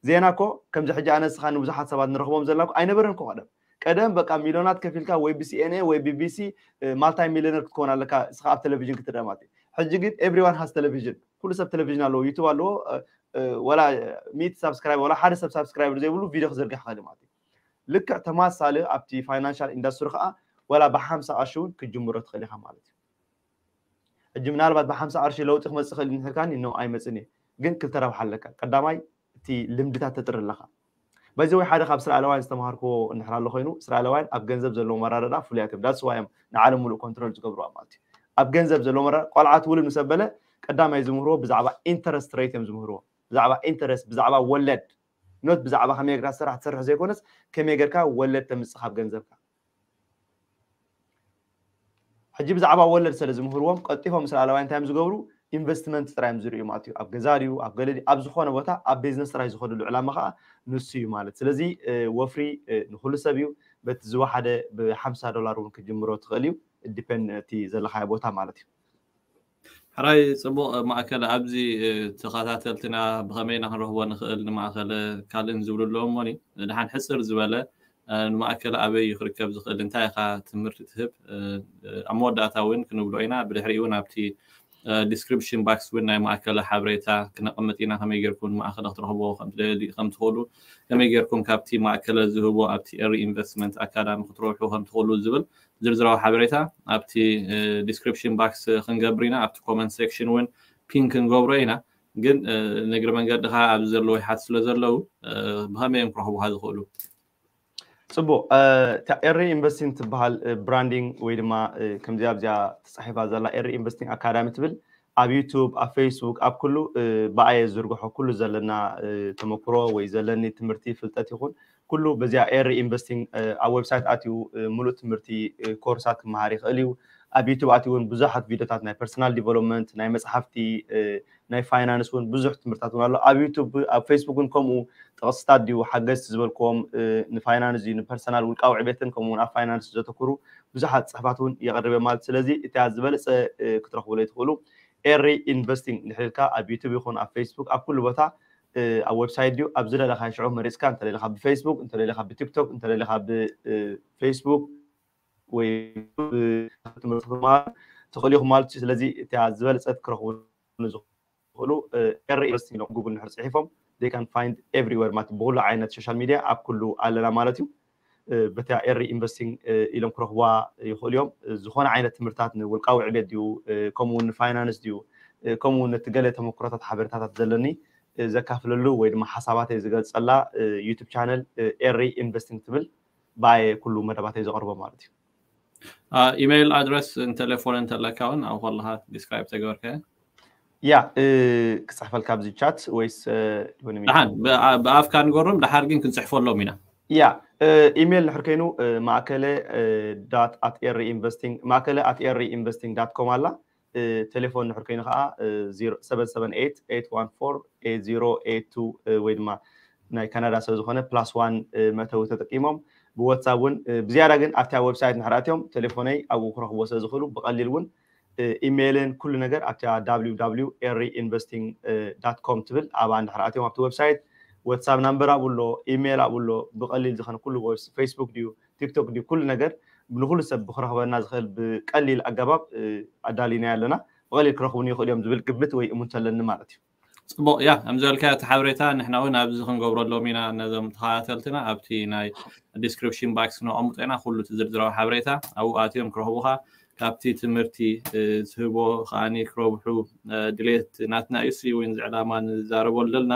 ዜና እኮ ከምዚ ሕጂ ኣነ ንስኻ ንብዙሓት ሰባት ንረኽቦም ዘለና እኮ ኣይነበረን እኮ ቀደም። ቀደም በቃ ሚልዮናት ከፊልካ ወይ ብሲኤንኤ ወይ ቢቢሲ ማልታይ ሚልዮነር ክትከውን ኣለካ እስኻ ኣብ ቴሌቪዥን ክትረአ ማለት እዩ። ሕጂ ግን everyone has television፣ ኩሉ ሰብ ቴሌቪዥን ኣለዎ፣ ዩቱብ ኣለዎ። ወላ ሚእቲ ሳብስክራይብ ወላ ሓደ ሰብ ሳብስክራይብ ዘይብሉ ቪድዮ ክዝርግሕ ይኽእል ማለት እዩ። ልክዕ ተማሳሊ ኣብቲ ፋይናንሻል ኢንዳስትሪ ከዓ ወላ ብሓምሳ ቅርሺ እውን ክትጅምሮ ትኽእል ኢኻ ማለት እዩ። ሕጂ ምናልባት ብሓምሳ ቅርሺ ለውጢ ክመፅእ ይኽእል እንድሕር ካኒ ኖ ኣይመፅን እየ፣ ግን ክልተ ረብሓ ኣለካ። ቀዳማይ እቲ ልምድታት ተጥሪ ኣለኻ። በዚ ወይ ሓደ ካብ ስራ ኣለዋይን ዝተምሃርክዎ እንድሕር ኣሎ ኮይኑ ስራ ኣለዋይን ኣብ ገንዘብ ዘለዎ መራዳዳ ፍሉያት እዮም። ዳስ ዋዮም ንዓለም ሙሉእ ኮንትሮል ዝገብርዋ ማለት እዩ። ኣብ ገንዘብ ዘለዎ መራ ቆልዓ ትውልድ ምስ ኣበለ ቀዳማይ ዝምህርዎ ብዛዕባ ኢንተረስት ሬት እዮም ዝምህርዎ። ብዛዕባ ኢንተረስት ብዛዕባ ወለድ ኖት ብዛዕባ ከመይ ጌርካ ትሰርሕ ትሰርሕ ዘይኮነስ ከመይ ጌርካ ወለድ ተምፅእ ካብ ገንዘብካ። ሕጂ ብዛዕባ ወለድ ስለ ዝምህርዎም ቀልጢፎም ምስ ላዕለዋይ እንታይ እዮም ዝገብሩ? ኢንቨስትመንት ጥራይ እዮም ዝርእዩ ማለት እዩ። ኣብ ገዛ ድዩ ኣብ ገለ ድዩ ኣብ ዝኾነ ቦታ ኣብ ቢዝነስ ጥራይ ዝኸድሉ ዕላማ ከዓ ንሱ እዩ ማለት። ስለዚ ወፍሪ ንኩሉ ሰብ እዩ። በቲ ዝወሓደ ብሓምሳ ዶላር እውን ክጅምሮ ትኽእል እዩ። ዲፔንድ እቲ ዘለኻዮ ቦታ ማለት እዩ። ሕራይ ፅቡቕ ማእከለ ኣብዚ ተኸታተልትና ብኸመይ ኢና ክንረኽቦ ንኽእል ንማእከለ ካልእን ዝብሉ ኣለዎ እሞኒ ድሓን ሕፅር ዝበለ ንማእከለ ኣበይ እዩ ክርከብ ዝኽእል እንታይ ኢኻ ትምህርቲ ትህብ ኣብ መወዳእታ እውን ክንብሎ ኢና ብድሕሪኡ እውን ኣብቲ ዲስክሪፕሽን ባክስ እውን ናይ ማእከለ ሓበሬታ ክነቐምጥ ኢና ከመይ ጌርኩም ማእከለ ክትረኽብዎ ከምትደሊ ከምትኽእሉ ከመይ ጌርኩም ካብቲ ማእከለ ዝህቦ ኣብቲ ኤሪ ኢንቨስትመንት ኣካዳሚ ክትረብሑ ከምትኽእሉ ዝብል ዝርዝራዊ ሓበሬታ ኣብቲ ዲስክሪፕሽን ባክስ ክንገብር ኢና ኣብቲ ኮመንት ሴክሽን እውን ፒን ክንገብሮ ኢና ግን ንግሪ መንገድኻ ኣብዚ ዘለዉ ይሓት ስለ ዘለዉ ብኸመይ እዮም ክረኽቡካ ዝኽእሉ ፅቡቅ ኤሪ ኢንቨስቲንግ ትበሃል ብራንዲንግ ወይ ድማ ከምዚኣ ኣብዚኣ ተፃሒፋ ዘላ ኤሪ ኢንቨስቲንግ ኣካዳሚ ትብል ኣብ ዩቱብ ኣብ ፌስቡክ ኣብ ኩሉ ብኣየ ዝርግሖ ኩሉ ዘለና ተመክሮ ወይ ዘለኒ ትምህርቲ ፍልጠት ይኹን ኩሉ በዚኣ ኤሪ ኢንቨስቲንግ ኣብ ዌብሳይት ኣትዩ ሙሉእ ትምህርቲ ኮርሳት ክመሃር ይኽእል እዩ። ኣብ ዩቱብ ኣትዩ እውን ብዙሓት ቪዲዮታት ናይ ፐርሰናል ዲቨሎፕመንት ናይ መፅሓፍቲ ናይ ፋይናንስ እውን ብዙሕ ትምህርታት እውን ኣሎ ኣብ ዩቱብ ኣብ ፌስቡክ እውን ከምኡ ጥቕስታት ድዩ ሓገዝቲ ዝበልክዎም ንፋይናንስ እዩ ንፐርሰናል ውልቃዊ ዕቤትን ከምኡውን ኣብ ፋይናንስ ዘተኩሩ ብዙሓት ፅሕፋት እውን የቕርብ ማለት ስለዚ እታ ዝበለፀ ክትረኽብሎ ትኽእሉ ኤሪ ኢንቨስቲንግ ንሕልካ ኣብ ዩቱብ ይኹን ኣብ ፌስቡክ ኣብ ኩሉ ቦታ ኣብ ዌብሳይት ድዩ ኣብ ዝደለካ ሽዑ መሪፅካ እንተለካ ብፌስቡክ እንተለካ ብቲክቶክ እንተለካ ብፌስቡክ ወይ ትምህርቲ ክትመሃሩ ትኽእሉ ኢኹም ማለት እዩ። ስለዚ እቲኣ ዝበለፀት ክረኽቡ ዝኽእሉ ኤሪ ኢንቨስቲንግ ኢሎም ጉግል ንድሕር ፅሒፎም they can find everywhere ማለት ብኩሉ ዓይነት ሶሻል ሚድያ ኣብ ኩሉ ኣለና ማለት እዩ። በቲያ ኤሪ ኢንቨስቲንግ ኢሎም ክረኽቡዋ ይኽእሉ እዮም። ዝኾነ ዓይነት ትምህርታት ንውልቃዊ ዕቤት ድዩ፣ ከምኡ እውን ንፋይናንስ ድዩ፣ ከምኡ እውን ነቲ ገለ ተመክሮታት ሓበሬታታት ዘለኒ ዘካፍለሉ ወይ ድማ ሓሳባተይ ዝገልፀላ ዩቱብ ቻነል ኤሪ ኢንቨስቲንግ ትብል ብኣየ ኩሉ መደባተይ ዘቕርቦ ማለት እዩ። ኢሜይል ኣድረስ ን ቴሌፎን እንተለካ እውን ኣብኡ ከለካ ዲስክራይብ ተገበርከ ያ ክፅሕፈልካ ኣብዚ ቻት ወይስ ሆነ ደሓን ብኣፍካ ንገሮም ደሓር ግን ክንፅሕፈሎም ኢና ያ ኢሜይል ንሕር ከይኑ ማእከለ ዳት ኣት ኤሪ ኢንቨስቲንግ ማእከለ ኣት ኤሪ ኢንቨስቲንግ ዳት ኮም ኣላ ቴሌፎን ንሕር ከይኑ ከዓ ሰቨን ሰቨን ኤይት ኤይት ዋን ፎር ኤይት ዜሮ ኤይት ቱ ወይ ድማ ናይ ካናዳ ሰብ ዝኾነ ፕላስ ዋን መእተዊ ተጠቂሞም ብወትሳፕ እውን ብዝያዳ ግን ኣብታ ዌብሳይት ንሕር ኣትዮም ቴሌፎነይ ኣብኡ ክረኽቦ ስለ ዝኽእሉ ብቐሊል እውን ኢሜይልን ኩሉ ነገር ኣብታ www ኤሪ ኢንቨስቲንግ ዳት ኮም ትብል ኣብኣ እንድሕር ኣትዮም ኣብቲ ዌብሳይት ወትሳፕ ናምበር ኣብኡ ኣሎ ኢሜይል ኣብኡ ኣሎ ብቐሊል ዝኾነ ኩሉ ፌስቡክ ድዩ ቲክቶክ ድዩ ኩሉ ነገር ንኩሉ ሰብ ብክረኽበና ዝኽእል ብቀሊል ኣገባብ ኣዳሊና ኣለና ብቐሊል ክረኽቡን ይኽእሉ እዮም ዝብል ግምት ወይ እሙንት ኣለኒ ማለት እዩ ፅቡቅ ያ ከም ዝበልካ እቲ ሓበሬታ ንሕና እውን ኣብዚ ክንገብረሎም ኢና ነዞም ተኸታተልትና ኣብቲ ናይ ዲስክሪፕሽን ባክስ ነቐምጦ ኢና ኩሉ እቲ ዝርዝራዊ ሓበሬታ ኣብኡ ኣትዮም ክረኽቡካ ካብቲ ትምህርቲ ትህቦ ከዓኒ ክረብሑ ድሌት ናትና እዩ እውን ዝዕላማ ንዛረበሉ ዘለና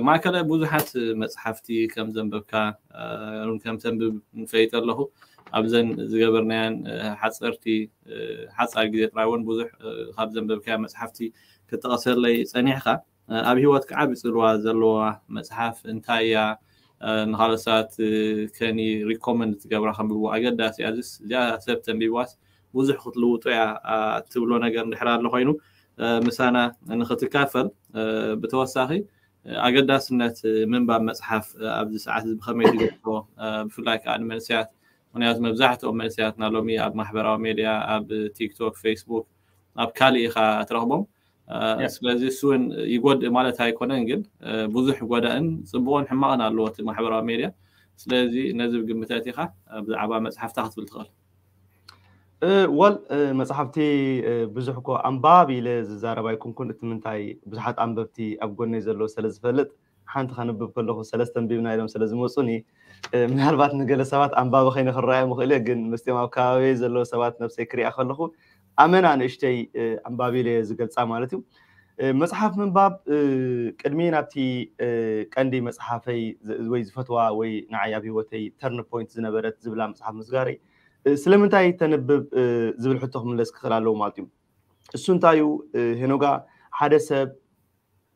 ማእከለ ብዙሓት መፅሓፍቲ ከም ዘንበብካ ከም ተንብብ ንፈይጥ ኣለኹ ኣብዘን ዝገበርናያን ሓፀርቲ ሓፃር ግዜ ጥራይ እውን ብዙሕ ካብ ዘንበብካያ መፅሓፍቲ ክጠቐሰለይ ፀኒሕካ ኣብ ሂወትካ ዓቢ ፅልዋ ዘለዋ መፅሓፍ እንታይ እያ ንካልኦት ሰባት ከኒ ሪኮመንድ ትገብራ ከንብብዎ ኣገዳሲ እያ እዚስ እዚኣ ሰብ ተንቢብዋስ ብዙሕ ክትልውጦ እያ ትብሎ ነገር እንድሕር ኣሎ ኮይኑ ምሳና ንክትካፈል ብተወሳኺ ኣገዳስነት ምንባብ መፅሓፍ ኣብዚ ሰዓት እዚ ብከመይ ትገልፆ ብፍላይ ከዓ ንመንስያት ምክንያቱ መብዛሕትኦም መንስያትና ሎሚ ኣብ ማሕበራዊ ሜድያ ኣብ ቲክቶክ ፌስቡክ ኣብ ካልእ ኢኻ ትረኽቦም ስለዚ እሱ እውን ይጎድእ ማለት ኣይኮነን ግን ብዙሕ ጎዳእን ፅቡቅን ሕማቅን ኣለዎ እቲ ማሕበራዊ ሜድያ ስለዚ ነዚ ብግምተት ኢኻ ብዛዕባ መፅሓፍታ ክትብል ትኽእል ወል መፅሓፍቲ ብዙሕ ኮ ኣንባብ ኢለ ዝዛረብ ኣይኮንኩን እቲ ምንታይ ብዙሓት ኣንበብቲ ኣብ ጎነይ ዘለዉ ስለ ዝፈልጥ ሓንቲ ከንብብ ከለኹ ሰለስተ ኣንቢብና ኢሎም ስለ ዝመፁኒ ምናልባት ንገለ ሰባት ኣንባቢ ከይነ ክረኣዮም ይኽእል እየ ግን ምስቲኦም ኣብ ከባቢ ዘለዉ ሰባት ነብሰይ ክሪኣ ከለኹ ኣመና ንእሽተይ ኣንባቢ ኢለ ዝገልፃ ማለት እዩ መፅሓፍ ምንባብ ቅድሚ ናብቲ ቀንዲ መፅሓፈይ ወይ ዝፈትዋ ወይ ንዓይ ኣብ ህይወተይ ተርን ፖይንት ዝነበረት ዝብላ መፅሓፍ ምስጋረይ ስለምንታይ ተንብብ ዝብል ሕቶ ክምለስ ክኽእል ኣለዎ ማለት እዩ እሱ እንታይ እዩ ሄኖጋ ሓደ ሰብ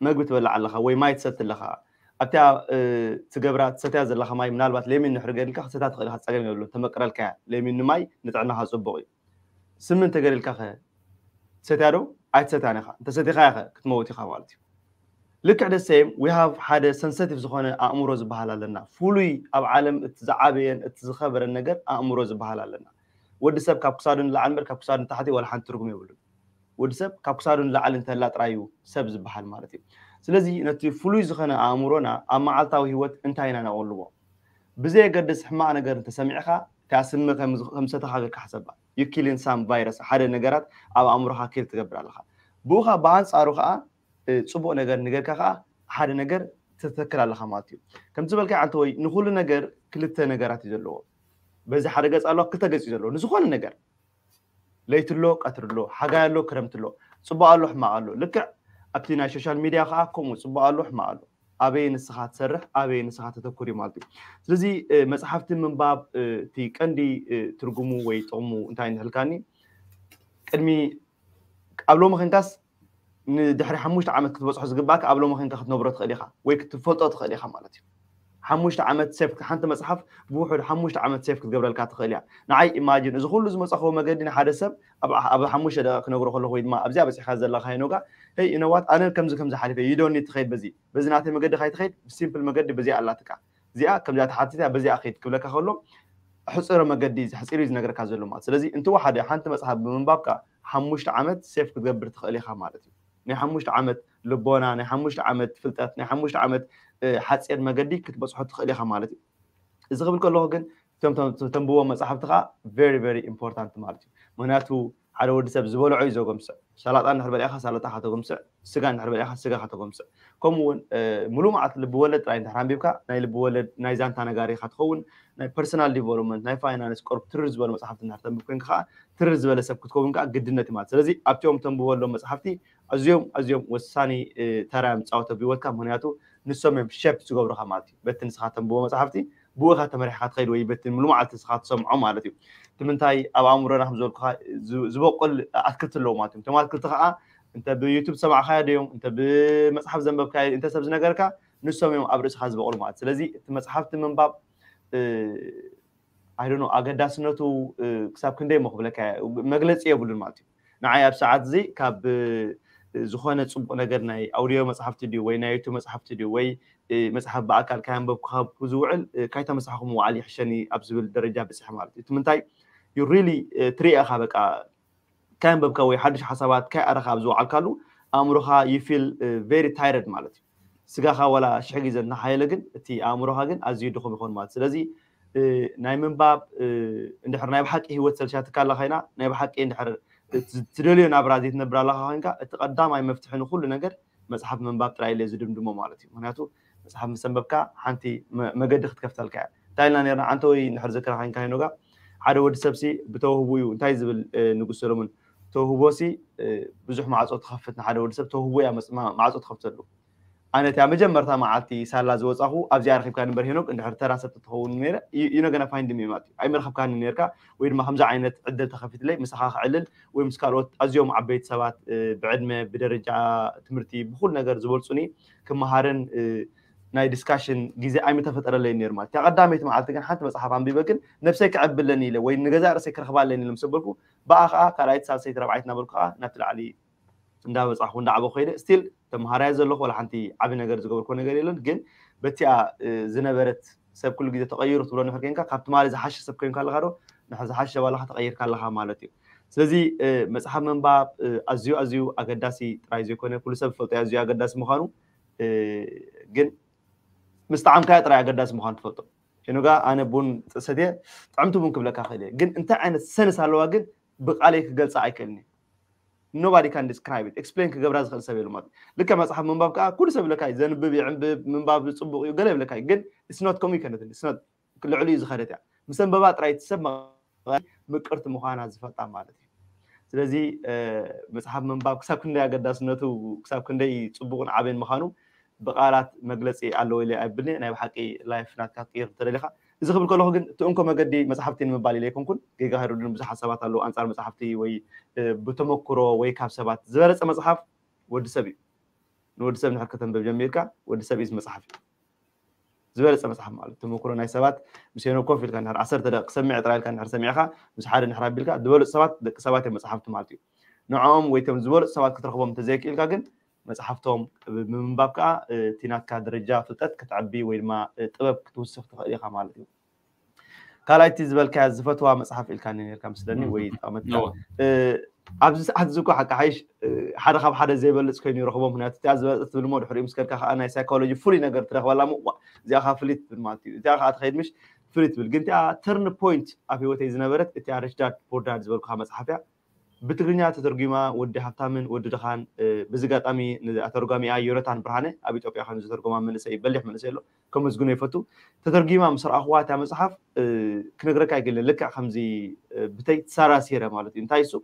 መግቢ ትበልዕ ኣለኻ ወይ ማይ ትሰቲ ኣለኻ ኣብታ ትገብራ ትሰትያ ዘለኻ ማይ ምናልባት ሌሚን ንሕሪ ገድልካ ክሰታ ትኽእል ኢኻ ፀገም የብሉን ተመቅረልካ ሌሚን ንማይ ንጥዕናኻ ፅቡቕ እዩ ስምን ተገድልካ ከ ትሰትያ ዶ ኣይትሰትያን ኢኻ እንተሰቲኻ ኢኸ ክትመውት ኢኻ ማለት እዩ ልክዕ ደሰም we have ሓደ ሰንሰቲቭ ዝኾነ ኣእምሮ ዝበሃል ኣለና ፍሉይ ኣብ ዓለም እቲ ዝዓበየን እቲ ዝኸበረን ነገር ኣእምሮ ዝበሃል ኣለና ወዲ ሰብ ካብ ክሳዱ ንላዕሊ እምበር ካብ ክሳዱ ንታሕቲ ዋላ ሓንቲ ትርጉም የብሉን ወዲ ሰብ ካብ ክሳዱ ንላዕሊ እንተላ ጥራይ እዩ ሰብ ዝበሃል ማለት እዩ ስለዚ ነቲ ፍሉይ ዝኾነ ኣእምሮና ኣብ መዓልታዊ ህይወት እንታይ ኢና ነቕልቦ ብዘየገድስ ሕማቕ ነገር እንተሰሚዕኻ እቲኣ ስሚ ከምሰተኻ ገርካ ሓሰባ ዩ ኪሊን ሳም ቫይረስ ሓደ ነገራት ኣብ ኣእምሮኻ ኪል ትገብር ኣለኻ ብኡኻ ብኣንፃሩ ከዓ ፅቡቅ ነገር ንገርካ ከዓ ሓደ ነገር ትተክል ኣለካ ማለት እዩ ከምቲ ዝበልካ ዓንተ ወይ ንኩሉ ነገር ክልተ ነገራት እዩ ዘለዎ በዚ ሓደ ገፅ ኣለዋ ክልተ ገፅ እዩ ዘለዎ ንዝኮነ ነገር ለይቲ ኣሎ ቀትሪ ኣሎ ሓጋይ ኣሎ ክረምቲ ኣሎ ፅቡቅ ኣሎ ሕማቅ ኣሎ ልክዕ ኣብቲ ናይ ሶሻል ሚድያ ከዓ ከምኡ ፅቡቅ ኣሎ ሕማቅ ኣሎ ኣበይ ንስኻ ትሰርሕ ኣበይ ንስኻ ተተኩር እዩ ማለት እዩ ስለዚ መፅሓፍቲ ምንባብ እቲ ቀንዲ ትርጉሙ ወይ ጥቕሙ እንታይ ንሕልካኒ ቅድሚ ኣብ ሎሚ ክንካስ ንድሕሪ ሓሙሽተ ዓመት ክትበፅሖ ዝግባእካ ኣብ ሎሚ ኮንካ ክትነብሮ ትኽእል ኢኻ ወይ ክትፈልጦ ትኽእል ኢኻ ማለት እዩ ሓሙሽተ ዓመት ሴፍ ሓንቲ መፅሓፍ ብውሕዱ ሓሙሽተ ዓመት ሴፍ ክትገብረልካ ትኽእል እያ ንዓይ ኢማጂን እዚ ኩሉ ዝመፃኸዎ መገዲ ንሓደ ሰብ ኣብ ሓሙሽተ ደቂቕ ክነግሮ ከለኹ ወይ ድማ ኣብዚኣ በፂሕካ ዘለካ ኖጋ ይ ኢነዋት ኣነ ከምዚ ከምዚ ሓሊፈ ይዶኒ ትኸይድ በዚ በዚ ናተይ መገዲ ካይትኸይድ ብሲምፕል መገዲ በዚኣ ኣላትካ እዚኣ ከምዚኣ ተሓትት እያ በዚኣ ከይድ ክብለካ ከሎ ሕፅረ መገዲ ሕፂሩ እዩ ዝነግረካ ዘሎ ማለት ስለዚ እንትወሓደ ሓንቲ መፅሓፍ ብምንባብካ ሓሙሽተ ዓመት ሴፍ ክትገብር ትኽእል ኢኻ ማለት እዩ ናይ ሓሙሽተ ዓመት ልቦና ናይ ሓሙሽተ ዓመት ፍልጠት ናይ ሓሙሽተ ዓመት ሓፂር መገዲ ክትበፅሖ ትኽእል ኢኻ ማለት እዩ እዚ ክብል ከለኹ ግን እቶም ተንብቦ መፅሓፍቲ ከዓ very very important ማለት እዩ። ምክንያቱ ሓደ ወዲ ሰብ ዝበልዖ እዩ ዘጎምስዕ። ሰላጣ እንድሕር በሊዕካ ሰላጣ ከተጎምስዕ፣ ስጋ እንድሕር በሊዕካ ስጋ ከተጎምስዕ። ከምኡ እውን ሙሉእ መዓልቲ ልቢ ወለድ ጥራይ እንድሕር ኣንቢብካ ናይ ልቢ ወለድ ናይ ዛንታ ነጋሪ ኢካ ትኸውን። ናይ personal development፣ ናይ finance፣ ቆርብ ትርር ዝበሉ መፅሓፍቲ እንድሕር ተንብብ ኮይንካ ከዓ ትርር ዝበለ ሰብ ክትከውን ከዓ ግድነት እዩ ማለት። ስለዚ ኣብቲኦም ተንብቦ ኣለዎም መፅሓፍቲ ኣዝዮም ኣዝዮም ወሳኒ ተራ እዮም ዝፃወቱ ኣብ ህይወትካ። ምክንያቱ ንሶም እዮም shape ዝገብሩካ ማለት እዩ። በቲ ንስኻ ተንብቦ መፅሓፍቲ ብኡ ኢኻ ተመሪሕካ ትኸይድ ወይ በቲ ሙሉ መዓልቲ ንስኻ ትሰምዖ ማለት እዩ። እቲ ምንታይ ኣብ ኣእምሮና ከም ዝበልኩኻ ዝበቁል ኣትክልቲ ኣለዎ ማለት እዩ። እቶም ኣትክልቲ ከዓ እንተ ብዩቱብ ዝሰማዕካዮ ድዮም እንተ ብመፅሓፍ ዘንበብካዮ እንተ ሰብ ዝነገርካ ንሶም እዮም ኣብ ርእስኻ ዝበቁሉ ማለት። ስለዚ እቲ መፅሓፍቲ ምንባብ ኣይዶኖ ኣገዳስነቱ ክሳብ ክንደይ ሞ ክብለካ መግለፂ የብሉን ማለት እዩ። ንዓይ ኣብ ሰዓት እዚ ካብ ዝኾነ ፅቡቕ ነገር ናይ ኣውድዮ መፅሓፍቲ ድዩ ወይ ናይ ዩቱብ መፅሓፍቲ ድዩ ወይ መፅሓፍ ብኣካል ካየንበብኩ ዝውዕል ካይተመሳሕኹ ምውዓል ይሕሸኒ ኣብ ዝብል ደረጃ ብፅሕ ማለት እዩ። እቲ ምንታይ ዩ ሪሊ ትሪእኻ በቃ ካየንበብካ ወይ ሓዱሽ ሓሳባት ካይኣረኻ ኣብ ዝወዓልካሉ ኣእምሮኻ you feel very tired ማለት እዩ። ስጋኻ ዋላ ሽሕ ግዜ እናሓየለ ግን እቲ ኣእምሮኻ ግን ኣዝዩ ድኹም ይኾን ማለት። ስለዚ ናይ ምንባብ እንድሕር ናይ ብሓቂ ህይወት ሰልሻትካ ኣላ ኮይና ናይ ብሓቂ እንድሕር ትደልዮ ናብራ ዘይትነብር ኣለካ ኮይንካ እቲ ቀዳማይ መፍትሒ ንኩሉ ነገር መፅሓፍ ምንባብ ጥራይ ኢለ ዝድምድሞ ማለት እዩ። ምክንያቱ መፅሓፍ ምስ ኣንበብካ ሓንቲ መገዲ ክትከፍተልካ እያ። እንታይ ኢልና ነርና ዓንተወይ እንድሕር ዝክራ ኮይንካ ሄኖጋ ሓደ ወዲ ሰብሲ ብተውህቡ እዩ እንታይ ዝብል ንጉስ ሰሎሞን ተውህቦሲ ብዙሕ ማዕፆ ትኸፍት ንሓደ ወዲ ሰብ ተውህቦ እያ ማዕፆ ትኸፍተሉ። ኣነ እቲያ መጀመርታ መዓልቲ ሳላ ዝወፃኹ ኣብዚኣ ረኪብካ ንበር ሄኖክ እንድሕር ተራ ሰብ ትኸውን ነረ you not gonna find me ማለት እዩ። ኣይመረከብካኒ ነርካ ወይ ድማ ከምዚ ዓይነት ዕድል ተኸፊትለይ ምሳኻ ክዕልል ወይ ምስ ካልኦት ኣዝዮም ዓበይቲ ሰባት ብዕድመ ብደረጃ ትምህርቲ ብኩሉ ነገር ዝበልፁኒ ክመሃርን ናይ ዲስካሽን ግዜ ኣይምተፈጠረለይ ነር ማለት እያ። ቀዳመይቲ መዓልቲ ግን ሓንቲ መፅሓፍ ኣንቢበ ግን ነብሰይ ክዕብለኒ ኢለ ወይ ንገዛ ርእሰይ ክረኽባለኒ ኢለ ምስ በልኩ ብኣ ከዓ ካልኣይቲ ሳልሰይቲ ረብዓይቲ እናበልኩ ከዓ ናብቲ ላዕሊ እንዳበፃኹ እንዳዓበ ኮይደ ስቲል ተምሃራያ ዘለኹ ወላ ሓንቲ ዓብ ነገር ዝገበርኮ ነገር የለን። ግን በቲኣ ዝነበረት ሰብ ኩሉ ግዜ ተቐይሩ ትብሎ ንሕር ኮንካ ካብ ትማሊ ዝሓሸ ሰብ ኮይንካ ኣለካ ዶ ንሕ ዝሓሸ ባለካ ተቐይርካ ኣለካ ማለት እዩ። ስለዚ መፅሓፍ ምንባብ ኣዝዩ ኣዝዩ ኣገዳሲ ጥራይ ዘይኮነ ኩሉ ሰብ ዝፈልጦ ኣዝዩ ኣገዳሲ ምዃኑ ግን ምስ ጣዕምካዮ ጥራይ ኣገዳሲ ምዃኑ ትፈልጦ። ሸኖጋ ኣነ ቡን ጥሰት እየ ጥዕምቲ ቡን ክብለካ ክእል እየ ግን እንታይ ዓይነት ሰንስ ኣለዋ ግን ብቃለይ ክገልፃ ኣይክእልን እየ። Nobody can describe it explain ክገብራ ዝኽእል ሰብ የሉ ማለት ልክዕ መፅሓፍ ምንባብ ከዓ ኩሉ ሰብ ይብለካ እዩ ዘንብብ ይዕንብብ ምንባብ ፅቡቅ እዩ ገለ ይብለካ እዩ ግን it's not communicant ልዕሊ እዩ ዝኸደት እያ ምስ ኣንበባ ጥራይ እቲ ሰብ ምቅርቲ ምዃና ዝፈልጣ ማለት እዩ። ስለዚ መፅሓፍ ምንባብ ክሳብ ክንደይ ኣገዳስነቱ ክሳብ ክንደይ ፅቡቅን ዓብን ምዃኑ ብቃላት መግለፂ ኣለዎ ኢለ ኣይብልኒ ናይ ብሓቂ ላይፍ ናትካ ክትቅይር እንተደሊካ እዚ ክብል ከለኩ ግን እቲ እንኮ መገዲ መፅሓፍቲ ንምባል ኢለ ኣይኮንኩን ጌጋ ከይረዱን ብዙሓት ሰባት ኣለዉ ኣንፃር መፅሓፍቲ ወይ ብተመክሮ ወይ ካብ ሰባት ዝበለፀ መፅሓፍ ወዲ ሰብ እዩ ንወዲ ሰብ ንድሕር ከተንብብ ጀሚርካ ወዲ ሰብ እዩ መፅሓፍ እዩ ዝበለፀ መፅሓፍ ማለት ተመክሮ ናይ ሰባት ምስ ሄኖ ኮፍ ኢልካ ንድሕር ዓሰርተ ደቂ ክሰምዕ ጥራይ ኢልካ ንድሕር ሰሚዕካ ምስ ሓደ ንድሕር ኣቢልካ ዝበለፁ ሰባት ደቂ ሰባት እዮም መፅሓፍቲ ማለት እዩ ንዕኦም ወይ ቶም ዝበለፁ ሰባት ክትረኽቦም እንተዘይክኢልካ ግን መፅሓፍቶም ብምንባብ ከዓ እቲ ናትካ ደረጃ ፍልጠት ክትዕቢ ወይ ድማ ጥበብ ክትውስኽ ትኽእል ኢኻ ማለት እዩ ካልኣይቲ ዝበልካያ ዝፈትዋ መፅሓፍ ኢልካ ነርካ ምስለኒ ወይ ጠቐመትካ ኣብዚ ሰዓት እዚ እኮ ሓቂ ሓይሽ ሓደ ካብ ሓደ ዘይበልፅ ኮይኑ ይረኽቦ ምክንያቱ እቲኣ ዝበለፀት ትብል ሞ ድሕሪኡ ምስ ከድካ ከዓ ናይ ሳይኮሎጂ ፍሉይ ነገር ትረኽበላ ሞ እዚኣ ከዓ ፍልይ ትብል ማለት እዩ እዚኣ ከዓ ትኸይድ ምሽ ፍልይ ትብል ግን እቲኣ ተርን ፖይንት ኣብ ህይወተይ ዝነበረት እቲኣ ሪች ዳድ ፖር ዳድ ዝበልኩካ መፅሓፍ እያ ብትግርኛ ተተርጒማ ወዲ ሃብታምን ወዲ ድኻን ብዚ ኣጋጣሚ ኣተርጓሚኣ ዮነታን ብርሃነ ኣብ ኢትዮጵያ ኮይኑ ዝተርጎማ መንእሰይ በሊሕ መንእሰይ ኣሎ ከመስግኖ ይፈቱ ተተርጊማ ምስ ረኣኽዋ እታ መፅሓፍ ክነግረካ ይግለ ልክዕ ከምዚ ብተይ ተሳራሲረ ማለት እዩ እንታይ እሱ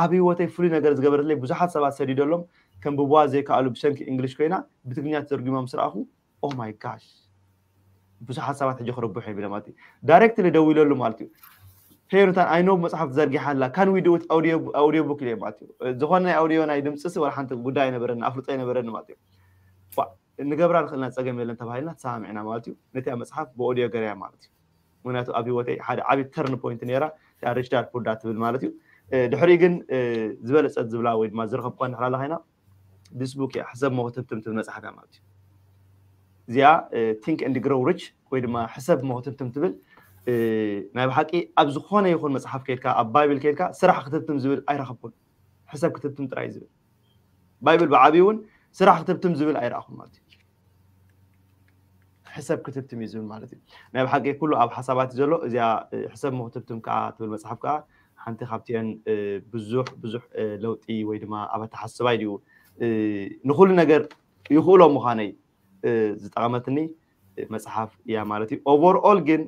ኣብ ህይወተይ ፍሉይ ነገር ዝገበረለይ ብዙሓት ሰባት ሰዲደሎም ከንብብዋ ዘይከኣሉ ብሰንኪ እንግሊሽ ኮይና ብትግርኛ ተተርጊማ ምስ ረኣኹ ኦ ማይ ጋሽ ብዙሓት ሰባት ሕጂ ክርብሑ ይብለ ማለት እዩ ዳይሬክትሊ ደዊለሉ ማለት እዩ ሄይ ዮናታን I know መፅሓፍ ተዘርጊሓ ኣላ can we do it audio book ኢለ ማለት እዩ ዝኾነ ናይ ኣውዲዮ ናይ ድምፅሲ ወላ ሓንቲ ጉዳይ ኣይነበረኒ ኣፍልጦ ኣይነበረኒ ማለት እዩ ንገብራ ንኽእልና ፀገም የለን ተባሂልና ተሰማሚዕና ማለት እዩ ነቲኣ መፅሓፍ ብኦድዮ ገረያ ማለት እዩ ምክንያቱ ኣብ ህይወተይ ሓደ ዓብዪ ተርን ፖይንት ነራ ሪች ዳድ ፑር ዳድ ትብል ማለት እዩ ድሕሪኡ ግን ዝበለፀት ዝብላ ወይ ድማ ዝረኸብኳ እንድሕር ኣላ ኮይና this book እያ ሕሰብ ሞ ክትህብትም ትብል መፅሓፍ እያ ማለት እዩ እዚኣ think and grow rich ወይ ድማ ሕሰብ ሞ ክትህብትም ትብል ናይ ብሓቂ ኣብ ዝኾነ ይኹን መፅሓፍ ከይድካ ኣብ ባይብል ከይድካ ስራሕ ክትህብትም ዝብል ኣይረኸብኩን ሕሰብ ክትህብትም ጥራይ ዝብል ባይብል ብዓብዩ እውን ስራሕ ክትህብትም ዝብል ኣይረኣኹን ማለት እዩ ሕሰብ ክትብትም እዩ ዝብል ማለት እዩ። ናይ ብሓቂ ኩሉ ኣብ ሓሳባት እዩ ዘሎ። እዚኣ ሕሰብ ምክትብትም ከዓ ትብል መፅሓፍ ከዓ ሓንቲ ካብቲአን ብዙሕ ብዙሕ ለውጢ ወይ ድማ ኣብ ኣተሓስባይ ድዩ ንኩሉ ነገር ይኽእሎ ምዃነይ ዝጠቐመትኒ መፅሓፍ እያ ማለት እዩ። ኦቨርኦል ግን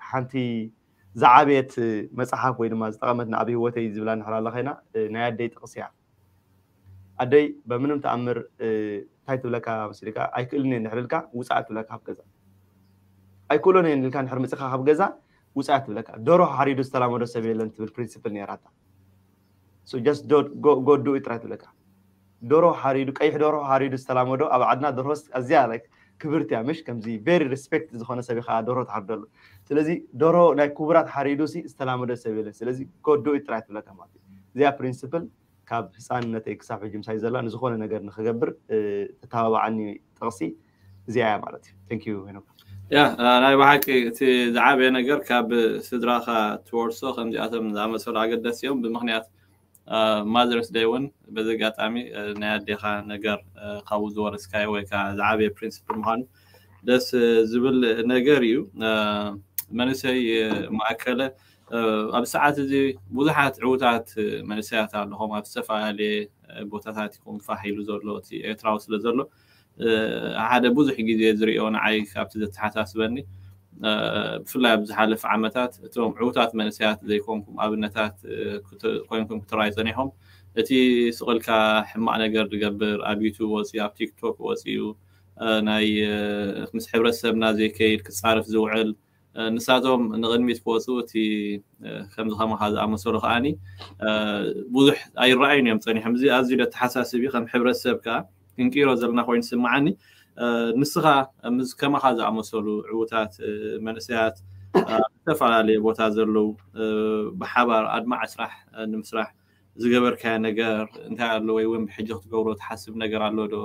ሓንቲ ዝዓበየት መፅሓፍ ወይ ድማ ዝጠቐመትና ኣብ ህይወተይ ዝብላ ንሕር ኣላ ኮይና ናይ ኣደይ ጥቕሲ እያ። ኣደይ በምንም ተኣምር እንታይ ትብለካ መሲልካ ኣይክእልን እየ ንሕር ኢልካ ውፃእ ትብለካ ካብ ገዛ። ኣይክእሎን እየ ኢልካ ንሕር ምፅኻ ካብ ገዛ ውፃእ ትብለካ። ደሮ ሓሪዱ ዝተላመዶ ሰብ የለን ትብል ፕሪንሲፕል ነይራታ። So just go do it ጥራይ ትብለካ። ደሮ ሓሪዱ ቀይሕ ደሮ ሓሪዱ ዝተላመዶ ኣብ ዓድና ደርሆ ኣዝያ ክብርቲ እያ ምሽ ከምዚ very respect ዝኾነ ሰብ ከዓ ደርሆ ትሓርደሉ። ስለዚ ደርሆ ናይ ክቡራት ሓሪዱ ሲ ዝተላመደ ሰብ የለን። ስለዚ go do it ጥራይ ትብለካ ማለት እዩ። እዚኣ ፕሪንስፕል ካብ ህፃንነተይ ክሳብ ሕጂ ምሳይ ዘላ ንዝኾነ ነገር ንክገብር ተተባባዓኒ ጥቕሲ እዚኣ እያ ማለት እዩ። Thank you ሄኖክ። ያ ናይ ብሓቂ እቲ ዝዓበየ ነገር ካብ ስድራኻ ትወርሶ ከምዚኣቶም ዝኣመሰሉ ኣገደስ እዮም። ብምክንያት ማዘርስ ደይ እውን በዚ ኣጋጣሚ ናይ ኣዴኻ ነገር ካብኡ ዝወረስካዮ ወይ ከዓ ዝዓበየ ፕሪንስፕል ምዃኑ ደስ ዝብል ነገር እዩ። መንእሰይ ማእከለ ኣብ ሰዓት እዚ ብዙሓት ዕዉታት መንእሰያት ኣለኹም ኣብ ዝተፈላለየ ቦታታት ይኹን ፋሕ ኢሉ ዘሎ እቲ ኤርትራዊ ስለ ዘሎ ሓደ ብዙሕ ግዜ ዝሪኦ ንዓይ ካብቲ ዘተሓሳስበኒ ብፍላይ ኣብ ዝሓለፈ ዓመታት እቶም ዕዉታት መንእሰያት ዘይኮንኩም ኣብነታት ኮይንኩም ክትረኣዩ ፀኒሖም እቲ ስቕልካ ሕማቕ ነገር ዝገብር ኣብ ዩቱብ ወፅዩ ኣብ ቲክቶክ ወፅዩ ናይ ምስ ሕብረተሰብና ዘይከይድ ክፃረፍ ዝውዕል ንሳቶም ንቕድሚት ክወፁ እቲ ከምዚ ከማኻ ዝኣመሰሉ ከዓኒ ብዙሕ ኣይረኣዩን እዮም ፀኒሖም። እዚ ኣዝዩ ዘተሓሳስብ እዩ። ከም ሕብረተሰብ ከዓ ክንቅይሮ ዘለና ኮይኑ ዝስምዓኒ ንስኻ ምስ ከማኻ ዝኣመሰሉ ዕዉታት መንእሰያት ዝተፈላለየ ቦታ ዘለዉ ብሓባር ኣድማዒ ስራሕ ንምስራሕ ዝገበርካዮ ነገር እንታይ ኣሎ ወይ እውን ብሕጂ ክትገብሮ ትሓስብ ነገር ኣሎ ዶ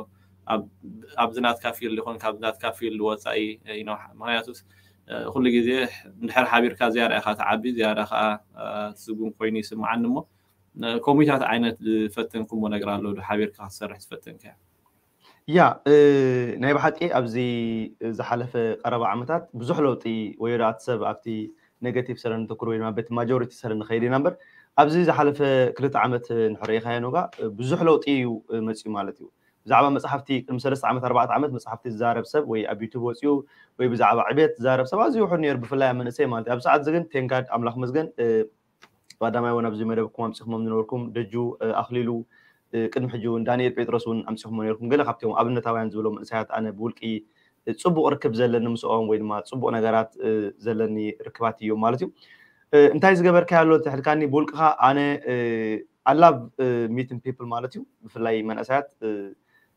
ኣብዚ ናትካ ፊልድ ይኹን ካብዚ ናትካ ፊልድ ወፃኢ ምክንያቱ ኩሉ ግዜ እንድሕር ሓቢርካ ዝያዳ ኢኻ ትዓቢ ዝያዳ ከዓ ስጉም ኮይኑ ይስምዓኒ እሞ ኮሚታት ዓይነት ዝፈተንኩሞ ነገር ኣሎ ዶ ሓቢርካ ክትሰርሕ ዝፈተንካ ያ ናይ ብሓቂ ኣብዚ ዝሓለፈ ቀረባ ዓመታት ብዙሕ ለውጢ ወየዳት ሰብ ኣብቲ ኔጋቲቭ ሰረ ንተኩር ወይ ድማ በቲ ማጆሪቲ ሰረ ንኸይድ ኢና እምበር ኣብዚ ዝሓለፈ ክልተ ዓመት ንሕርኢኻዮ ኖጋ ብዙሕ ለውጢ እዩ መፅዩ ማለት እዩ። ብዛዕባ መፅሓፍቲ ቅድሚ ሰለስተ ዓመት ኣርባዕተ ዓመት መፅሓፍቲ ዝዛረብ ሰብ ወይ ኣብ ዩቱብ ወፅኡ ወይ ብዛዕባ ዕቤት ዝዛረብ ሰብ ኣዝዩ ውሑድ ነይሩ ብፍላይ ኣብ መንእሰይ ማለት እዩ። ኣብ ሰዓት እዚ ግን ቴንጋድ ኣምላኽ መስገን ቀዳማይ እውን ኣብዚ መደብኩም ኣምፂኹሞም ዝነበርኩም ደጁ ኣኽሊሉ ቅድሚ ሕጂ እውን ዳንኤል ጴጥሮስ እውን ኣምፂኹሞ ነርኩም ገለ ካብቶም ኣብነታውያን ዝብሎም መንእሰያት ኣነ ብውልቂ ፅቡቅ ርክብ ዘለኒ ምስኦም ወይ ድማ ፅቡቅ ነገራት ዘለኒ ርክባት እዮም ማለት እዩ። እንታይ ዝገበርካ ኣሎ ተሕልካኒ ብውልቅኻ ኣነ ኣላቭ ሚትን ፒፕል ማለት እዩ ብፍላይ መንእሰያት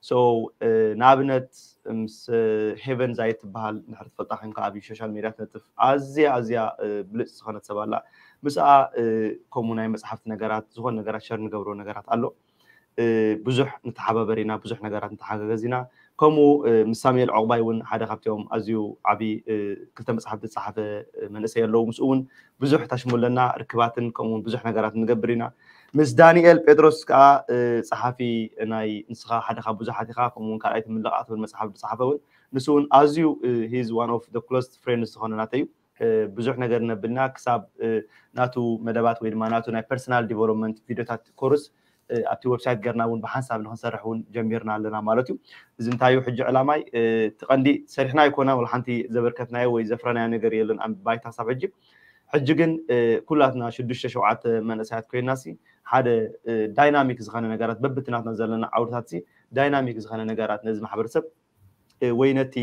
so ንኣብነት ምስ ሄቨን ዛይት ትበሃል ንድሕር ትፈልጣ ኮይንካ ኣብ ሶሻል ሚድያ ትነጥፍ ኣዝያ ኣዝያ ብልፅ ዝኾነት ሰብ ኣላ ምስኣ ከምኡ ናይ መፅሓፍቲ ነገራት ዝኾነ ነገራት ሸር ንገብሮ ነገራት ኣሎ ብዙሕ ንተሓባበር ኢና ብዙሕ ነገራት ንተሓጋገዝ ኢና ከምኡ ምስ ሳሙኤል ዕቑባይ እውን ሓደ ካብቲኦም ኣዝዩ ዓብዪ ክልተ መፅሓፍቲ ዝፀሓፈ መንእሰይ ኣለዉ ምስኡ እውን ብዙሕ ታሽሙ ኣለና ርክባትን ከምኡውን ብዙሕ ነገራት ንገብር ኢና ምስ ዳንኤል ጴጥሮስ ከዓ ፀሓፊ ናይ ንስኻ ሓደ ካብ ብዙሓት ኢኻ ከምኡውን ካልኣይ ትምልቓ ትብል መፅሓፍ ዝፀሓፈ እውን ንሱ እውን ኣዝዩ he's one of the closest friends ዝኾነ ናተይ እዩ ብዙሕ ነገር ነብልና ክሳብ ናቱ መደባት ወይ ድማ ናቱ ናይ personal development ቪድዮታት ኮርስ ኣብቲ ዌብሳይት ገርና እውን ብሓንሳብ ንክንሰርሕ እውን ጀሚርና ኣለና ማለት እዩ እዚ እንታይ እዩ ሕጂ ዕላማይ እቲ ቀንዲ ሰሪሕና ኣይኮና ወላ ሓንቲ ዘበርከትናዮ ወይ ዘፍረናዮ ነገር የለን ኣብ ባይታ ክሳብ ሕጂ ሕጂ ግን ኩላትና ሽዱሽተ ሸውዓተ መንእሰያት ኮይና ሲ ሓደ ዳይናሚክ ዝኾነ ነገራት በብትናትና ዘለና ዓውድታት ሲ ዳይናሚክ ዝኾነ ነገራት ነዚ ማሕበረሰብ ወይ ነቲ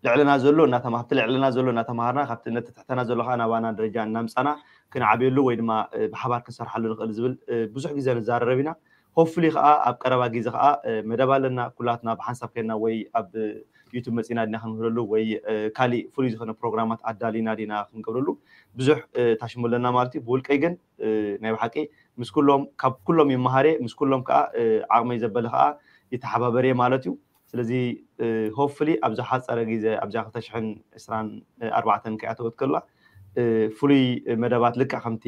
ልዕለና ዘሎ እናተማ- ካብቲ ልዕለና ዘሎ እናተማሃርና ካብቲ ነቲ ትሕተና ዘሎ ከዓ ናባና ደረጃ እናምፃና ክንዓብየሉ ወይ ድማ ብሓባር ክንሰርሓሉ ንኽእል ዝብል ብዙሕ ግዜ ንዛረረብ ኢና። ሆፍሊ ከዓ ኣብ ቀረባ ግዜ ከዓ መደብ ኣለና ኩላትና ብሓንሳብ ኮይና ወይ ኣብ ዩቱብ መፂና ዲና ክንምህረሉ ወይ ካሊእ ፍሉይ ዝኾነ ፕሮግራማት ኣዳሊና ዲና ክንገብረሉ ብዙሕ ታሽሙ ኣለና ማለት እዩ። ብውልቀይ ግን ናይ ብሓቂ ምስ ኩሎም ካብ ኩሎም ይመሃር እየ ምስ ኩሎም ከዓ ዓቕመይ ዘበለ ከዓ ይተሓባበር እየ ማለት እዩ። ስለዚ ሆፍሊ ኣብ ዝሓፀረ ግዜ ኣብዚኣ ክልተ ሽሕን ዕስራን ኣርባዕተን ከይኣተወት ከላ ፍሉይ መደባት ልክዕ ከምቲ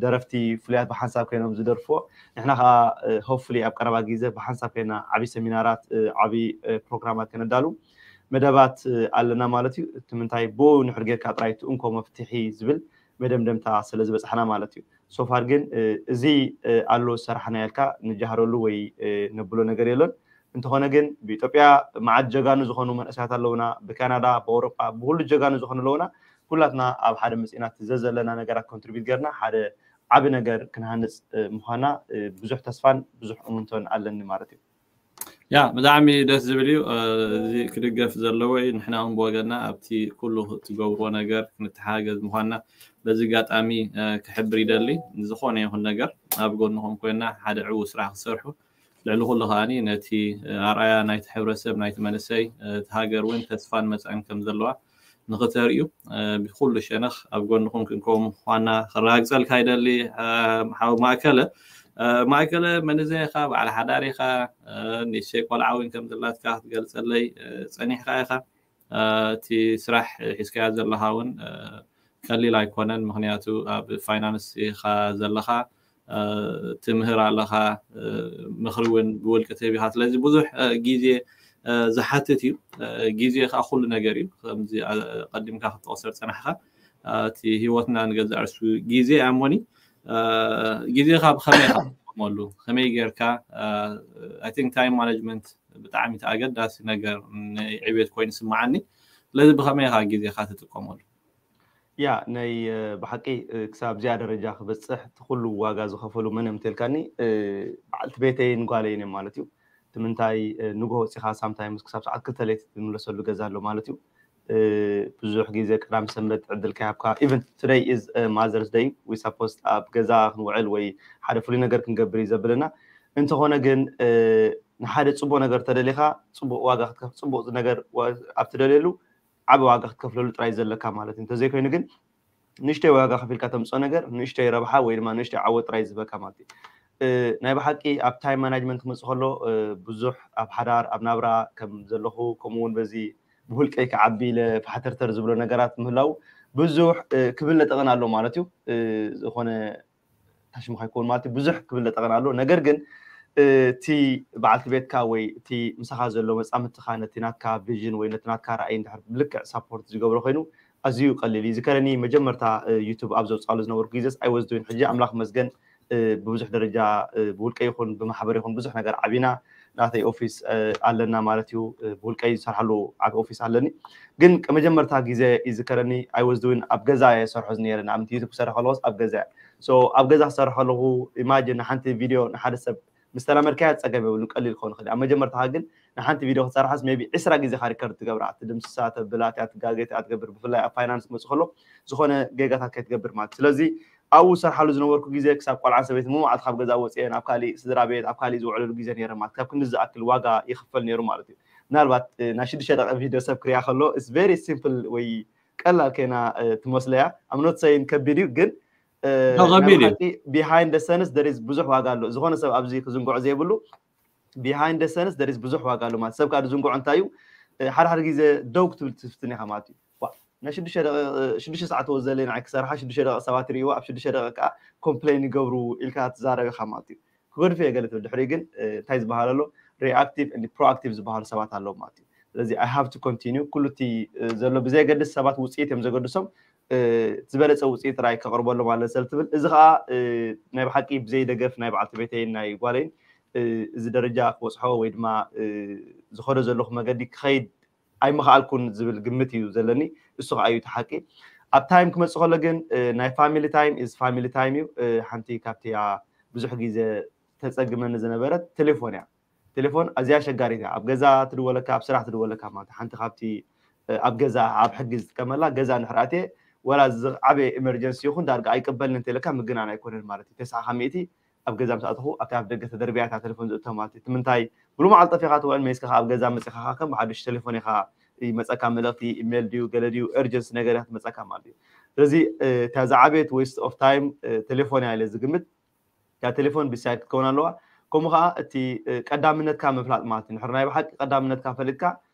ደረፍቲ ፍሉያት ብሓንሳብ ኮይኖም ዝደርፍዎ ንሕና ከዓ ሆፍሊ ኣብ ቀረባ ግዜ ብሓንሳብ ኮይና ዓብዪ ሰሚናራት ዓብዪ ፕሮግራማት ከነዳሉ መደባት ኣለና ማለት እዩ። እቲ ምንታይ ብኡ ንሕር ጌርካ ጥራይ ትእንኮ መፍትሒ ዝብል መደምደምታ ስለ ዝበፅሓና ማለት እዩ። ሶፋር ግን እዚ ኣሎ ዝሰራሕና ያልካ ንጃህረሉ ወይ ነብሎ ነገር የሎን። እንተኾነ ግን ብኢትዮጵያ መዓት ጀጋኑ ዝኾኑ መንእሰያት ኣለውና፣ ብካናዳ፣ ብኣውሮጳ፣ ብኩሉ ጀጋኑ ዝኾኑ ኣለውና። ኩላትና ኣብ ሓደ መፂና ዘዘለና ነገራት ኮንትሪቢዩት ገርና ሓደ ዓቢ ነገር ክንሃንፅ ምዃና ብዙሕ ተስፋን ብዙሕ እምንቶን ኣለኒ ማለት እዩ። ያ ብጣዕሚ ደስ ዝብል እዩ። እዚ ክድገፍ ዘለዎ እዩ። ንሕና እውን ብወገና ኣብቲ ኩሉ ትገብርዎ ነገር ክንተሓገዝ ምዃንና በዚ ኣጋጣሚ ክሕብር ይደሊ። ዝኾነ ይኹን ነገር ኣብ ጎንኹም ኮይና ሓደ ዕዉ ስራሕ ክሰርሑ ልዕሊ ኩሉ ከዓኒ ነቲ ኣርኣያ ናይቲ ሕብረተሰብ ናይቲ መንእሰይ እቲ ሃገር እውን ተስፋን መፃእን ከም ዘለዋ ንኽተርእዩ ብኩሉ ሸነኽ ኣብ ጎንኹም ክንከውን ምዃና ክረጋግፀልካ ይደሊ። ሓው ማእከለ ማእከለ መንእሰይ ኢኻ፣ በዓል ሓዳር ኢኻ፣ ንእሽተይ ቆልዓ እውን ከም ዘላትካ ክትገልፀለይ ፀኒሕካ ኢኻ። እቲ ስራሕ ሒዝካያ ዘለኻ እውን ቀሊል ኣይኮነን። ምክንያቱ ኣብ ፋይናንስ ኢኻ ዘለኻ፣ ትምህር ኣለኻ፣ ምክሪ እውን ብውልቂ ትህብ ኢኻ። ስለዚ ብዙሕ ግዜ ዝሓትት እዩ። ግዜ ከዓ ኩሉ ነገር እዩ። ከምዚ ቀዲምካ ክትጠቕሶ ዝፀናሕካ እቲ ህይወትና ንገዛእ ርሱ ግዜ ኣሞኒ ግዜኻ ብኸመይ ኢኻ ትጥቀመሉ? ከመይ ጌርካ? I think time management ብጣዕሚ ኣገዳሲ ነገር ዕቤት ኮይኑ ስምዓኒ። ስለዚ ብኸመይ ኢኻ ግዜኻ ትጥቀመሉ? ያ ናይ ብሓቂ ክሳብ እዚኣ ደረጃ ክበፅሕ እቲ ኩሉ ዋጋ ዝኸፈሉ መን እዮም ተልካኒ በዓልቲ ቤተይን ጓለይን እዮም ማለት እዩ። እቲ ምንታይ ንጎ ወፂኻ ሳምታይምስ ክሳብ ሰዓት ክልተ ለይቲ ትምለሰሉ ገዛ ኣሎ ማለት እዩ። ብዙሕ ግዜ ቀዳም ሰንበት ዕድል ከይሃብካ even today is Mother's Day we supposed ኣብ ገዛ ክንውዕል ወይ ሓደ ፍሉይ ነገር ክንገብር እዩ ዘብለና። እንተኾነ ግን ንሓደ ፅቡቅ ነገር ተደሊኻ ፅቡቅ ዋጋ ክትከፍ ፅቡቅ ነገር ኣብ ትደልየሉ ዓቢ ዋጋ ክትከፍለሉ ጥራይ ዘለካ ማለት እዩ። እንተዘይኮይኑ ግን ንእሽተይ ዋጋ ከፊልካ ተምፅኦ ነገር ንእሽተይ ረብሓ ወይ ድማ ንእሽተይ ዓወት ጥራይ ዝህበካ ማለት እዩ። ናይ ብሓቂ ኣብ ታይም ማናጅመንት ክመፅእ ከሎ ብዙሕ ኣብ ሓዳር ኣብ ናብራ ከም ዘለኹ ከምኡ እውን በዚ ብውልቀይ ክዓቢ ኢለ ፋሕተርተር ዝብሎ ነገራት ምህላው ብዙሕ ክብል ለጠቐን ኣሎ ማለት እዩ። ዝኾነ ታሽሙ ከይከውን ማለት እዩ ብዙሕ ክብል ለጠቐን ኣሎ። ነገር ግን እቲ በዓልቲ ቤትካ ወይ እቲ ምሳኻ ዘሎ መፃምትኻ ነቲ ናትካ ቪዥን ወይ ነቲ ናትካ ራእይ እንድሕር ብልክዕ ሳፖርት ዝገብሮ ኮይኑ ኣዝዩ ቀሊል እዩ። ዝከረኒ መጀመርታ ዩቱብ ኣብ ዘውፅኣሉ ዝነበርኩ ግዜስ I was doing ሕጂ ኣምላኽ መስገን ብብዙሕ ደረጃ ብውልቀ ይኹን ብማሕበር ይኹን ብዙሕ ነገር ዓቢና ናተይ ኦፊስ ኣለና ማለት እዩ። ብውልቀይ ዝሰርሓሉ ዓቢ ኦፊስ ኣለኒ። ግን መጀመርታ ግዜ ይዝከረኒ I was doing ኣብ ገዛ የሰርሖ ዝነረ ንኣብነት ዩቱብ ክሰርሕ ከለኩስ ኣብ ገዛ እየ። So ኣብ ገዛ ክሰርሕ ከለኩ ኢማጂን ንሓንቲ ቪድዮ ንሓደ ሰብ ምስ ተላመድካያ ፀገም የብሉን ቀሊል ክኸውን ይኽእል እዩ። ኣብ መጀመርታ ግን ንሓንቲ ቪድዮ ክትሰርሓስ maybe ዕስራ ግዜ ካ ሪከርድ ትገብራ ትድምስሳ ተብላ እቲኣ ትጋገ እቲኣ ትገብር ብፍላይ ኣብ ፋይናንስ ክመፅእ ከሎ ዝኾነ ጌጋታት ከይትገብር ማለት ስለዚ ኣብኡ ዝሰርሓሉ ዝነበርኩ ግዜ ክሳብ ቆልዓን ሰበይትን መማዕልቲ ካብ ገዛ ወፅየ ናብ ካሊእ ስድራ ቤት ኣብ ካሊእ ዝውዕለሉ ግዜ ነይረ ማለት ካብ ክንዲ ዝኣክል ዋጋ ይኽፈል ነይሩ ማለት እዩ። ምናልባት ናይ ሽዱሽተ ደቂቕ ቪድዮ ሰብ ክሪኣ ከሎ it's very simple ወይ ቀላል ኮይና ትመስለያ I'm not saying ከቢድ እዩ ግን ከቢድ እዩ። Behind the scenes there is ብዙሕ ዋጋ ኣሎ። ዝኾነ ሰብ ኣብዚ ክዝንግዖ ዘይብሉ behind the scenes there is ብዙሕ ዋጋ ኣሎ ማለት ሰብ ከዓ ዝዝንግዖ እንታይ እዩ ሓደ ሓደ ግዜ ደው ክትብል ትፍትን ኢኻ ማለት እዩ። ናይ ሽዱሽተ ሰዓት ወዘለ ንዓይ ክሰርሓ ሽዱሽተ ደቂ ሰባት ይርእይዎ ኣብ ሽዱሽተ ደቂ ከዓ ኮምፕሌን ይገብሩ ኢልካ ትዛረብ ኢኻ ማለት እዩ። ክገድፍ እየ ገለ ትብል ድሕሪ ግን እንታይ ዝበሃል ኣሎ reactive and proactive ዝበሃሉ ሰባት ኣለዉ ማለት እዩ። ስለዚ I have to continue ኩሉ እቲ ዘሎ ብዘየገድስ ሰባት ውፅኢት እዮም ዘገድሶም ዝበለፀ ውፅኢት ጥራይ ከቕርበሎም ኣለኒ ስለ ትብል እዚ ከዓ ናይ ብሓቂ ብዘይ ደገፍ ናይ በዓልቲ ቤተይን ናይ ጓለይን እዚ ደረጃ ክበፅሖ ወይ ድማ ዝኸዶ ዘለኹ መገዲ ክኸይድ ኣይምኽኣልኩን ዝብል ግምት እዩ ዘለኒ። እሱ ከዓ እዩ እቲ ሓቂ። ኣብ ታይም ክመፅእ ከሎ ግን ናይ family time is family time እዩ። ሓንቲ ካብቲ ብዙሕ ግዜ ተፀግመኒ ዝነበረት ቴሌፎን እያ። ቴሌፎን ኣዝያ ኣሸጋሪት እያ። ኣብ ገዛ ትድወለካ ኣብ ስራሕ ትድወለካ ማለት ሓንቲ ካብቲ ኣብ ገዛ ኣብ ሕጊ ዝጥቀመላ ገዛ እንድሕር ኣትየ ወላ ዓበየ ኢመርጀንሲ ይኹን ዳርጋ ኣይቅበልን እንተለካ ምግናን ኣይኮነን ማለት እዩ። ተስዓኻ ሚእቲ ኣብ ገዛ ምስ ኣተኹ ኣብቲ ኣብ ደገ ተደርቢያ እታ ቴሌፎን ዝእቶ ማለት እዩ። እቲ ምንታይ ብሉማዓል ጠፊኻ ትውዕል መይስካ ኣብ ገዛ መፂኻ ከም ብሓዱሽ ቴሌፎን ኢኻ ይመፀካ መልእኽቲ ኢሜል ድዩ ገለ ድዩ ኤርጀንሲ ነገር እያ ትመፀካ ማለት እዩ። ስለዚ እታ ዝዓበየት waste of time ቴሌፎን እያ ኢለ ዝግምት። እታ ቴሌፎን ብሳይድ ክትከውን ኣለዋ። ከምኡ ከዓ እቲ ቀዳምነትካ ምፍላጥ ማለት እዩ። ንሕር ናይ ብሓቂ ቀዳምነትካ ፈሊጥካ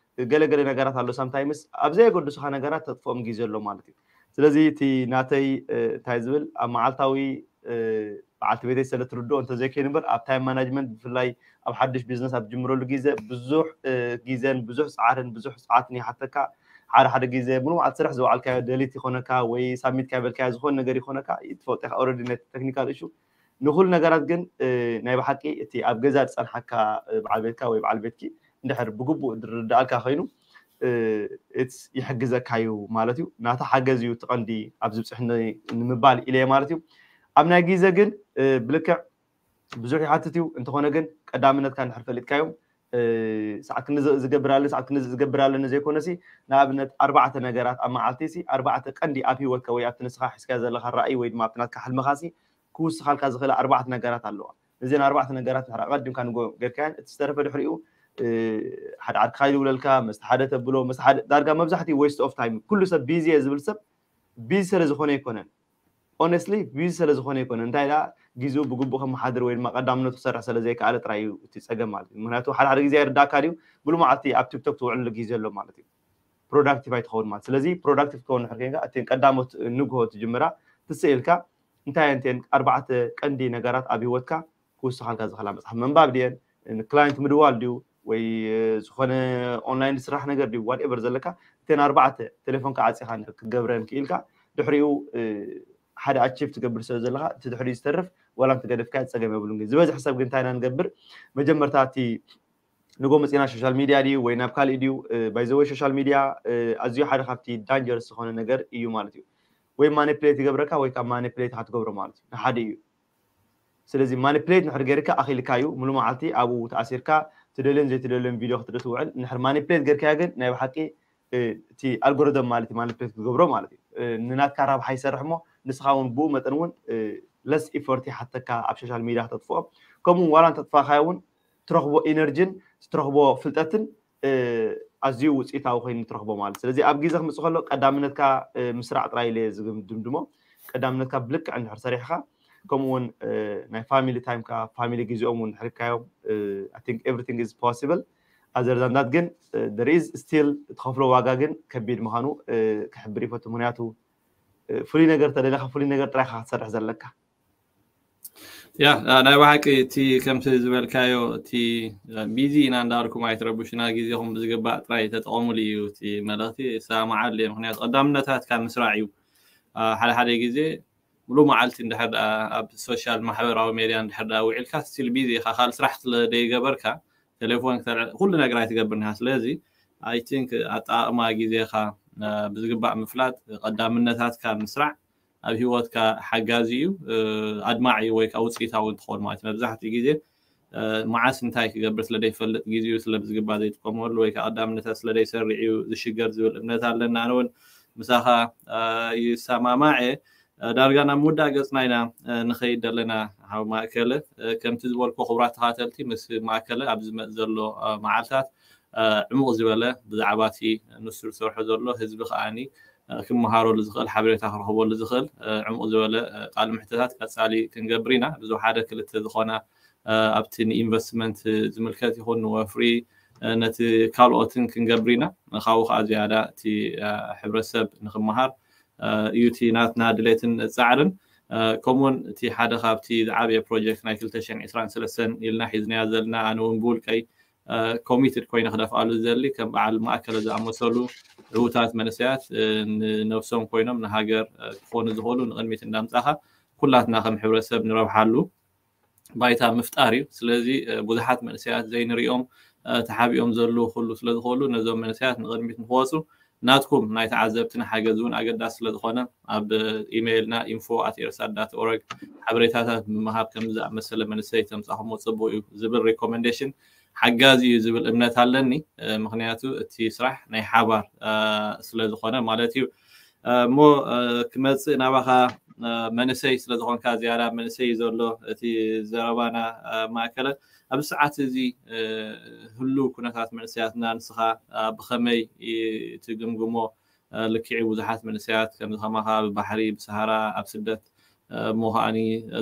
ገለገለ ነገራት ኣሎ ሳምታይምስ ኣብ ዘየገድሱካ ነገራት ተጥፍኦም ግዜ ኣሎ ማለት እዩ። ስለዚ እቲ ናተይ እንታይ ዝብል ኣብ መዓልታዊ በዓልቲ ቤተይ ስለ ትርድኦ እንተዘይከይኑ እምበር ኣብ ታይም ማናጅመንት ብፍላይ ኣብ ሓድሽ ቢዝነስ ኣብ ትጅምረሉ ግዜ ብዙሕ ግዜን ብዙሕ ፃዕርን ብዙሕ ሰዓትን ይሓተካ። ሓደ ሓደ ግዜ ሙሉ መዓልቲ ስራሕ ዝወዓልካዮ ደሊት ይኾነካ ወይ ሳሚት ካበልካዮ ዝኾነ ነገር ይኾነካ። ትፈልጦ ኢኻ ኦረዲ ነቲ ቴክኒካል እሹ ንኩሉ ነገራት ግን ናይ ብሓቂ እቲ ኣብ ገዛ ዝፀንሓካ በዓል ቤትካ ወይ በዓል ቤትኪ እንድሕር ብግቡእ ዝርዳእልካ ኮይኑ ይሕግዘካ እዩ ማለት እዩ። ናታ ሓገዝ እዩ ትቐንዲ ኣብ ዝብፅሕ ንምባል ኢለ ማለት እዩ። ኣብ ናይ ግዜ ግን ብልክዕ ብዙሕ ይሓትት እዩ። እንተኾነ ግን ቀዳምነትካ እንድሕር ፈሊጥካዮም ሰዓት ክንዚ ዝገብር ኣለኒ ሰዓት ክንዚ ዝገብር ኣለኒ ዘይኮነሲ ንኣብነት ኣርባዕተ ነገራት ኣብ መዓልቲ ሲ ኣርባዕተ ቀንዲ ኣብ ህይወትካ ወይ ኣብቲ ንስኻ ሒዝካ ዘለካ ራእይ ወይ ድማ ኣብቲ ናትካ ሕልምኻ ሲ ክውስኻልካ ዝኽእል ኣርባዕተ ነገራት ኣለዋ። እዘን ኣርባዕተ ነገራት ድሕር ኣቐዲምካ ንጎ ጌርካያን እቲ ዝተረፈ ድሕሪኡ ሓደ ዓድካ ይድውለልካ መስተ ሓደ ተብሎ መስተ ሓደ ዳርጋ መብዛሕትኡ waste of time ኩሉ ሰብ ቢዚ እየ ዝብል ሰብ ቢዚ ስለ ዝኾነ ኣይኮነን። ኦነስትሊ ቢዚ ስለ ዝኾነ ኣይኮነን እንታይ ደኣ ግዜኡ ብግቡእ ከመሓድር ወይ ድማ ቀዳምነቱ ክሰርሕ ስለ ዘይከኣለ ጥራይ እዩ እቲ ፀገም ማለት እዩ። ምክንያቱ ሓደ ሓደ ግዜ ኣይርዳእካ ድዩ ሙሉ መዓልቲ ኣብ ቲክቶክ ትውዕልሉ ግዜ ኣሎ ማለት እዩ። ፕሮዳክቲቭ ኣይትኸውን ማለት ስለዚ ፕሮዳክቲቭ ትኸውን ድሕር ኮይንካ እተን ቀዳሞት ንግሆ ትጅምራ ትስእ ኢልካ እንታይ እንተን ኣርባዕተ ቀንዲ ነገራት ኣብ ህይወትካ ክውስኻልካ ዝኽእላ መፅሓፍ ምንባብ ድየን ክላይንት ምድዋል ድዩ ወይ ዝኾነ ኦንላይን ዝስራሕ ነገር ድዩ ዋትኤቨር ዘለካ እተን ኣርባዕተ ቴሌፎንካ ዓፂኻ ክትገብረን ክኢልካ ድሕሪኡ ሓደ ኣቺቭ ትገብር ስለ ዘለካ እቲ ድሕሪኡ ዝተርፍ ዋላ እንተገደፍካ ፀገም የብሉን ግን ዝበዝሕ ሰብ ግን እንታይ ኢና ንገብር መጀመርታ እቲ ንጎ መፂና ሶሻል ሚድያ ድዩ ወይ ናብ ካሊእ ድዩ ባይዘወይ ሶሻል ሚድያ ኣዝዩ ሓደ ካብቲ ዳንጀረስ ዝኾነ ነገር እዩ ማለት እዩ። ወይ ማኒፕሌት ይገብረካ ወይ ካብ ማኒፕሌት ኢካ ትገብሮ ማለት እዩ ንሓደ እዩ። ስለዚ ማኒፕሌት ንሕር ገይርካ ኣኺልካ እዩ ሙሉ መዓልቲ ኣብኡ ተኣሲርካ ትደልዮን ዘይትደልዮን ቪድዮ ክትርኢ ትውዕል እንድሕር ማኒፕሌት ገይርካዮ ግን ናይ ብሓቂ እቲ ኣልጎሪደም ማለት እዩ ማኒፕሌት ክትገብሮ ማለት እዩ ንናትካ ረብሓ ይሰርሕ እሞ ንስኻ እውን ብኡ መጠን እውን ለስ ኢፈርት ይሓተካ ኣብ ሶሻል ሚድያ ክተጥፍኦ ከምኡ ዋላ እንተጥፋእካዮ እውን ትረኽቦ ኢነርጂን ትረኽቦ ፍልጠትን ኣዝዩ ውፅኢታዊ ኮይኑ ትረኽቦ ማለት ስለዚ ኣብ ግዜ ክምፅእ ከሎ ቀዳምነትካ ምስራዕ ጥራይ ኢለ ዝድምድሞ ቀዳምነትካ ብልክዕ እንድሕር ሰሪሕካ ከምኡ እውን ናይ ፋሚሊ ታይምካ ፋሚሊ ግዜኦም እውን ሕርካዮም I think everything is possible other than that ግን there is still ትኸፍሎ ዋጋ ግን ከቢድ ምዃኑ ክሕብር ይፈቱ ምክንያቱ ፍሉይ ነገር ተደለካ ፍሉይ ነገር ጥራይካ ክትሰርሕ ዘለካ ያ ናይ ብሓቂ እቲ ከምቲ ዝበልካዮ እቲ ቢዚ ኢና እንዳልኩም ኣይትረብሹና ግዜኹም ብዝግባእ ጥራይ ተጠቐሙሉ እዩ እቲ መልእኽቲ ሰማዓሉ እየ ምክንያቱ ቀዳምነታትካ ምስራዕ እዩ ሓደ ሓደ ግዜ ሙሉ መዓልቲ እንድሕር ኣብ ሶሻል ማሕበራዊ ሜድያ እንድሕር ውዒልካ ስቲል ቢዚ ኢኻ ካልእ ስራሕ ስለደይገበርካ ቴሌፎን ኩሉ ነገር ኣይትገብርን ኢኻ ስለዚ I think ኣጠቃቅማ ግዜኻ ብዝግባእ ምፍላጥ ቀዳምነታትካ ምስራዕ ኣብ ሂወትካ ሓጋዚ እዩ ኣድማዒ እዩ ወይ ከዓ ውፅኢታዊ እንትኸውን ማለት እዩ መብዛሕትኡ ግዜ መዓስ እንታይ ክገብር ስለደይፈልጥ ግዜኡ ስለብዝግባእ ዘይጥቀመሉ ወይ ከዓ ቀዳምነታት ስለደይሰርዕ እዩ ዝሽገር ዝብል እምነት ኣለና ኣነ እውን ምሳኻ ይሰማማዕ እየ ዳርጋ ናብ ምውዳእ ገፅና ኢና ንኸይድ ዘለና ሓው ማእከለ ከምቲ ዝበልኮ ክቡራት ተኻተልቲ ምስ ማእከለ ኣብ ዝመፅ ዘሎ መዓልታት ዕሙቕ ዝበለ ብዛዕባ እቲ ንሱ ዝሰርሖ ዘሎ ህዝቢ ከዓኒ ክመሃረሉ ዝኽእል ሓበሬታ ክረኽበሉ ዝኽእል ዕሙቕ ዝበለ ቃል ምሕተታት ቀፃሊ ክንገብር ኢና ብዙ ሓደ ክልተ ዝኾና ኣብቲ ንኢንቨስትመንት ዝምልከት ይኹን ንወፍሪ ነቲ ካልኦትን ክንገብር ኢና ካብኡ ከዓ ዝያዳ እቲ ሕብረተሰብ ንክመሃር እዩ እቲ ናትና ድሌትን ፃዕርን ከምኡውን እቲ ሓደ ካብቲ ዝዓበየ ፕሮጀክት ናይ ክልተ ሽሕን ዕስራን ሰለስተን ኢልና ሒዝናዮ ዘለና ኣነ እውን ብውልቀይ ኮሚትድ ኮይነ ክደፍኣሉ ዝደሊ ከም በዓል ማእከለ ዝኣመሰሉ ዕዉታት መንእሰያት ንነብሶም ኮይኖም ንሃገር ክኾኑ ዝኽእሉ ንቕድሚት እንዳምፃኻ ኩላትና ከም ሕብረተሰብ ንረብሓሉ ባይታ ምፍጣር እዩ ስለዚ ብዙሓት መንእሰያት ዘይንሪኦም ተሓቢኦም ዘለዉ ኩሉ ስለዝኽእሉ ነዞም መንእሰያት ንቕድሚት ንክወፁ ናትኩም ናይ ተዓዘብትን ሓገዝ እውን ኣገዳሲ ስለዝኾነ ኣብ ኢሜይልና info at ersat dot org ሓበሬታታት ብምሃብ ከምዚ ዝኣመሰለ መንእሰይ ተምፃኹሞ ፅቡቅ እዩ ዝብል ሪኮመንዴሽን ሓጋዚ እዩ ዝብል እምነት ኣለኒ ምክንያቱ እቲ ስራሕ ናይ ሓባር ስለዝኾነ ማለት እዩ እሞ ክመፅእ ናባኻ መንእሰይ ስለዝኾንካ ዝያዳ መንእሰይ እዩ ዘሎ እቲ ዘረባና ማእከለ ኣብዚ ሰዓት እዚ ህሉ ኩነታት መንእሰያትና ንስኻ ብኸመይ ትግምግሞ ልክዕ ብዙሓት መንእሰያት ከምዚ ከማኻ ብባሕሪ ብሰሃራ ኣብ ስደት እሞ ከዓኒ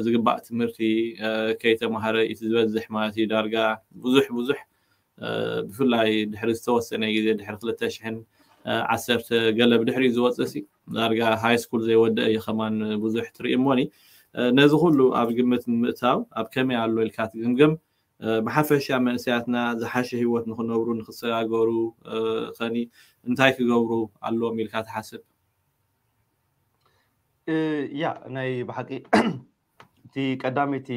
ዝግባእ ትምህርቲ ከይተማሃረ እቲ ዝበዝሕ ማለት እዩ ዳርጋ ብዙሕ ብዙሕ ብፍላይ ድሕሪ ዝተወሰነ ግዜ ድሕሪ ክልተ ሽሕን ዓሰርተ ገለ ብድሕሪኡ ዝወፅእ ሲ ዳርጋ ሃይ ስኩል ዘይወደአ እዩ ከማን ብዙሕ ትርኢ እሞኒ ነዚ ኩሉ ኣብ ግምት ንምእታው ኣብ ከመይ ኣሎ ኢልካ ትግምግም? ብሓፈሻ መንእሰያትና ዝሓሸ ህይወት ንክነብሩ ንክሰጋገሩ ከኒ እንታይ ክገብሩ ኣለዎም ኢልካ ትሓስብ? ያ ናይ ብሓቂ እቲ ቀዳመይቲ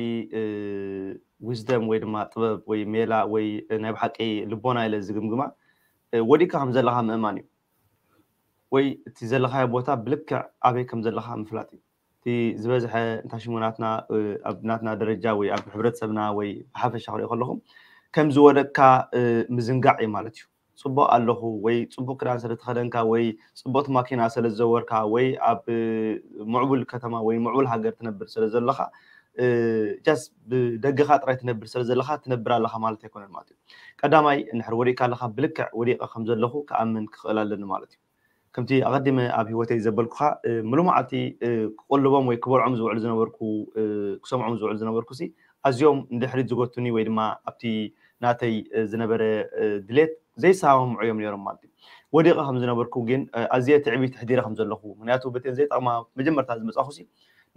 wisdom ወይ ድማ ጥበብ ወይ ሜላ ወይ ናይ ብሓቂ ልቦና ኢለ ዝግምግማ ወዲቅካ ከም ዘለካ ምእማን እዩ። ወይ እቲ ዘለካዮ ቦታ ብልክዕ ኣበይ ከም ዘለካ ምፍላጥ እዩ። እቲ ዝበዝሐ እንታይ ሽሙ ናትና ኣብ ናትና ደረጃ ወይ ኣብ ሕብረተሰብና ወይ ብሓፈሻ ክሪኦ ከለኹም ከም ዝወደቅካ ምዝንጋዕ እዩ ማለት እዩ። ፅቡቅ ኣለኹ ወይ ፅቡቅ ክዳን ስለተኸደንካ ወይ ፅቡቅቲ ማኪና ስለዝዘወርካ ወይ ኣብ ምዕቡል ከተማ ወይ ምዕቡል ሃገር ትነብር ስለዘለካ just ብደገኻ ጥራይ ትነብር ስለዘለካ ትነብር ኣለካ ማለት ኣይኮነን ማለት እዩ። ቀዳማይ እንድሕር ወዲቅካ ኣለካ ብልክዕ ወዲቀ ከም ዘለኹ ክኣምን ክኽእል ኣለኒ ማለት እዩ። ከምቲ ኣቐዲመ ኣብ ህይወተይ ዘበልኩኻ ምሉ መዓልቲ ክቆልቦም ወይ ክበልዖም ዝውዕል ዝነበርኩ ክሰምዖም ዝውዕል ዝነበርኩ ሲ ኣዝዮም ንድሕሪት ዝጎቱኒ ወይ ድማ ኣብቲ ናተይ ዝነበረ ድሌት ዘይሰማምዑ እዮም ነይሮም ማለት እዩ። ወዲቐ ከም ዝነበርኩ ግን ኣዝየ ትዕቢት ኣሕዲረ ከም ዘለኹ ምክንያቱ በተን ዘይጠቕማ መጀመርታ ዝመጻኹ ሲ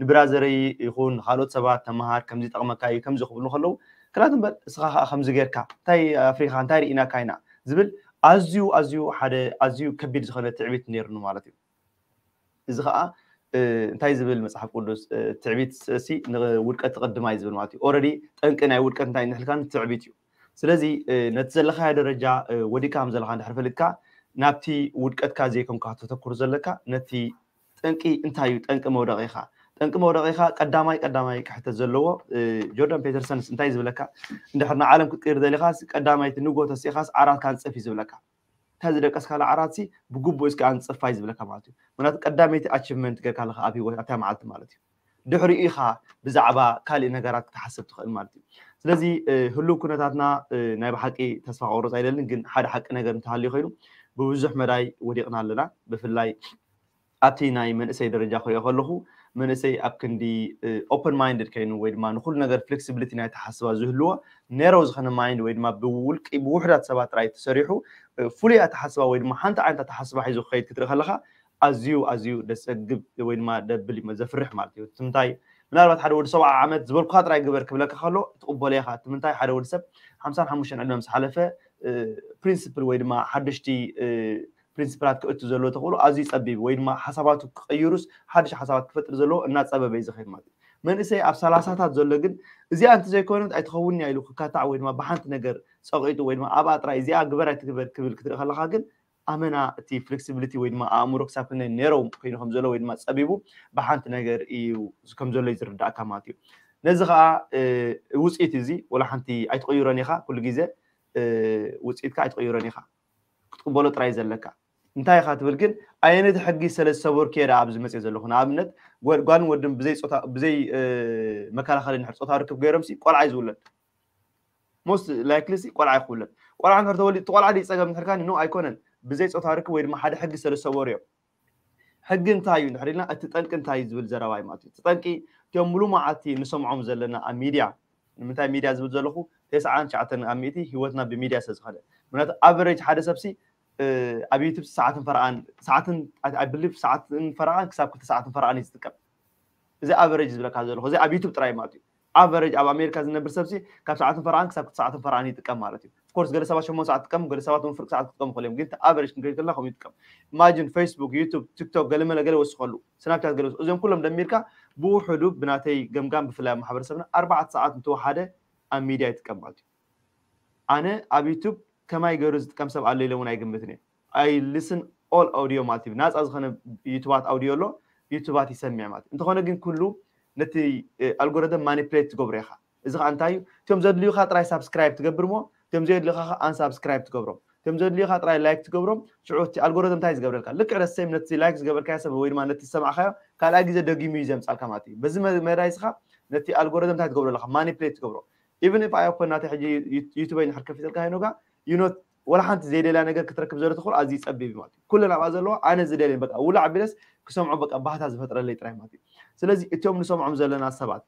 ንብራዘረይ ይኹን ንካልኦት ሰባት ተመሃር ከምዚ ይጠቕመካ እዩ ከምዚ ክብሉ ከለዉ ክላትም በል እስኻ ከዓ ከምዚ ጌርካ እንታይ ኣፍሪካ እንታይ ርኢናካ ኢና ዝብል ኣዝዩ ኣዝዩ ሓደ ኣዝዩ ከቢድ ዝኾነ ትዕቢት ነይሩኒ ማለት እዩ። እዚ ከዓ እንታይ ዝብል መፅሓፍ ቅዱስ ትዕቢት ሲ ንውድቀት ትቅድማ እዩ ዝብል ማለት እዩ። ኦረዲ ጠንቂ ናይ ውድቀት እንታይ ንሕልካ ትዕቢት እዩ። ስለዚ ነቲ ዘለካዮ ደረጃ ወዲካ ከም ዘለካ እንድሕር ፈሊጥካ ናብቲ ውድቀትካ ዘይኮንካ ተተኩር ዘለካ ነቲ ጠንቂ እንታይ እዩ ጠንቂ መውደቂካ ጠንቂ መውደቂካ ቀዳማይ ቀዳማይ ክሕተት ዘለዎ ጆርዳን ፔተርሰንስ እንታይ ዝብለካ እንድሕር ንዓለም ክትቅይር ደሊካ ቀዳማይቲ ንጎ ተሲኻስ ዓራት ካንፅፍ እዩ ዝብለካ እንታይ ዝደቀስካላ ዓራት ሲ ብግቡእ እስኪ ኣንፅፋይ ዝብለካ ማለት እዩ ምክንያቱ ቀዳመይቲ ኣቺቭመንት ገርካ ኣለካ ኣብ ህይወት ኣብታ መዓልቲ ማለት እዩ ድሕሪኡ ኢኻ ብዛዕባ ካልእ ነገራት ክትሓስብ ትኽእል ማለት እዩ ስለዚ ህሉው ኩነታትና ናይ ብሓቂ ተስፋ ክቆርፅ ኣይደልን ግን ሓደ ሓቂ ነገር እንተሃልዩ ኮይኑ ብብዙሕ መዳይ ወዲቕና ኣለና ብፍላይ ኣብቲ ናይ መንእሰይ ደረጃ ክሪኦ ከለኹ መንእሰይ ኣብ ክንዲ open minded ከይኑ ወይ ድማ ንኩሉ ነገር flexibility ናይ ተሓስባ ዝህልዎ narrow ዝኾነ mind ወይ ድማ ብውልቂ ብውሕዳት ሰባት ጥራይ ተሰሪሑ ፍሉይ ኣተሓስባ ወይ ድማ ሓንቲ ዓይነት ኣተሓስባ ሒዙ ክኸይድ ክትርኢ ከለካ ኣዝዩ ኣዝዩ ደሰግብ ወይ ድማ ደብል እዩ ዘፍርሕ ማለት እዩ ትምንታይ ምናልባት ሓደ ወዲ ሰብዓ ዓመት ዝበልኩካ ጥራይ ግበር ክብለካ ከሎ ትቕበሎ ኢኻ ትምንታይ ሓደ ወዲ ሰብ ሓምሳን ሓሙሽተን ዕድመ ምስ ሓለፈ principle ወይ ድማ ሓደሽቲ principle ት ክእቱ ዘለዎ ተኽእሎ ኣዝዩ ጸቢብ ወይ ድማ ሓሳባቱ ክቐይሩስ ሓድሽ ሓሳባት ክፈጥር ዘለዎ እናጸበበ እዩ ዝኸይድ ማለት እዩ መንእሰይ ኣብ ሰላሳታት ዘሎ ግን እዚኣ እንተዘይኮይነት ኣይትኸውን እያ ኢሉ ክካታዕ ወይ ድማ ብሓንቲ ነገር ጸቂጡ ወይ ድማ ኣብኣ ጥራይ እዚኣ ግበር ኣይትግበር ክብል ክትርኢ ከለካ ግን ኣመና እቲ flexibility ወይ ድማ ኣእምሮ ክሳብ ክንደይ narrow ኮይኑ ከም ዘሎ ወይ ድማ ጸቢቡ ብሓንቲ ነገር እዩ ከም ዘሎ እዩ ዝርዳእካ ማለት እዩ ነዚ ከዓ ውፅኢት እዚ ወላ ሓንቲ ኣይትቕይሮን ኢኻ ኩሉ ግዜ ውፅኢትካ ኣይትቕይሮን ኢኻ ክትቅበሎ ጥራይ ዘለካ እንታይ ኢኻ ትብል ግን ኣየነቲ ሕጊ ስለ ዝሰበርኩ እየ ኣብዚ መፅእ ዘለኹ ንኣብነት ጓልን ወድን ብዘይ መከላኸሊ ንሕር ፆታ ርክብ ገይሮም ቆልዓ እዩ ዝውለድ most likely ሲ ቆልዓ ይክውለድ ቆልዓ እንድሕር ተወሊድ እቲ ቆልዓ ድዩ ፀገም እንድሕር ካኒ ኖ ኣይኮነን ብዘይ ፆታ ርክብ ወይ ድማ ሓደ ሕጊ ስለ ዝሰበሩ እዮም ሕጊ እንታይ እዩ እንድሕር ኢልና እቲ ጠንቂ እንታይ እዩ ዝብል ዘረባ እዩ ማለት እዩ እቲ ጠንቂ እቲኦም ሙሉ መዓልቲ ንሰምዖም ዘለና ኣብ ሚድያ ንምንታይ ሚድያ ዝብል ዘለኹ ተስዓን ትሽዓተን ኣብ ሚእቲ ህይወትና ብሚድያ ስለ ዝኸደ ምክንያቱ ኣቨሬጅ ሓደ ሰብሲ ኣብ ዩቱብ ሰዓትን ፈረቓን ሰዓትን ብሊቭ ሰዓትን ፈረቓን ክሳብ ክልተ ሰዓትን ፈረቓን እዩ ዝጥቀም እዚ ኣቨሬጅ ዝብለካ ዘለኹ እዚ ኣብ ዩቱብ ጥራይ ማለት እዩ ኣቨሬጅ ኣብ ኣሜሪካ ዝነብር ሰብሲ ካብ ሰዓትን ፈረቓን ክሳብ ክልተ ሰዓትን ፈረቓን ይጥቀም ማለት እዩ ኮርስ ገለ ሰባት ሸሞንተ ሰዓት ጥቀሙ ገለ ሰባት እውን ፍርቂ ሰዓት ክጥቀሙ ከለዮም ግን ኣቨሬጅ ክንከይድ ከለና ከምኡ ይጥቀም ኢማጂን ፌስቡክ ዩቱብ ቲክቶክ ገለመለ ገለ ወስኸሉ ስናፕቻት ገለ እዚኦም ኩሎም ደሚርካ ብውሕዱ ብናተይ ገምጋም ብፍላይ ኣብ ማሕበረሰብና ኣርባዕተ ሰዓት እንተወሓደ ኣብ ሚድያ ይጥቀም ማለት እዩ ኣነ ኣብ ዩቱብ ከማይ ገይሩ ዝጥቀም ሰብ ኣሎ ኢለ እውን ኣይግምትን እየ I listen all audio ማለት እዩ ናፃ ዝኾነ ዩቱባት ኣውዲዮ ኣሎ ዩቱባት ይሰምዕ ማለት እንተኾነ ግን ኩሉ ነቲ ኣልጎሪደም ማኒፕሌት ትገብሮ ኢኻ እዚ ከዓ እንታይ እዩ እቶም ዘድልዩካ ጥራይ ሳብስክራይብ ትገብር ሞ እቶም ዘየድልዩካ ከዓ ኣንሳብስክራይብ ትገብሮም እቶም ዘድልዩካ ጥራይ ላይክ ትገብሮም ሽዑ እቲ ኣልጎሪደም እንታይ ዝገብረልካ ልክዕ ደሰም ነቲ ላይክ ዝገበርካዮ ሰብ ወይ ድማ ነቲ ዝሰማዕካዮ ካልኣይ ግዜ ደጊሙ እዩ ዘምፃልካ ማለት እዩ በዚ መዳይ ስኻ ነቲ ኣልጎሪደም እንታይ ትገብሮ ኣለካ ማኒፕሌት ትገብሮ even if I open ናተይ ሕጂ ዩቱበይ ንሕር ከፊተልካ ሄኖጋ you know ወላ ሓንቲ ዘይደልያ ነገር ክትረክብ ዘሎ ትኽእል ኣዝዩ ጸቢብ እዩ ማለት እዩ። ኩለን ኣብኣ ዘለዋ ኣነ ዝደልየን በቃ ውላዕ ቢለስ ክሰምዖ በቃ ባህታ ዝፈጥረለይ ጥራይ ማለት እዩ። ስለዚ እቶም ንሰምዖም ዘለና ሰባት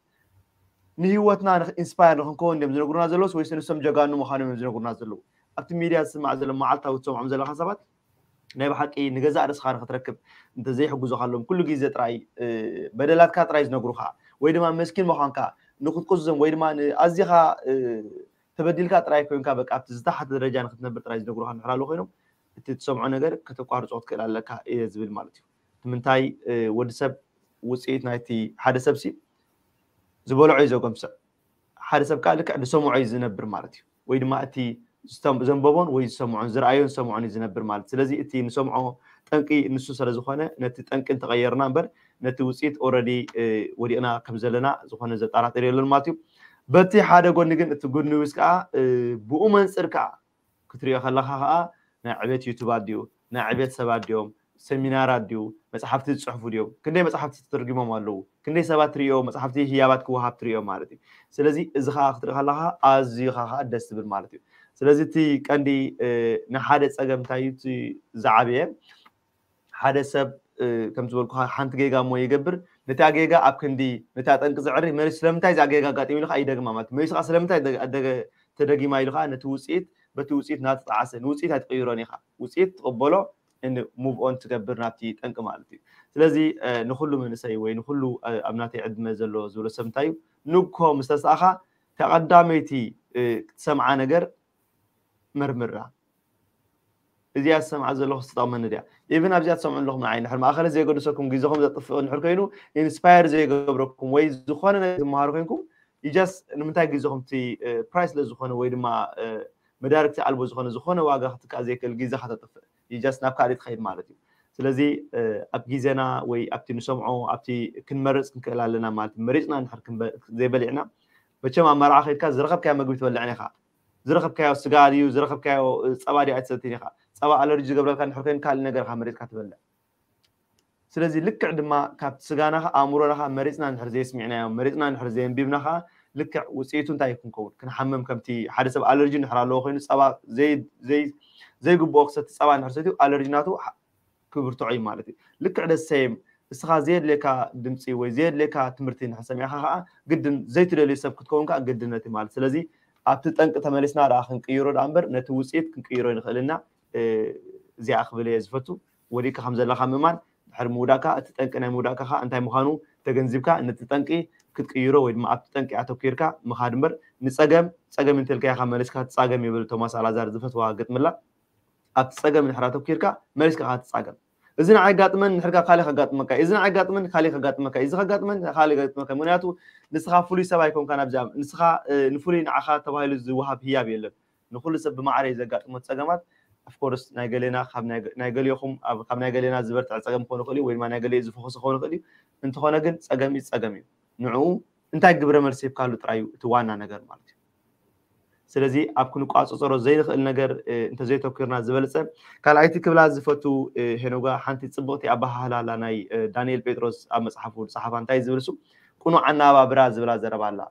ንህይወትና ኢንስፓየር ንክንከውን እዮም ዝነግሩና ዘለውስ ወይስ ንሶም ጀጋኑ ምዃኖም እዮም ዝነግሩና ዘለዉ? ኣብቲ ሚድያ ዝስማዕ ዘሎ መዓልታዊ ትሰምዖም ዘለኻ ሰባት ናይ ብሓቂ ንገዛእ ርእስኻ ንክትረክብ እንተዘይሕጉዞካ ኣለዎም ኩሉ ግዜ ጥራይ በደላትካ ጥራይ ዝነግሩኻ ወይ ድማ መስኪን ምዃንካ ንክትቁዝም ወይ ድማ ኣዚኻ ተበዲልካ ጥራይ ኮይንካ በቃ ኣብቲ ዝተሓተ ደረጃ ንክትነብር ጥራይ ዝነግሩኻ እንድሕር ኣለዉ ኮይኖም እቲ ትሰምዖ ነገር ከተቋርጾ ክትክእል ኣለካ እየ ዝብል ማለት እዩ። ምንታይ ወዲ ሰብ ውፅኢት ናይቲ ሓደ ሰብ ሲ ዝበልዖ እዩ ዘጎምስዕ ሓደ ሰብ ከዓ ልክዕ ዝሰምዖ እዩ ዝነብር ማለት እዩ። ወይ ድማ እቲ ዘንበቦን ወይ ዝሰምዖን ዝረኣዮን ዝሰምዖን እዩ ዝነብር ማለት ስለዚ እቲ ንሰምዖ ጠንቂ ንሱ ስለ ዝኾነ ነቲ ጠንቂ እንተቐየርና እምበር ነቲ ውፅኢት ኦረዲ ወዲቕና ከም ዘለና ዝኾነ ዘጠራጥር የለን ማለት እዩ። በቲ ሓደ ጎኒ ግን እቲ ጉድ ኒውስ ከዓ ብኡ መንፅር ከዓ ክትሪኦ ከለኻ ከዓ ናይ ዕቤት ዩቱባት ድዩ ናይ ዕቤት ሰባት ድዮም ሰሚናራት ድዩ መፅሓፍቲ ዝፅሕፉ ድዮም ክንደይ መፅሓፍቲ ተተርጊሞም ኣለዉ ክንደይ ሰባት ትሪኦ መፅሓፍቲ ህያባት ክወሃብ ትሪኦ ማለት እዩ። ስለዚ እዚ ከዓ ክትርኢ ከለካ ኣዝዩ ከዓ ደስ ዝብል ማለት እዩ። ስለዚ እቲ ቀንዲ ንሓደ ፀገም እንታይ እዩ ዝዓበየ ሓደ ሰብ ከም ዝበልኩ ሓንቲ ጌጋ እሞ ይገብር ነታ ጌጋ ኣብ ክንዲ ነታ ጠንቂ ዘዕሪ መሪስ ስለምንታይ እዛ ጌጋ ኣጋጢሙ ኢሉ ከዓ ይደግማ ማለት መሪስ ከዓ ስለምንታይ ተደጊማ ኢሉ ከዓ ነቲ ውፅኢት በቲ ውፅኢት ናተጣዓሰ ንውፅኢት ኣይትቅይሮን ኢካ ውፅኢት ትቅበሎ ሙቭ ኦን ትገብር ናብቲ ጠንቂ ማለት እዩ። ስለዚ ንኩሉ መንእሰይ ወይ ንኩሉ ኣብ ናተይ ዕድመ ዘሎ ዝብሎ ሰብ እንታይ እዩ ንኮ ምስ ተስኣኻ ተቀዳመይቲ ክትሰምዓ ነገር መርምራ እዚኣ ዝሰምዓ ዘለኹ ትጠቕመኒ ድያ ኢብን ኣብዚኣ ትሰምዑ ኣለኹም ንዓይ ንድሕር ማእኸለ ዘይገድሰኩም ግዜኹም ዘጥፍእ ንድሕር ኮይኑ ኢንስፓየር ዘይገብረኩም ወይ ዝኾነ ነገር ትመሃሩ ኮይንኩም ጃስ ንምንታይ ግዜኹም እቲ ፕራይስለስ ዝኾነ ወይ ድማ መዳርግቲ ኣልቦ ዝኾነ ዝኾነ ዋጋ ክትከኣ ዘይክእል ግዜኻ ተጥፍእ ጃስ ናብ ካልእ ትኸይድ ማለት እዩ። ስለዚ ኣብ ግዜና ወይ ኣብቲ ንሰምዖ ኣብቲ ክንመርፅ ክንክእል ኣለና ማለት መሪፅና ንድሕር ዘይበሊዕና መቸም ኣብ መርዓ ከይድካ ዝረኸብካዮ መግቢ ትበልዕን ኢኻ ዝረኸብካዮ ስጋ ድዩ ዝረኸብካዮ ፀባ ድዩ ኣይትሰትን ኢኻ ፀባ ኣለርጂ ዝገብረልካ እንድሕር ኮይኑ ካልእ ነገር ኢኻ መሪፅካ ትበልዕ። ስለዚ ልክዕ ድማ ካብቲ ስጋና ኣእምሮና ከዓ መሪፅና እንድሕር ዘየስሚዕናዮ መሪፅና እንድሕር ዘየንቢብና ከዓ ልክዕ ውፅኢቱ እንታይ ክንከውን ክንሓምም ከምቲ ሓደ ሰብ ኣለርጂ እንድሕር ኣለዎ ኮይኑ ፀባ ዘይግብኦ ክሰቲ ፀባ እንድሕር ሰትዩ ኣለርጂ ናቱ ክብርትዖ እዩ ማለት እዩ። ልክዕ ደሰይም እስኻ ዘየድልየካ ድምፂ ወይ ዘየድልየካ ትምህርቲ ንሕሰሚዕካ ከዓ ግድን ዘይትደልዩ ሰብ ክትከውን ከዓ ግድነት እዩ ማለት ስለዚ ኣብቲ ጠንቂ ተመሊስና ደኣ ክንቅይሮ ደኣ እምበር ነቲ ውፅኢት ክንቅይሮ ይንኽእል እና እዚኣ ክብል እየ ዝፈቱ። ወዲቅካ ከም ዘለካ ምእማን ድሕሪ ምውዳቅካ እቲ ጠንቂ ናይ ምውዳቅካ ከዓ እንታይ ምዃኑ ተገንዚብካ ነቲ ጠንቂ ክትቅይሮ ወይ ድማ ኣብቲ ጠንቂ ኣተኪርካ ምኻድ እምበር ንፀገም ፀገም እንተልካያ ካብ መለስካ ትፃገም ይብል ቶማስ ኣላዛር ዝፈትዋ ግጥምላ ኣብቲ ፀገም እንድሕር ኣተኪርካ መሊስካ ኢኻ ትፃገም። እዚ ንዓይ ኣጋጥመን እንድሕር ካሊእ ከጋጥመካ እዩ፣ እዚ ንዓይ ኣጋጥመን ካሊእ ከጋጥመካ እዩ፣ እዚ ከጋጥመን ካሊእ ከጋጥመካ እዩ። ምክንያቱ ንስኻ ፍሉይ ሰብ ኣይኮንካን ኣብዚኣ ንስኻ ንፍሉይ ንዓኻ ተባሂሉ ዝወሃብ ህያብ የለን። ንኹሉ ሰብ ብማዕረ እዩ ዘጋጥሞ ፀገማት። ኣፍኮርስ ናይ ገሌና ናይ ገሌኹም ካብ ናይ ገሌና ዝበርትዐ ፀገም ክኾን ይኽእል እዩ ወይ ድማ ናይ ገሌኡ ዝፈኾሰ ክኾን ይኽእል እዩ። እንተኾነ ግን ፀገም እዩ ፀገም እዩ። ንዕኡ እንታይ ግብረ መልሲ ሂብካሉ ጥራይ እዩ እቲ ዋና ነገር ማለት እዩ። ስለዚ ኣብ ክንቋፀፀሮ ዘይንኽእል ነገር እንተዘይተኪርና ዝበለፀ። ካልኣይቲ ክብላ ዝፈቱ ሄኖጋ ሓንቲ ፅብቕቲ ኣበሃህላ ኣላ ናይ ዳንኤል ጴጥሮስ ኣብ መፅሓፉ ዝፀሓፋ እንታይ ዝብል እሱ ቅኑዕ ኣነባብራ ዝብላ ዘረባ ኣላ።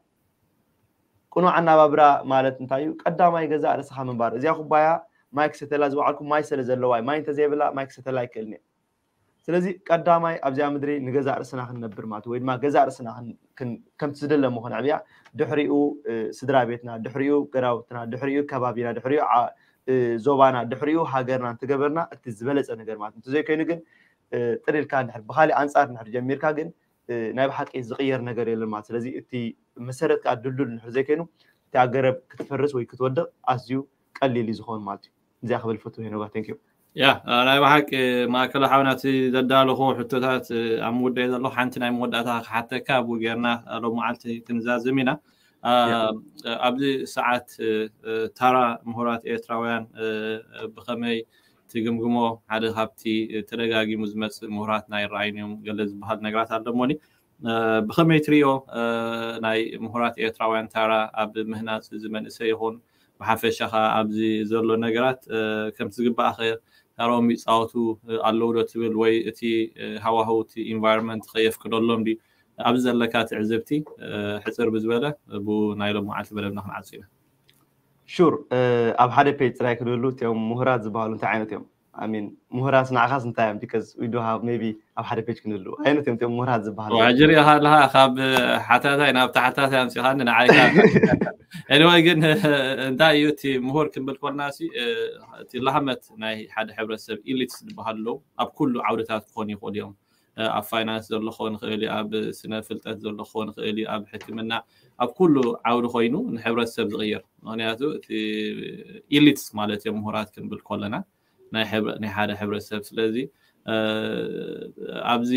ቅኑዕ ኣነባብራ ማለት እንታይ እዩ? ቀዳማይ ገዛእ ርእስኻ ምንባር። እዚኣ ኩባያ ማይ ክሰተላ ዝወዓልኩ ማይ ስለ ዘለዋ ማይ እንተዘይብላ ማይ ክሰተላ ኣይክእልን እየ። ስለዚ ቀዳማይ ኣብዚኣ ምድሪ ንገዛእ ርእስና ክንነብር ማለት ወይ ድማ ገዛእ ርእስና ከምቲ ዝደለ እሞ ክነዕብያ ድሕሪኡ ስድራ ቤትና ድሕሪኡ ገራውትና ድሕሪኡ ከባቢና ድሕሪኡ ዞባና ድሕሪኡ ሃገርና እንትገበርና እቲ ዝበለፀ ነገር ማለት እንተዘይኮይኑ ግን ጥሪልካ ድሕር ብካሊእ ኣንፃር ድሕር ጀሚርካ ግን ናይ ብሓቂ ዝቕየር ነገር የለን ማለት ስለዚ እቲ መሰረት ከዓ ድልዱል ድሕር ዘይኮይኑ እቲ ኣገረብ ክትፈርስ ወይ ክትወድቕ ኣዝዩ ቀሊል እዩ ዝኸውን ማለት እዩ። እዚኣ ክብል ፈቱ ሄኖጋ thank you። ያ ናይ ብሓቂ ማእከለ ሓውና እቲ ዘዳለኹ ሕቶታት ኣብ ምውዳእ ዘሎ ሓንቲ ናይ መወዳእታ ክሓተካ ብኡ ጌርና ሎም መዓልቲ ክንዛዝም ኢና። ኣብዚ ሰዓት ታራ ምሁራት ኤርትራውያን ብኸመይ ትግምግሞ ሓደ ካብቲ ተደጋጊሙ ዝመፅእ ምሁራት ናይ ረኣይን እዮም ገለ ዝበሃል ነገራት ኣለሞኒ ብኸመይ ትሪኦ ናይ ምሁራት ኤርትራውያን ታራ ኣብ ምህናፅ እዚ መንእሰይ ይኹን ብሓፈሻ ከዓ ኣብዚ ዘሎ ነገራት ከምቲ ዝግባእ ከ ታርኦም ይፃወቱ ኣለዉ ዶ ትብል ወይ እቲ ሃዋህው እቲ ኢንቫይሮንመንት ከየፍቅደሎም ድዩ ኣብዚ ዘለካ ትዕዝብቲ ሕፅር ብዝበለ ብኡ ናይ ሎም መዓልቲ መደብና ክንዓፁ ኢና ሹር ኣብ ሓደ ፔጅ ጥራይ ክድህሉ እቲኦም ምሁራት ዝበሃሉ እንታይ ዓይነት እዮም I mean ምሁራት ንዓኻስ እንታይ እዮም? Because we do have maybe ኣብ ሓደ page ክንህሉ ዓይነት እዮም እቶም ምሁራት ዝበሃሉ። ሕጂ ሪኢኻ ኣለኻ፣ ካብ ሓታታይ ናብ ተሓታታይ ኣምፂኻኒ ንዓይ። Anyway ግን እንታይ እዩ እቲ ምሁር ክንብል ኮና እቲ ላህመት ናይ ሓደ ሕብረተሰብ elites ዝበሃሉ ኣብ ኩሉ ዓውድታት ክኾኑ ይኽእሉ እዮም። ኣብ ፋይናንስ ዘሎ ክኸውን ይኽእል እዩ፣ ኣብ ስነ ፍልጠት ዘሎ ክኸውን ይኽእል እዩ፣ ኣብ ሕክምና፣ ኣብ ኩሉ ዓውዲ ኮይኑ ንሕብረተሰብ ዝቕይር። ምክንያቱ እቲ elites ማለት እዮም ምሁራት ክንብል ከለና ናይ ሓደ ሕብረተሰብ። ስለዚ ኣብዚ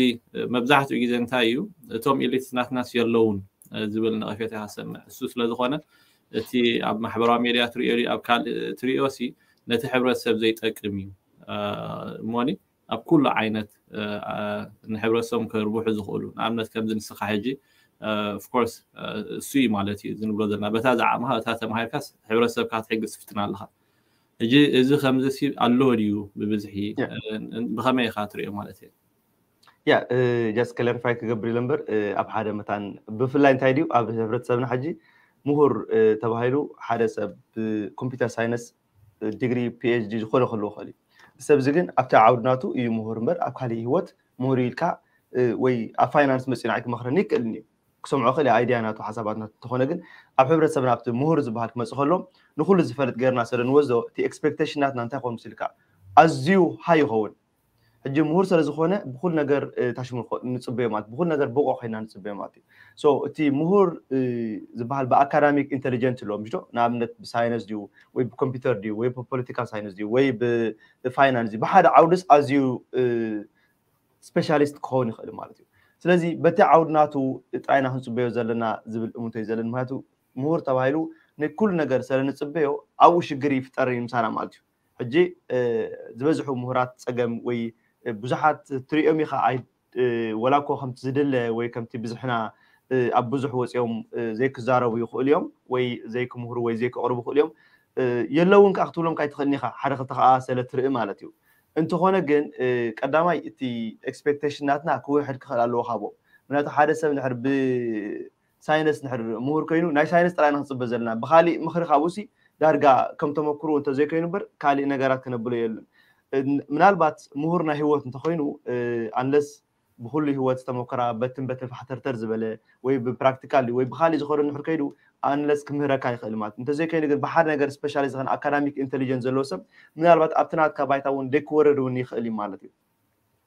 መብዛሕትኡ ግዜ እንታይ እዩ እቶም elites ናትናስ የለውን ዝብል ነቐፌታ ይሰምዕ። እሱ ስለዝኾነ እቲ ኣብ ማሕበራዊ ሜድያ ትሪኦ ኣብ ካልእ ትሪኦ ሲ ነቲ ሕብረተሰብ ዘይጠቅም እዩ እሞኒ ኣብ ኩሉ ዓይነት ንሕብረተሰቦም ከርብሑ ዝኽእሉ ንኣብነት ከምዚ ንስኻ ሕጂ ኦፍኮርስ እሱ እዩ ማለት እዩ ዝንብሎ ዘለና በታ ዝዓቕምኻ እታ ተማሂርካስ ሕብረተሰብካ ክትሕግዝ ትፍትን ኣለኻ። ሕጂ እዚ ከምዚ ሲ ኣለዎ ድዩ ብብዝሒ ብኸመይ ኢኻ ትሪኦ ማለት እዩ? ያ just clarify ክገብር ኢለ እምበር ኣብ ሓደ መታን ብፍላይ እንታይ ድዩ ኣብ ሕብረተሰብና ሕጂ ምሁር ተባሂሉ ሓደ ሰብ ኮምፒውተር ሳይንስ ዲግሪ PhD ዝኾነ ክህልዎ ይኽእል እዩ። ሰብ እዚ ግን ኣብቲ ዓውዲ ናቱ እዩ ምሁር እምበር ኣብ ካሊእ ህይወት ምሁር ኢልካ ወይ ኣብ ፋይናንስ መፂኡ ንዓይ ክመኽረኒ ይክእልኒ እዩ ክሰምዖ ክእል ኣይድያ ናቱ ሓሳባት ናቱ እንተኾነ ግን ኣብ ሕብረተሰብና ኣብቲ ምሁር ዝበሃል ክመፅእ ከሎ ንኩሉ ዝፈልጥ ገርና ስለ ንወስዶ እቲ expectation ናትና እንታይ ክኾን ምስ ኢልካ ኣዝዩ ሃይ ይኸውን። ሕጂ ምሁር ስለ ዝኾነ ብኩል ነገር ታሽሙ ንፅበዮ ማለት ብኩል ነገር ብቑዕ ኮይና ንፅበዮ ማለት እዩ። So እቲ ምሁር ዝበሃል ብኣካዳሚክ ኢንቴሊጀንት ኣለዎም ዶ ንኣብነት ብሳይንስ ድዩ ወይ ብኮምፒውተር ድዩ ወይ ብፖለቲካል ሳይንስ ድዩ ወይ ብፋይናንስ ድዩ ብሓደ ዓውድስ ኣዝዩ ስፔሻሊስት ክኸውን ይኽእል ማለት እዩ። ስለዚ በቲ ዓውዲ ናቱ ጥራይና ክንፅበዮ ዘለና ዝብል እምንቶ እዩ ዘለኒ። ምክንያቱ ምሁር ተባሂሉ ንኩሉ ነገር ስለ ንፅበዮ ኣብኡ ሽግር ይፍጠር ምሳና ማለት እዩ። ሕጂ ዝበዝሑ ምሁራት ፀገም ወይ ብዙሓት ትሪኦም ኢኻ ወላ እኮ ከምቲ ዝድለ ወይ ከምቲ ብዝሕና ኣብ ብዙሕ ወፂኦም ዘይክዛረቡ ይኽእሉ እዮም ወይ ዘይክምህሩ ወይ ዘይክቕርቡ ይኽእሉ እዮም። የለውን ከዓ ክትብሎም ካይትኽእልኒ ኢኻ ሓደ ክልተ ከዓ ስለ ትርኢ ማለት እዩ። እንተኾነ ግን ቀዳማይ እቲ ኤክስፔክቴሽን ናትና ክውሕድ ክኽእል ኣለዎ ካብኦም። ምክንያቱ ሓደ ሰብ ንድሕር ብሳይንስ ንድሕር ምሁር ኮይኑ ናይ ሳይንስ ጥራይ ኢና ክንፅበ ዘለና። ብካሊእ ምኽሪ ካብኡ ሲ ዳርጋ ከም ተመክሮ እንተዘይኮይኑ እምበር ካሊእ ነገራት ክነብሎ የሉን። ምናልባት ምሁር ናይ ህይወት እንተኮይኑ ኣንለስ ብኩሉ ህይወት ዝተመከራ በትን በትን ፋሕተርተር ዝበለ ወይ ብፕራክቲካል ወይ ብካሊእ ዝኸዶ ንድሕር ከይዱ ኣንለስ ክምህረካ ይኽእል ማለት እንተዘይኮይኑ ግን ብሓደ ነገር ስፔሻሊ ዝኾነ ኣካዳሚክ ኢንቴሊጀንስ ዘለዎ ሰብ ምናልባት ኣብቲ ናትካ ባይታ እውን ደይክወረድ እውን ይኽእል እዩ ማለት እዩ።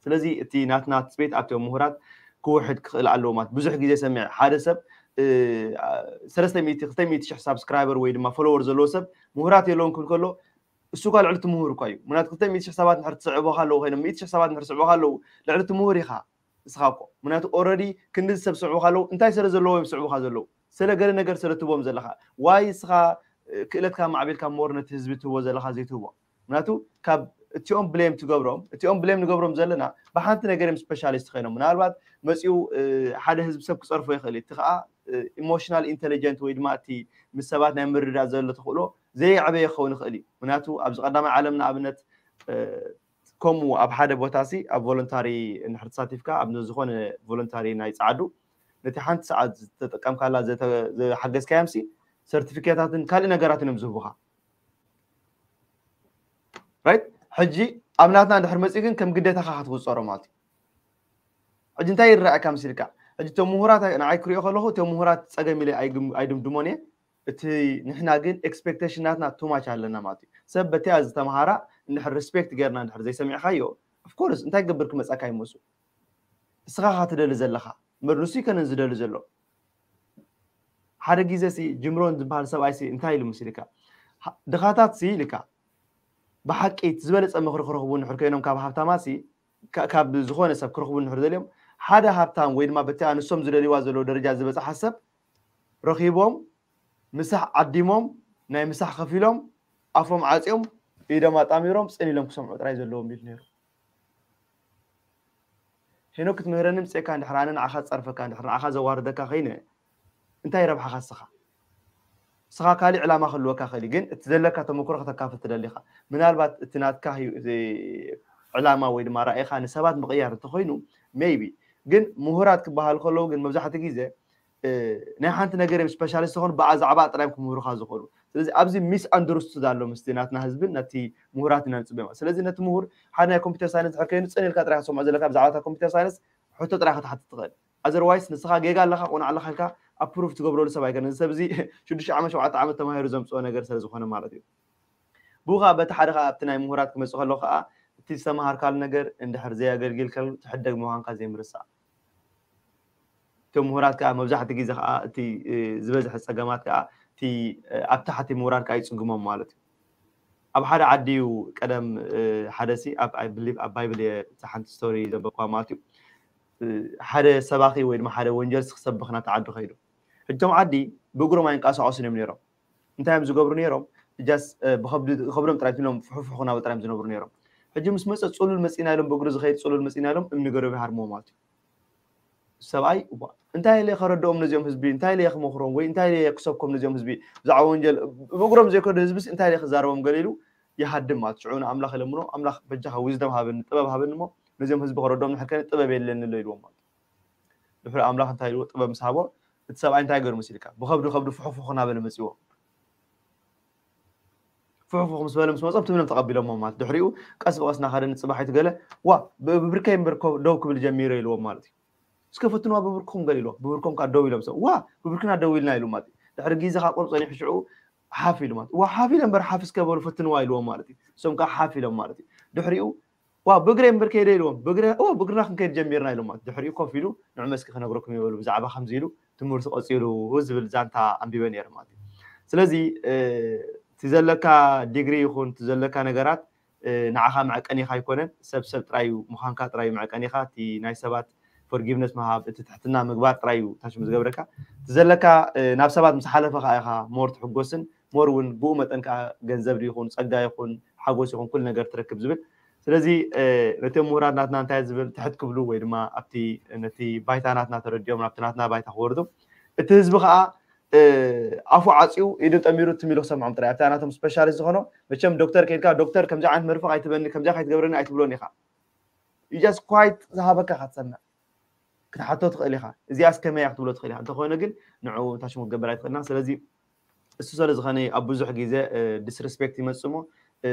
ስለዚ እቲ ናትና ትፅቢት ኣብቶም ምሁራት ክውሕድ ክኽእል ኣለዎ ማለት ብዙሕ ግዜ ሰሚዐ ሓደ ሰብ ሰለስተ ሚእቲ ክልተ ሚእቲ ሽሕ ሳብስክራይበር ወይ ድማ ፎሎወር ዘለዎ ሰብ ምሁራት የለውን ክብል ከሎ እሱ ኳ ልዕሊ እቲ ምሁር እኳ እዩ ምክንያቱ ክልተ ሚእቲ ሽሕ ሰባት ንድሕር ትስዕቦ ከለዉ ኮይኖም ሚእቲ ሽሕ ሰባት ንድሕር ስዕቦ ከለዉ ልዕሊ እቲ ምሁር ኢኻ እስኻ እኮ ምክንያቱ ኦረዲ ክንዲ ሰብ ስዕቡ ከለዉ እንታይ ስለ ዘለዎ እዮም ስዕቡካ ዘለዉ ስለ ገለ ነገር ስለ ትቦም ዘለኻ ዋይ እስኻ ክእለትካ ማዕቢልካ ሞር ነቲ ህዝቢ ትህቦ ዘለኻ ዘይትህቦ ምክንያቱ ካብ እቲኦም ብሌም ትገብሮም እቲኦም ብሌም ንገብሮም ዘለና ብሓንቲ ነገር እዮም ስፔሻሊስት ኮይኖም ምናልባት መፂኡ ሓደ ህዝቢ ሰብ ክፀርፎ ይኽእል እቲ ከዓ ኢሞሽናል ኢንቴሊጀንት ወይ ድማ እቲ ምስ ሰባት ናይ ምርዳእ ዘሎ ተኽእሎ ዘይዕበየ ክኸውን ይኽእል እዩ ምክንያቱ ኣብዚ ቀዳማይ ዓለም ንኣብነት ከምኡ ኣብ ሓደ ቦታ ሲ ኣብ ቮለንታሪ እንድሕር ተሳቲፍካ ኣብ ዝኾነ ቮለንታሪ ናይ ፃዓዱ ነቲ ሓንቲ ሰዓት ዝተጠቀምካላ ዝሓገዝካዮም ሲ ሰርቲፊኬታትን ካልእ ነገራትን እዮም ዝህቡካ ራይት ሕጂ ኣብ ናትና እንድሕር መፂኡ ግን ከም ግዴታካ ክትቁፀሮ ማለት እዩ ሕጂ እንታይ ይረኣየካ መሲልካ ሕጂ እቶም ምሁራት ንዓይ ክሪኦ ከለኹ እቶም ምሁራት ፀገም ኢለ ኣይድምድሞን እየ እቲ ንሕና ግን ኤክስፔክቴሽን ናትና ቱማች ኣለና ማለት እዩ ሰብ በቲያ ዝተምሃራ እንድሕር ሪስፔክት ጌርና እንድሕር ዘይሰሚዕካዮ ኦፍኮርስ እንታይ ክገብር ክመፀካ ይመፁ እስኻ ካ ትደሊ ዘለኻ እምበር ንሱ ይከነን ዝደሊ ዘሎ ሓደ ግዜ ሲ ጅምሮን ዝበሃል ሰብኣይ ሲ እንታይ ኢሉ ምስ ኢልካ ድኻታት ሲ ኢልካ ብሓቂ ዝበለፀ ምኽሪ ክረኽቡ ንሕር ኮይኖም ካብ ሃብታማት ሲ ካብ ዝኾነ ሰብ ክረኽቡ ንሕር ዘልዮም ሓደ ሃብታም ወይ ድማ በቲ ኣንሶም ዝደልዋ ዘለዎ ደረጃ ዝበፅሓ ሰብ ረኺቦም ምሳሕ ዓዲሞም ናይ ምሳሕ ከፊሎም ኣፎም ዓፅዮም ኢዶም ኣጣሚሮም ፅን ኢሎም ክሰምዑ ጥራይ ዘለዎም ኢሉ ነይሩ ሄኖክ ክትምህረኒ ምፅእካ እንድሕር ኣነ ንዓኻ ዝፀርፈካ እንድሕር ንዓኻ ዘዋርደካ ከይነ እንታይ ረብሓኻ ስኻ ስኻ ካሊእ ዕላማ ክህልወካ ክእል ግን እቲ ዘለካ ተመክሮ ከተካፍል ትደሊኻ ምናልባት እቲ ናትካ ዕላማ ወይ ድማ ራእይኻ ንሰባት ምቕያር እንተኮይኑ ሜይቢ ግን ምሁራት ክበሃል ከለዉ ግን መብዛሕትኡ ግዜ ናይ ሓንቲ ነገር እዮም ስፔሻሊስት ዝኾኑ ብዛዕባ ጥራይ ክምህሩካ ዝኽእሉ ስለዚ ኣብዚ ሚስ ኣንደርስቱድ ኣሎ ምስቲ ናትና ህዝብን ነቲ ምሁራት ኢና ንፅበ ማለት። ስለዚ ነቲ ምሁር ሓደ ናይ ኮምፒውተር ሳይንስ ድሕር ከይኑ ፅን ኢልካ ጥራይ ክትሰምዖ ዘለካ ብዛዕባ እታ ኮምፒውተር ሳይንስ ሕቶ ጥራይ ክትሓትት ትኽእል። ኣዘርዋይስ ንስኻ ጌጋ ኣለካ፣ ቆናዕ ኣለካ ኢልካ ኣፕሩቭ ትገብረሉ ሰብ ኣይኮነን። እዚ ሰብ እዚ ሽዱሽተ ዓመት ሸውዓተ ዓመት ተማሂሩ ዘምፅኦ ነገር ስለ ዝኾነ ማለት እዩ። ብኡ ከዓ በቲ ሓደ ከዓ ኣብቲ ናይ ምሁራት ክመፅእ ከሎ ከዓ እቲ ዝተምሃርካሉ ነገር እንድሕር ዘየገልግልካ ትሕደግ ምዃንካ ዘይምርሳዕ። እቶም ምሁራት ከዓ መብዛሕትኡ ግዜ ከዓ እቲ ዝበዝሐ ፀገማት ከዓ እቲ ኣብ ታሕቲ ምሁራት ከዓ ይፅግሞም ማለት እዩ። ኣብ ሓደ ዓዲ እዩ ቀደም ሓደ ሲ ኣብ I believe ኣብ ባይብል እየ ሓንቲ ስቶሪ ዘንበብኳ ማለት እዩ። ሓደ ሰባኺ ወይ ድማ ሓደ ወንጀል ክሰብኽ ናብቲ ዓዲ ከይዱ። ሕጂ እቶም ዓዲ ብእግሮም ኣይንቀሳቀሱን እዮም ነይሮም። እንታይ እዮም ዝገብሩ ነይሮም? ጃስ ብከብዶም ጥራይ ትሎም ፍሑፍሑ ክናበሉ ጥራይ እዮም ዝነብሩ ነይሮም። ሕጂ ምስ መፀ ፅሉል መፂና ኢሎም ብእግሩ ዝኸይድ ፅሉል መፂና ኢሎም እምኒ ገረብ ይሃርምዎ ማለት እዩ። ሰብኣይ እንታይ ኢለ ከረድኦም ነዚኦም ህዝቢ እንታይ ኢለ ክመክሮም ወይ እንታይ ኢለ ክሰብኮም ነዚኦም ህዝቢ ብዛዕባ ወንጀል ብእግሮም ዘይከዱ ህዝብስ እንታይ ኢለ ክዛረቦም ገለ ኢሉ ይሃድም ማለት ሽዑ ንኣምላኽ የለምኖ ኣምላኽ በጃኻ ዊዝደም ሃበኒ ጥበብ ሃበኒ እሞ ነዚኦም ህዝቢ ከረድኦም ንሕርከኒ ጥበብ የለኒ ኣሎ ኢልዎም ማለት ድሕሪ ኣምላኽ እንታይ ኢልዎ ጥበብ ምስ ሃቦ እቲ ሰብኣይ እንታይ ገሩ መሲልካ ብኸብዱ ከብዱ ፍሕፉ ክናበለ መፅዎ ፍሕፉ ምስ በለ ምስ መፆም ትምኖም ተቐቢሎሞ ማለት ድሕሪኡ ቀስ ብቐስ ናኸደ ንፅባሒቱ ገለ ዋ ብብርከይ እምበር ደው ክብል ጀሚረ ኢልዎም ማለት እዩ እስከ ፈትንዋ ብብርኩም ገለ ኢልዎም ብብርኮም ከዓ ደው ኢሎም ሰብ ዋ ብብርክና ደው ኢልና ኢሉ ማለት እዩ ድሕሪ ግዜ ካብ ቁሩብ ፀኒሑ ሽዑ ሓፍ ኢሉ ማለት ዋ ሓፍ ኢለ እምበር ሓፍ እስከ በሉ ፈትንዋ ኢልዎም ማለት እዩ እሶም ከዓ ሓፍ ኢሎም ማለት እዩ ድሕሪኡ ዋ ብእግረ እምበር ከይደ ኢልዎም ብእግረ ኦ ብእግርና ክንከይድ ጀሚርና ኢሎም ማለት ድሕሪኡ ኮፍ ኢሉ ንዑ መስኪ ክነግረኩም ይበሉ ብዛዕባ ከምዚ ኢሉ ትምህርቱ ቀፂሉ ዝብል ዛንታ ኣንቢበ ነይረ ማለት እዩ ስለዚ እቲ ዘለካ ዲግሪ ይኹን እቲ ዘለካ ነገራት ንዓኻ መዕቀኒኻ ኣይኮነን ሰብ ሰብ ጥራይ እዩ ምዃንካ ጥራይ እዩ መዕቀኒኻ እቲ ናይ ሰባት ፎርጊቭነስ ምሃብ እቲ ትሕትና ምግባር ጥራይ እዩ ታሽሙ ዝገብረካ እቲ ዘለካ ናብ ሰባት ምስ ሓለፈ ከዓ ኢኻ ሞር ትሕጎስን ሞር እውን ብኡ መጠን ከዓ ገንዘብ ይኹን ፀጋ ይኹን ሓጎስ ይኹን ኩሉ ነገር ትረክብ ዝብል ስለዚ ነቶም ምሁራት ናትና እንታይ ዝብል ትሕት ክብሉ ወይ ድማ ኣብቲ ነቲ ባይታ ናትና ተረዲኦም ናብቲ ናትና ባይታ ክወርዱ እቲ ህዝቢ ከዓ ኣፉ ዓፅዩ ኢዱ ጠሚሩ ትም ኢሉ ክሰምዖም ጥራይ ኣብታ ናቶም ስፔሻሊስት ዝኾኖ መቸም ዶክተር ከይድካ ዶክተር ከምዚ ዓይነት መርፍቕ ኣይትበኒ ከምዚ ከይትገብረኒ ኣይትብሎን ኢኻ ኢጃስ ኳይት ዝሃበካ ክትሰምዕ ክትሓቶ ትኽእል ኢኻ እዚኣስ ከመይ ክትብሎ ትኽእል ኢኻ እንተኾይኑ ግን ንዑ ታሽሙ ክገብር ኣይትኽእልና ስለዚ እሱ ስለ ዝኾነ ኣብ ብዙሕ ግዜ ዲስሪስፔክት ይመፅእ እሞ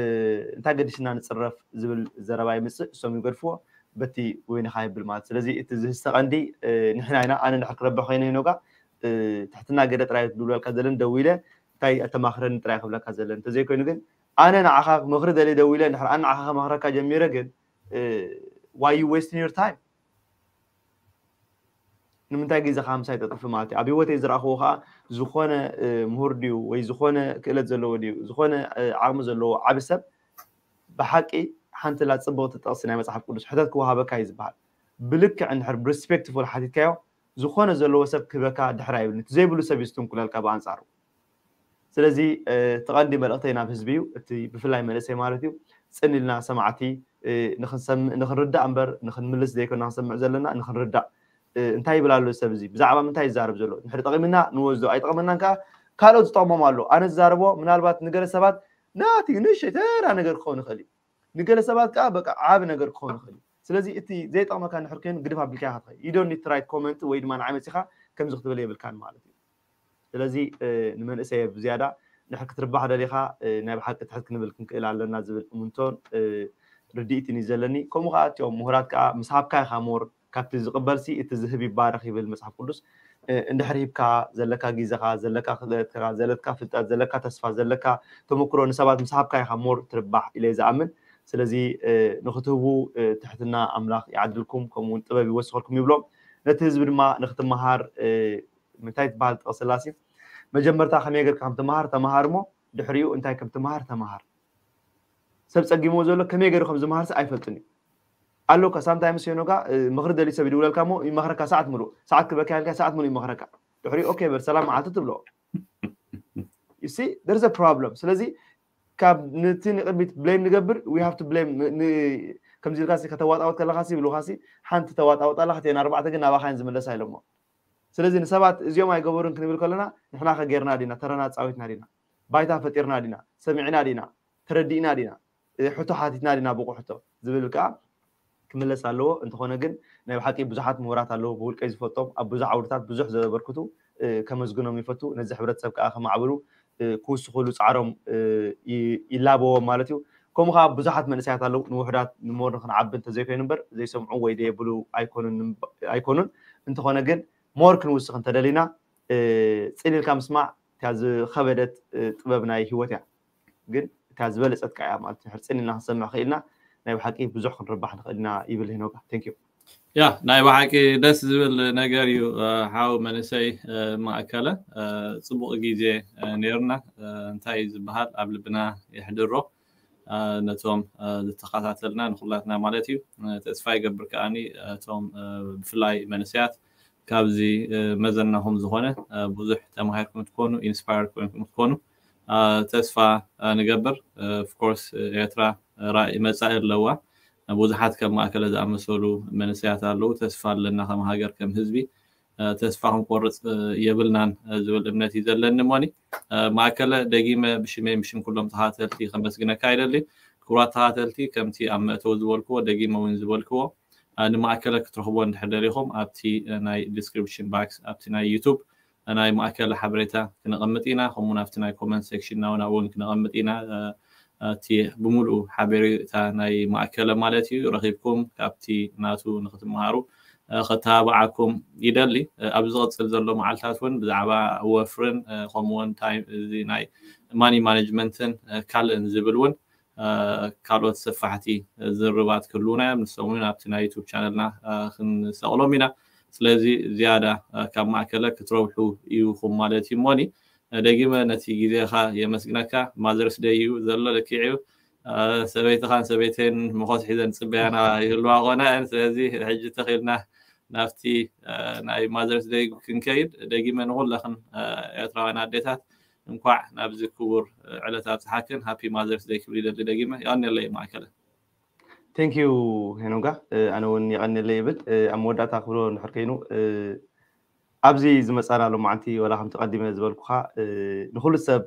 እንታይ ገዲሽና ንፅረፍ ዝብል ዘረባ ይምፅእ እሶም ይገድፍዎ በቲ ወይንኻ ይብል ማለት ስለዚ እቲ ዝህስተ ቀንዲ ንሕና ኢና ኣነ እንድሕር ክረብሕ ኮይነ ኖጋ ትሕትና ገደ ጥራይ ድብለልካ ዘለን ደው ኢለ እንታይ ኣተማኽረኒ ጥራይ ክብለካ ዘለን እንተዘይኮይኑ ግን ኣነ ንዓኻ ምኽሪ ደልየ ደው ኢለ እንድሕር ኣነ ንዓኻ ከማኽረካ ጀሚረ ግን why you wasting your time ንምንታይ ግዜኻ ምሳይ ጠጥፍ ማለት እዩ ኣብ ህይወተይ ዝረኣኽዎ ከዓ ዝኾነ ምሁር ድዩ ወይ ዝኾነ ክእለት ዘለዎ ድዩ ዝኾነ ዓቕሚ ዘለዎ ዓቢ ሰብ ብሓቂ ሓንቲ ላ ፅብቕቲ ጥቕሲ ናይ መፅሓፍ ቅዱስ ሕተት ክወሃበካ እዩ ዝበሃል ብልክዕ እንድሕር ብሪስፔክትፉል ሓቲትካዮ ዝኾነ ዘለዎ ሰብ ክህበካ ድሕር ኣይብልን እቲ ዘይብሉ ሰብ እዩ ዝትንኩለልካ ብኣንፃሩ ስለዚ እቲ ቀንዲ መልእክተይ ናብ ህዝቢ እዩ እቲ ብፍላይ መንእሰይ ማለት እዩ ፅን ኢልና ሰማዕቲ ንክንሰምዕ ንክንርዳእ እምበር ንክንምልስ ዘይኮና ክንሰምዕ ዘለና ንክንርዳእ እንታይ ይብል ኣሎ ሰብ እዚ ብዛዕባ ምንታይ ይዛረብ ዘሎ ንድሕሪ ጠቂምና ንወስዶ ኣይጠቅመናን ከዓ ካልኦት ዝጠቅሞም ኣሎ ኣነ ዝዛረቦ ምናልባት ንገለ ሰባት ናቲ ንእሽተይ ተራ ነገር ክኸውን ይኽእል እዩ ንገለ ሰባት ከዓ በቃ ዓቢ ነገር ክኸውን ይኽእል እዩ ስለዚ እቲ ዘይጠቅመካ እንድሕር ኮይኑ ግድፍ ኣቢልካ ኢኻ ትኸይድ you don't need to write comment ወይ ድማ ንዓይ መፂኻ ከምዚ ክትብል የብልካን ማለት እዩ ስለዚ ንመንእሰይ ብዝያዳ ንድሕር ክትርባሕ ደሊኻ ናይ ብሓቂ ትሕት ክንብል ክንክእል ኣለና ዝብል እምንቶን ርድኢትን እዩ ዘለኒ ከምኡ ከዓ እቲኦም ምሁራት ከዓ ምስ ሃብካ ኢኻ ሞር ካብቲ ዝቕበልሲ እቲ ዝህብ ይባረኽ ይብል መፅሓፍ ቅዱስ እንድሕር ሂብካ ዘለካ ግዜኻ ዘለካ ክእለትካ ዘለትካ ፍልጠት ዘለካ ተስፋ ዘለካ ተመክሮ ንሰባት ምስ ሃብካ ኢኻ ሞር ትርባሕ ኢለ ዝኣምን ስለዚ ንክትህቡ ትሕትና ኣምላኽ ይዓድልኩም ከምኡውን ጥበብ ይወስኸልኩም ይብሎም ነቲ ህዝቢ ድማ ንክትመሃር ምንታይ ትበሃል ጥቕስላሲ መጀመርታ ከመይ ገርካ ከም ትመሃር ተመሃር እሞ ድሕሪኡ እንታይ ከም ትመሃር ተመሃር ሰብ ጸጊምዎ ዘሎ ከመይ ገይሩ ከም ዝመሃርሲ ኣይፈልጥን እዩ ኣሎ ካ ሳምታይምስ ዮኖጋ ምኽሪ ደሊ ሰብ ይድውለልካ እሞ ይመኽረካ ሰዓት ምሉእ ሰዓት ክበካ ያልካ ሰዓት ምሉእ ይመኽረካ ድሕሪ ኦኬ በል ሰላም መዓልቲ ትብሎ you see there's a problem ስለዚ ካብ ነቲ ንቅድሚት ብሌም ንገብር we have to blame ከምዚ ኢልካ ከተዋጣወጥ ከለካ ሲ ብሉካ ሲ ሓንቲ ተዋጣወጣ ኣላ ክቴን ኣርባዕተ ግን ናባካ እየን ዝምለሳ ኢሎሞ ስለዚ ንሰባት እዚኦም ኣይገበሩን ክንብል ከለና ንሕና ከ ጌርና ዲና ተረና ፃዊትና ዲና ባይታ ፈጢርና ዲና ሰሚዕና ዲና ተረዲእና ዲና ሕቶ ሓቲትና ዲና ብቁ ሕቶ ዝብል ከዓ ክምለስ ኣለዎ እንተኾነ ግን ናይ ብሓቂ ብዙሓት ምሁራት ኣለዉ ብውልቀይ ዝፈልጦም ኣብ ብዙሕ ዓውድታት ብዙሕ ዘበርክቱ ከመስግኖም ይፈቱ ነዚ ሕብረተሰብ ከዓ ከማዕብሉ ክውስኽሉ ፃዕሮም ይላበዎም ማለት እዩ። ከምኡ ከዓ ብዙሓት መንእሰያት ኣለዉ፣ ንውሕዳት ንሞር ንክንዓቢ እንተዘይኮይኑ እምበር ዘይሰምዑ ወይ ደየብሉ ኣይኮኑን። እንተኾነ ግን ሞር ክንውስኽ እንተደሊና፣ ፅን ኢልካ ምስማዕ እታ ዝኸበደት ጥበብ ናይ ህይወት እያ። ግን እታ ዝበለፀት ከዓ እያ ማለት ሕርፅን ኢልና ክንሰምዕ ክኢልና ናይ ብሓቂ ብዙሕ ክንርባሕ ንኽእል ኢና ይብል ሄኖጋ። Thank you። ያ ናይ ብሓቂ ደስ ዝብል ነገር እዩ። ሓው መንእሰይ ማእከለ፣ ፅቡቕ ግዜ ነይርና። እንታይ ዝበሃል ኣብ ልብና የሕድሮ። ነቶም ዝተኸታተልና ንኩላትና ማለት እዩ። ተስፋ ይገብር ከዓኒ እቶም ብፍላይ መንእሰያት ካብዚ መዘናኹም ዝኾነ ብዙሕ ተማሂርኩም ትኮኑ፣ ኢንስፓየር ኮይንኩም ትኮኑ ተስፋ ንገብር። ኦፍኮርስ ኤርትራ ራእይ መፃኢ ኣለዋ። ብዙሓት ከም ማእከለ ዝኣመሰሉ መንእሰያት ኣለዉ። ተስፋ ኣለና ከም ሃገር ከም ህዝቢ ተስፋ ክንቆርፅ የብልናን ዝብል እምነት እዩ ዘለኒ። እሞኒ ማእከለ ደጊመ ብሽመይ ብሽም ኩሎም ተኸታተልቲ ከመስግነካ ይደሊ። ክቡራት ተኸታተልቲ ከምቲ ኣብ መእተዊ ዝበልክዎ ደጊመ እውን ዝበልክዎ ንማእከለ ክትረኽቦ እንድሕር ደሊኹም ኣብቲ ናይ ዲስክሪፕሽን ባክስ ኣብቲ ናይ ዩቱብ ናይ ማእከለ ሓበሬታ ክነቐምጥ ኢና። ከምኡውን ኣብቲ ናይ ኮመንት ሴክሽን ናውና እውን ክነቐምጥ ኢና። እቲ ብምሉኡ ሓበሬታ ናይ ማእከለ ማለት እዩ ረኺብኩም ካብቲ ናቱ ንክትመሃሩ ከተባብዓኩም ይደሊ። ኣብ ዝቕፅል ዘሎ መዓልታት እውን ብዛዕባ ወፍርን ከምኡውን እዚ ናይ ማኒ ማኔጅመንትን ካልእን ዝብል እውን ካልኦት ሰፋሕቲ ዝርባት ክህልውና እዮም። ንሶም እውን ኣብቲ ናይ ዩቱብ ቻነልና ክንሰቕሎም ኢና። ስለዚ ዝያዳ ካብ ማእከለ ክትረብሑ ኢኹም ማለት እዩ። እሞኒ ደጊመ ነቲ ግዜኻ የመስግነካ። ማዘርስ ደይ እዩ ዘሎ ልክዕ እዩ። ሰበይትኻን ሰበይተይን መኾስ ሒዘን ዝፅበያና ይህልዋ ኾና እየን። ስለዚ ሕጂ ተኺልና ናብቲ ናይ ማዘርስ ደይ ክንከይድ ደጊመ ንኩለኽን ኤርትራውያን ኣዴታት እንኳዕ ናብዚ ክቡር ዕለት ኣብፅሓክን። ሃፒ ማዘርስ ደይ ክብል ይደሊ ደጊመ። የቐንየለይ ማእከለ። Thank you ሄኖጋ፣ ኣነ እውን የቐንየለይ ይብል። ኣብ መወዳእታ ክብሎ እንድሕር ኮይኑ ኣብዚ ዝመፃና ሎማዓንቲ ወላ ከምቲ ቀዲመ ዝበልኩኻ ንኩሉ ሰብ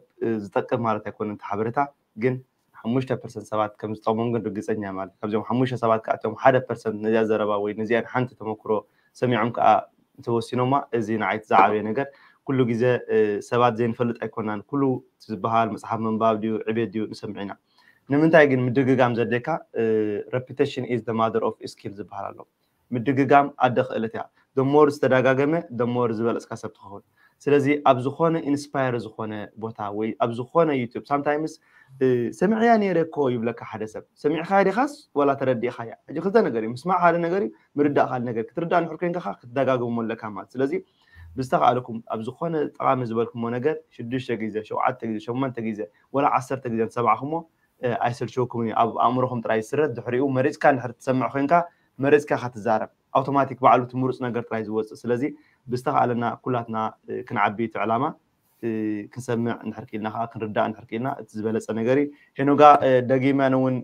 ዝጠቅም ማለት ኣይኮነን እቲ ሓበሬታ፣ ግን ሓሙሽተ ፐርሰንት ሰባት ከም ዝጠቕሞም ግን ርግፀኛ ማለት ካብዚኦም ሓሙሽተ ሰባት ከዓ እቶም ሓደ ፐርሰንት ነዚኣ ዘረባ ወይ ነዚኣን ሓንቲ ተመክሮ ሰሚዖም ከዓ እንተወሲኖማ እዚ ንዓይ እቲ ዝዓበየ ነገር። ኩሉ ግዜ ሰባት ዘይንፈልጥ ኣይኮናን። ኩሉ ዝበሃል መፅሓፍ ምንባብ ድዩ ዕቤት ድዩ ንሰምዕ ኢና። ንምንታይ ግን ምድግጋም ዘድልየካ? Repetition is the mother of skill ዝበሃል ኣሎ። ምድግጋም ኣደ ክእለት እያ። The more ዝተደጋገመ the more ዝበለፅካ ሰብ ትኸውን። ስለዚ ኣብ ዝኾነ ኢንስፓየር ዝኾነ ቦታ ወይ ኣብ ዝኾነ ዩቱብ ሳምታይምስ ሰሚዕያ ነይረ እኮ ይብለካ ሓደ ሰብ። ሰሚዕካ ዲኻስ ወላ ተረዲእኻያ? ሕጂ ክልተ ነገር እዩ። ምስማዕ ሓደ ነገር እዩ፣ ምርዳእ ካልእ ነገር። ክትርዳእ እንድሕር ኮይንካ ክትደጋግሞ ኣለካ ማለት። ስለዚ ብዝተኻእለኩም ኣብ ዝኾነ ጠቓሚ ዝበልኩሞ ነገር ሽዱሽተ ግዜ፣ ሸውዓተ ግዜ፣ ሸሞንተ ግዜ ወላ ዓሰርተ ግዜ እንተሰማዕኩሞ ኣይሰልችወኩምን እዩ። ኣብ ኣእምሮኹም ጥራይ ይስረድ። ድሕሪኡ መሪፅካ እንድሕር ትሰምዕ ኮይንካ መሪፅካ ኢኻ ትዛረብ። ኣውቶማቲክ ባዕሉ እቲ ምሩፅ ነገር ጥራይ ዝወፅእ። ስለዚ ብዝተኻእለና ኩላትና ክንዓቢ እቲ ዕላማ ክንሰምዕ እንድሕር ክኢልና ከዓ ክንርዳእ እንድሕር ክኢልና እቲ ዝበለፀ ነገር እዩ። ሄኖጋ ደጊመ ኣነ እውን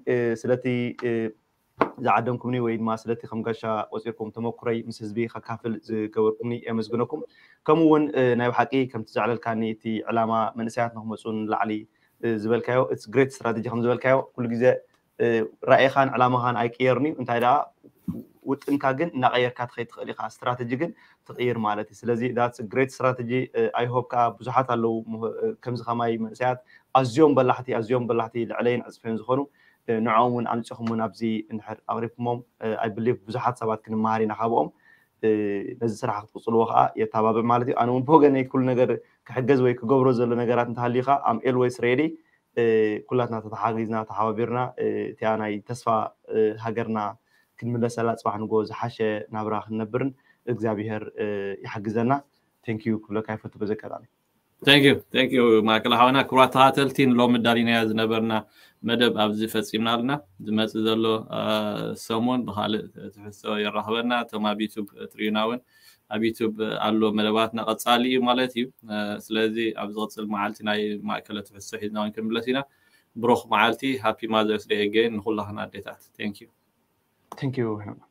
ስለቲ ዝዓደምኩምኒ ወይ ድማ ስለቲ ከም ጋሻ ቆፂርኩም ተመኩረይ ምስ ህዝቢ ከካፍል ዝገበርኩምኒ የመስግነኩም። ከምኡ እውን ናይ ብሓቂ ከምቲ ዘዕለልካኒ እቲ ዕላማ መንእሰያት ንክመፁ ንላዕሊ ዝበልካዮ it's great strategy ከም ዝበልካዮ ኩሉ ግዜ ራእይኻን ዕላማኻን ኣይቅየርን እዩ። እንታይ ደኣ ውጥንካ ግን እናቀየርካ ትኸይድ ትኽእል ኢኻ። ስትራተጂ ግን ትቕይር ማለት እዩ። ስለዚ that's great strategy። I hope ከዓ ብዙሓት ኣለዉ ከምዚ ከማይ መንእሰያት ኣዝዮም በላሕቲ ኣዝዮም በላሕቲ ልዕለይን ዕፅፈይን ዝኾኑ ንዕኦም እውን ኣምፂኹም እውን ኣብዚ እንድሕር ኣቕሪብኩሞም I believe ብዙሓት ሰባት ክንመሃር ኢና ካብኦም። ነዚ ስራሕ ክትቅፅልዎ ከዓ የተባብዕ ማለት እዩ። ኣነ እውን ብወገነይ ኩሉ ነገር ክሕገዝ ወይ ክገብሮ ዘሎ ነገራት እንተሃልዩ ከዓ I'm always ready። ኩላትና ተተሓጊዝና ተሓባቢርና እቲኣ ናይ ተስፋ ሃገርና ክንምለሰላ ፅባሕ ንጎ ዝሓሸ ናብራ ክንነብርን እግዚኣብሄር ይሓግዘና። Thank you ክብለካ ይፈቱ በዚ ኣጋጣሚ። Thank you thank you ማእከል ሓውና። ክቡራት ተኸታተልቲ ንሎሚ ዳሊናያ ዝነበርና መደብ ኣብዚ ፈፂምና ኣለና። ዝመፅእ ዘሎ ሰሙን ብካልእ ትሕዝቶ የራኽበና። እቶም ኣብ ዩቱብ ትሪኡና እውን ኣብ ዩቱብ ኣሎ መደባትና ቀፃሊ እዩ ማለት እዩ። ስለዚ ኣብ ዝቕፅል መዓልቲ ናይ ማእከለ ትሕዝቶ ሒዝና እውን ክንምለስ ኢና። ብሩኽ መዓልቲ። Happy Mother's Day again ንኩላኽን ኣዴታት። Thank you። Thank you ሄኖክ።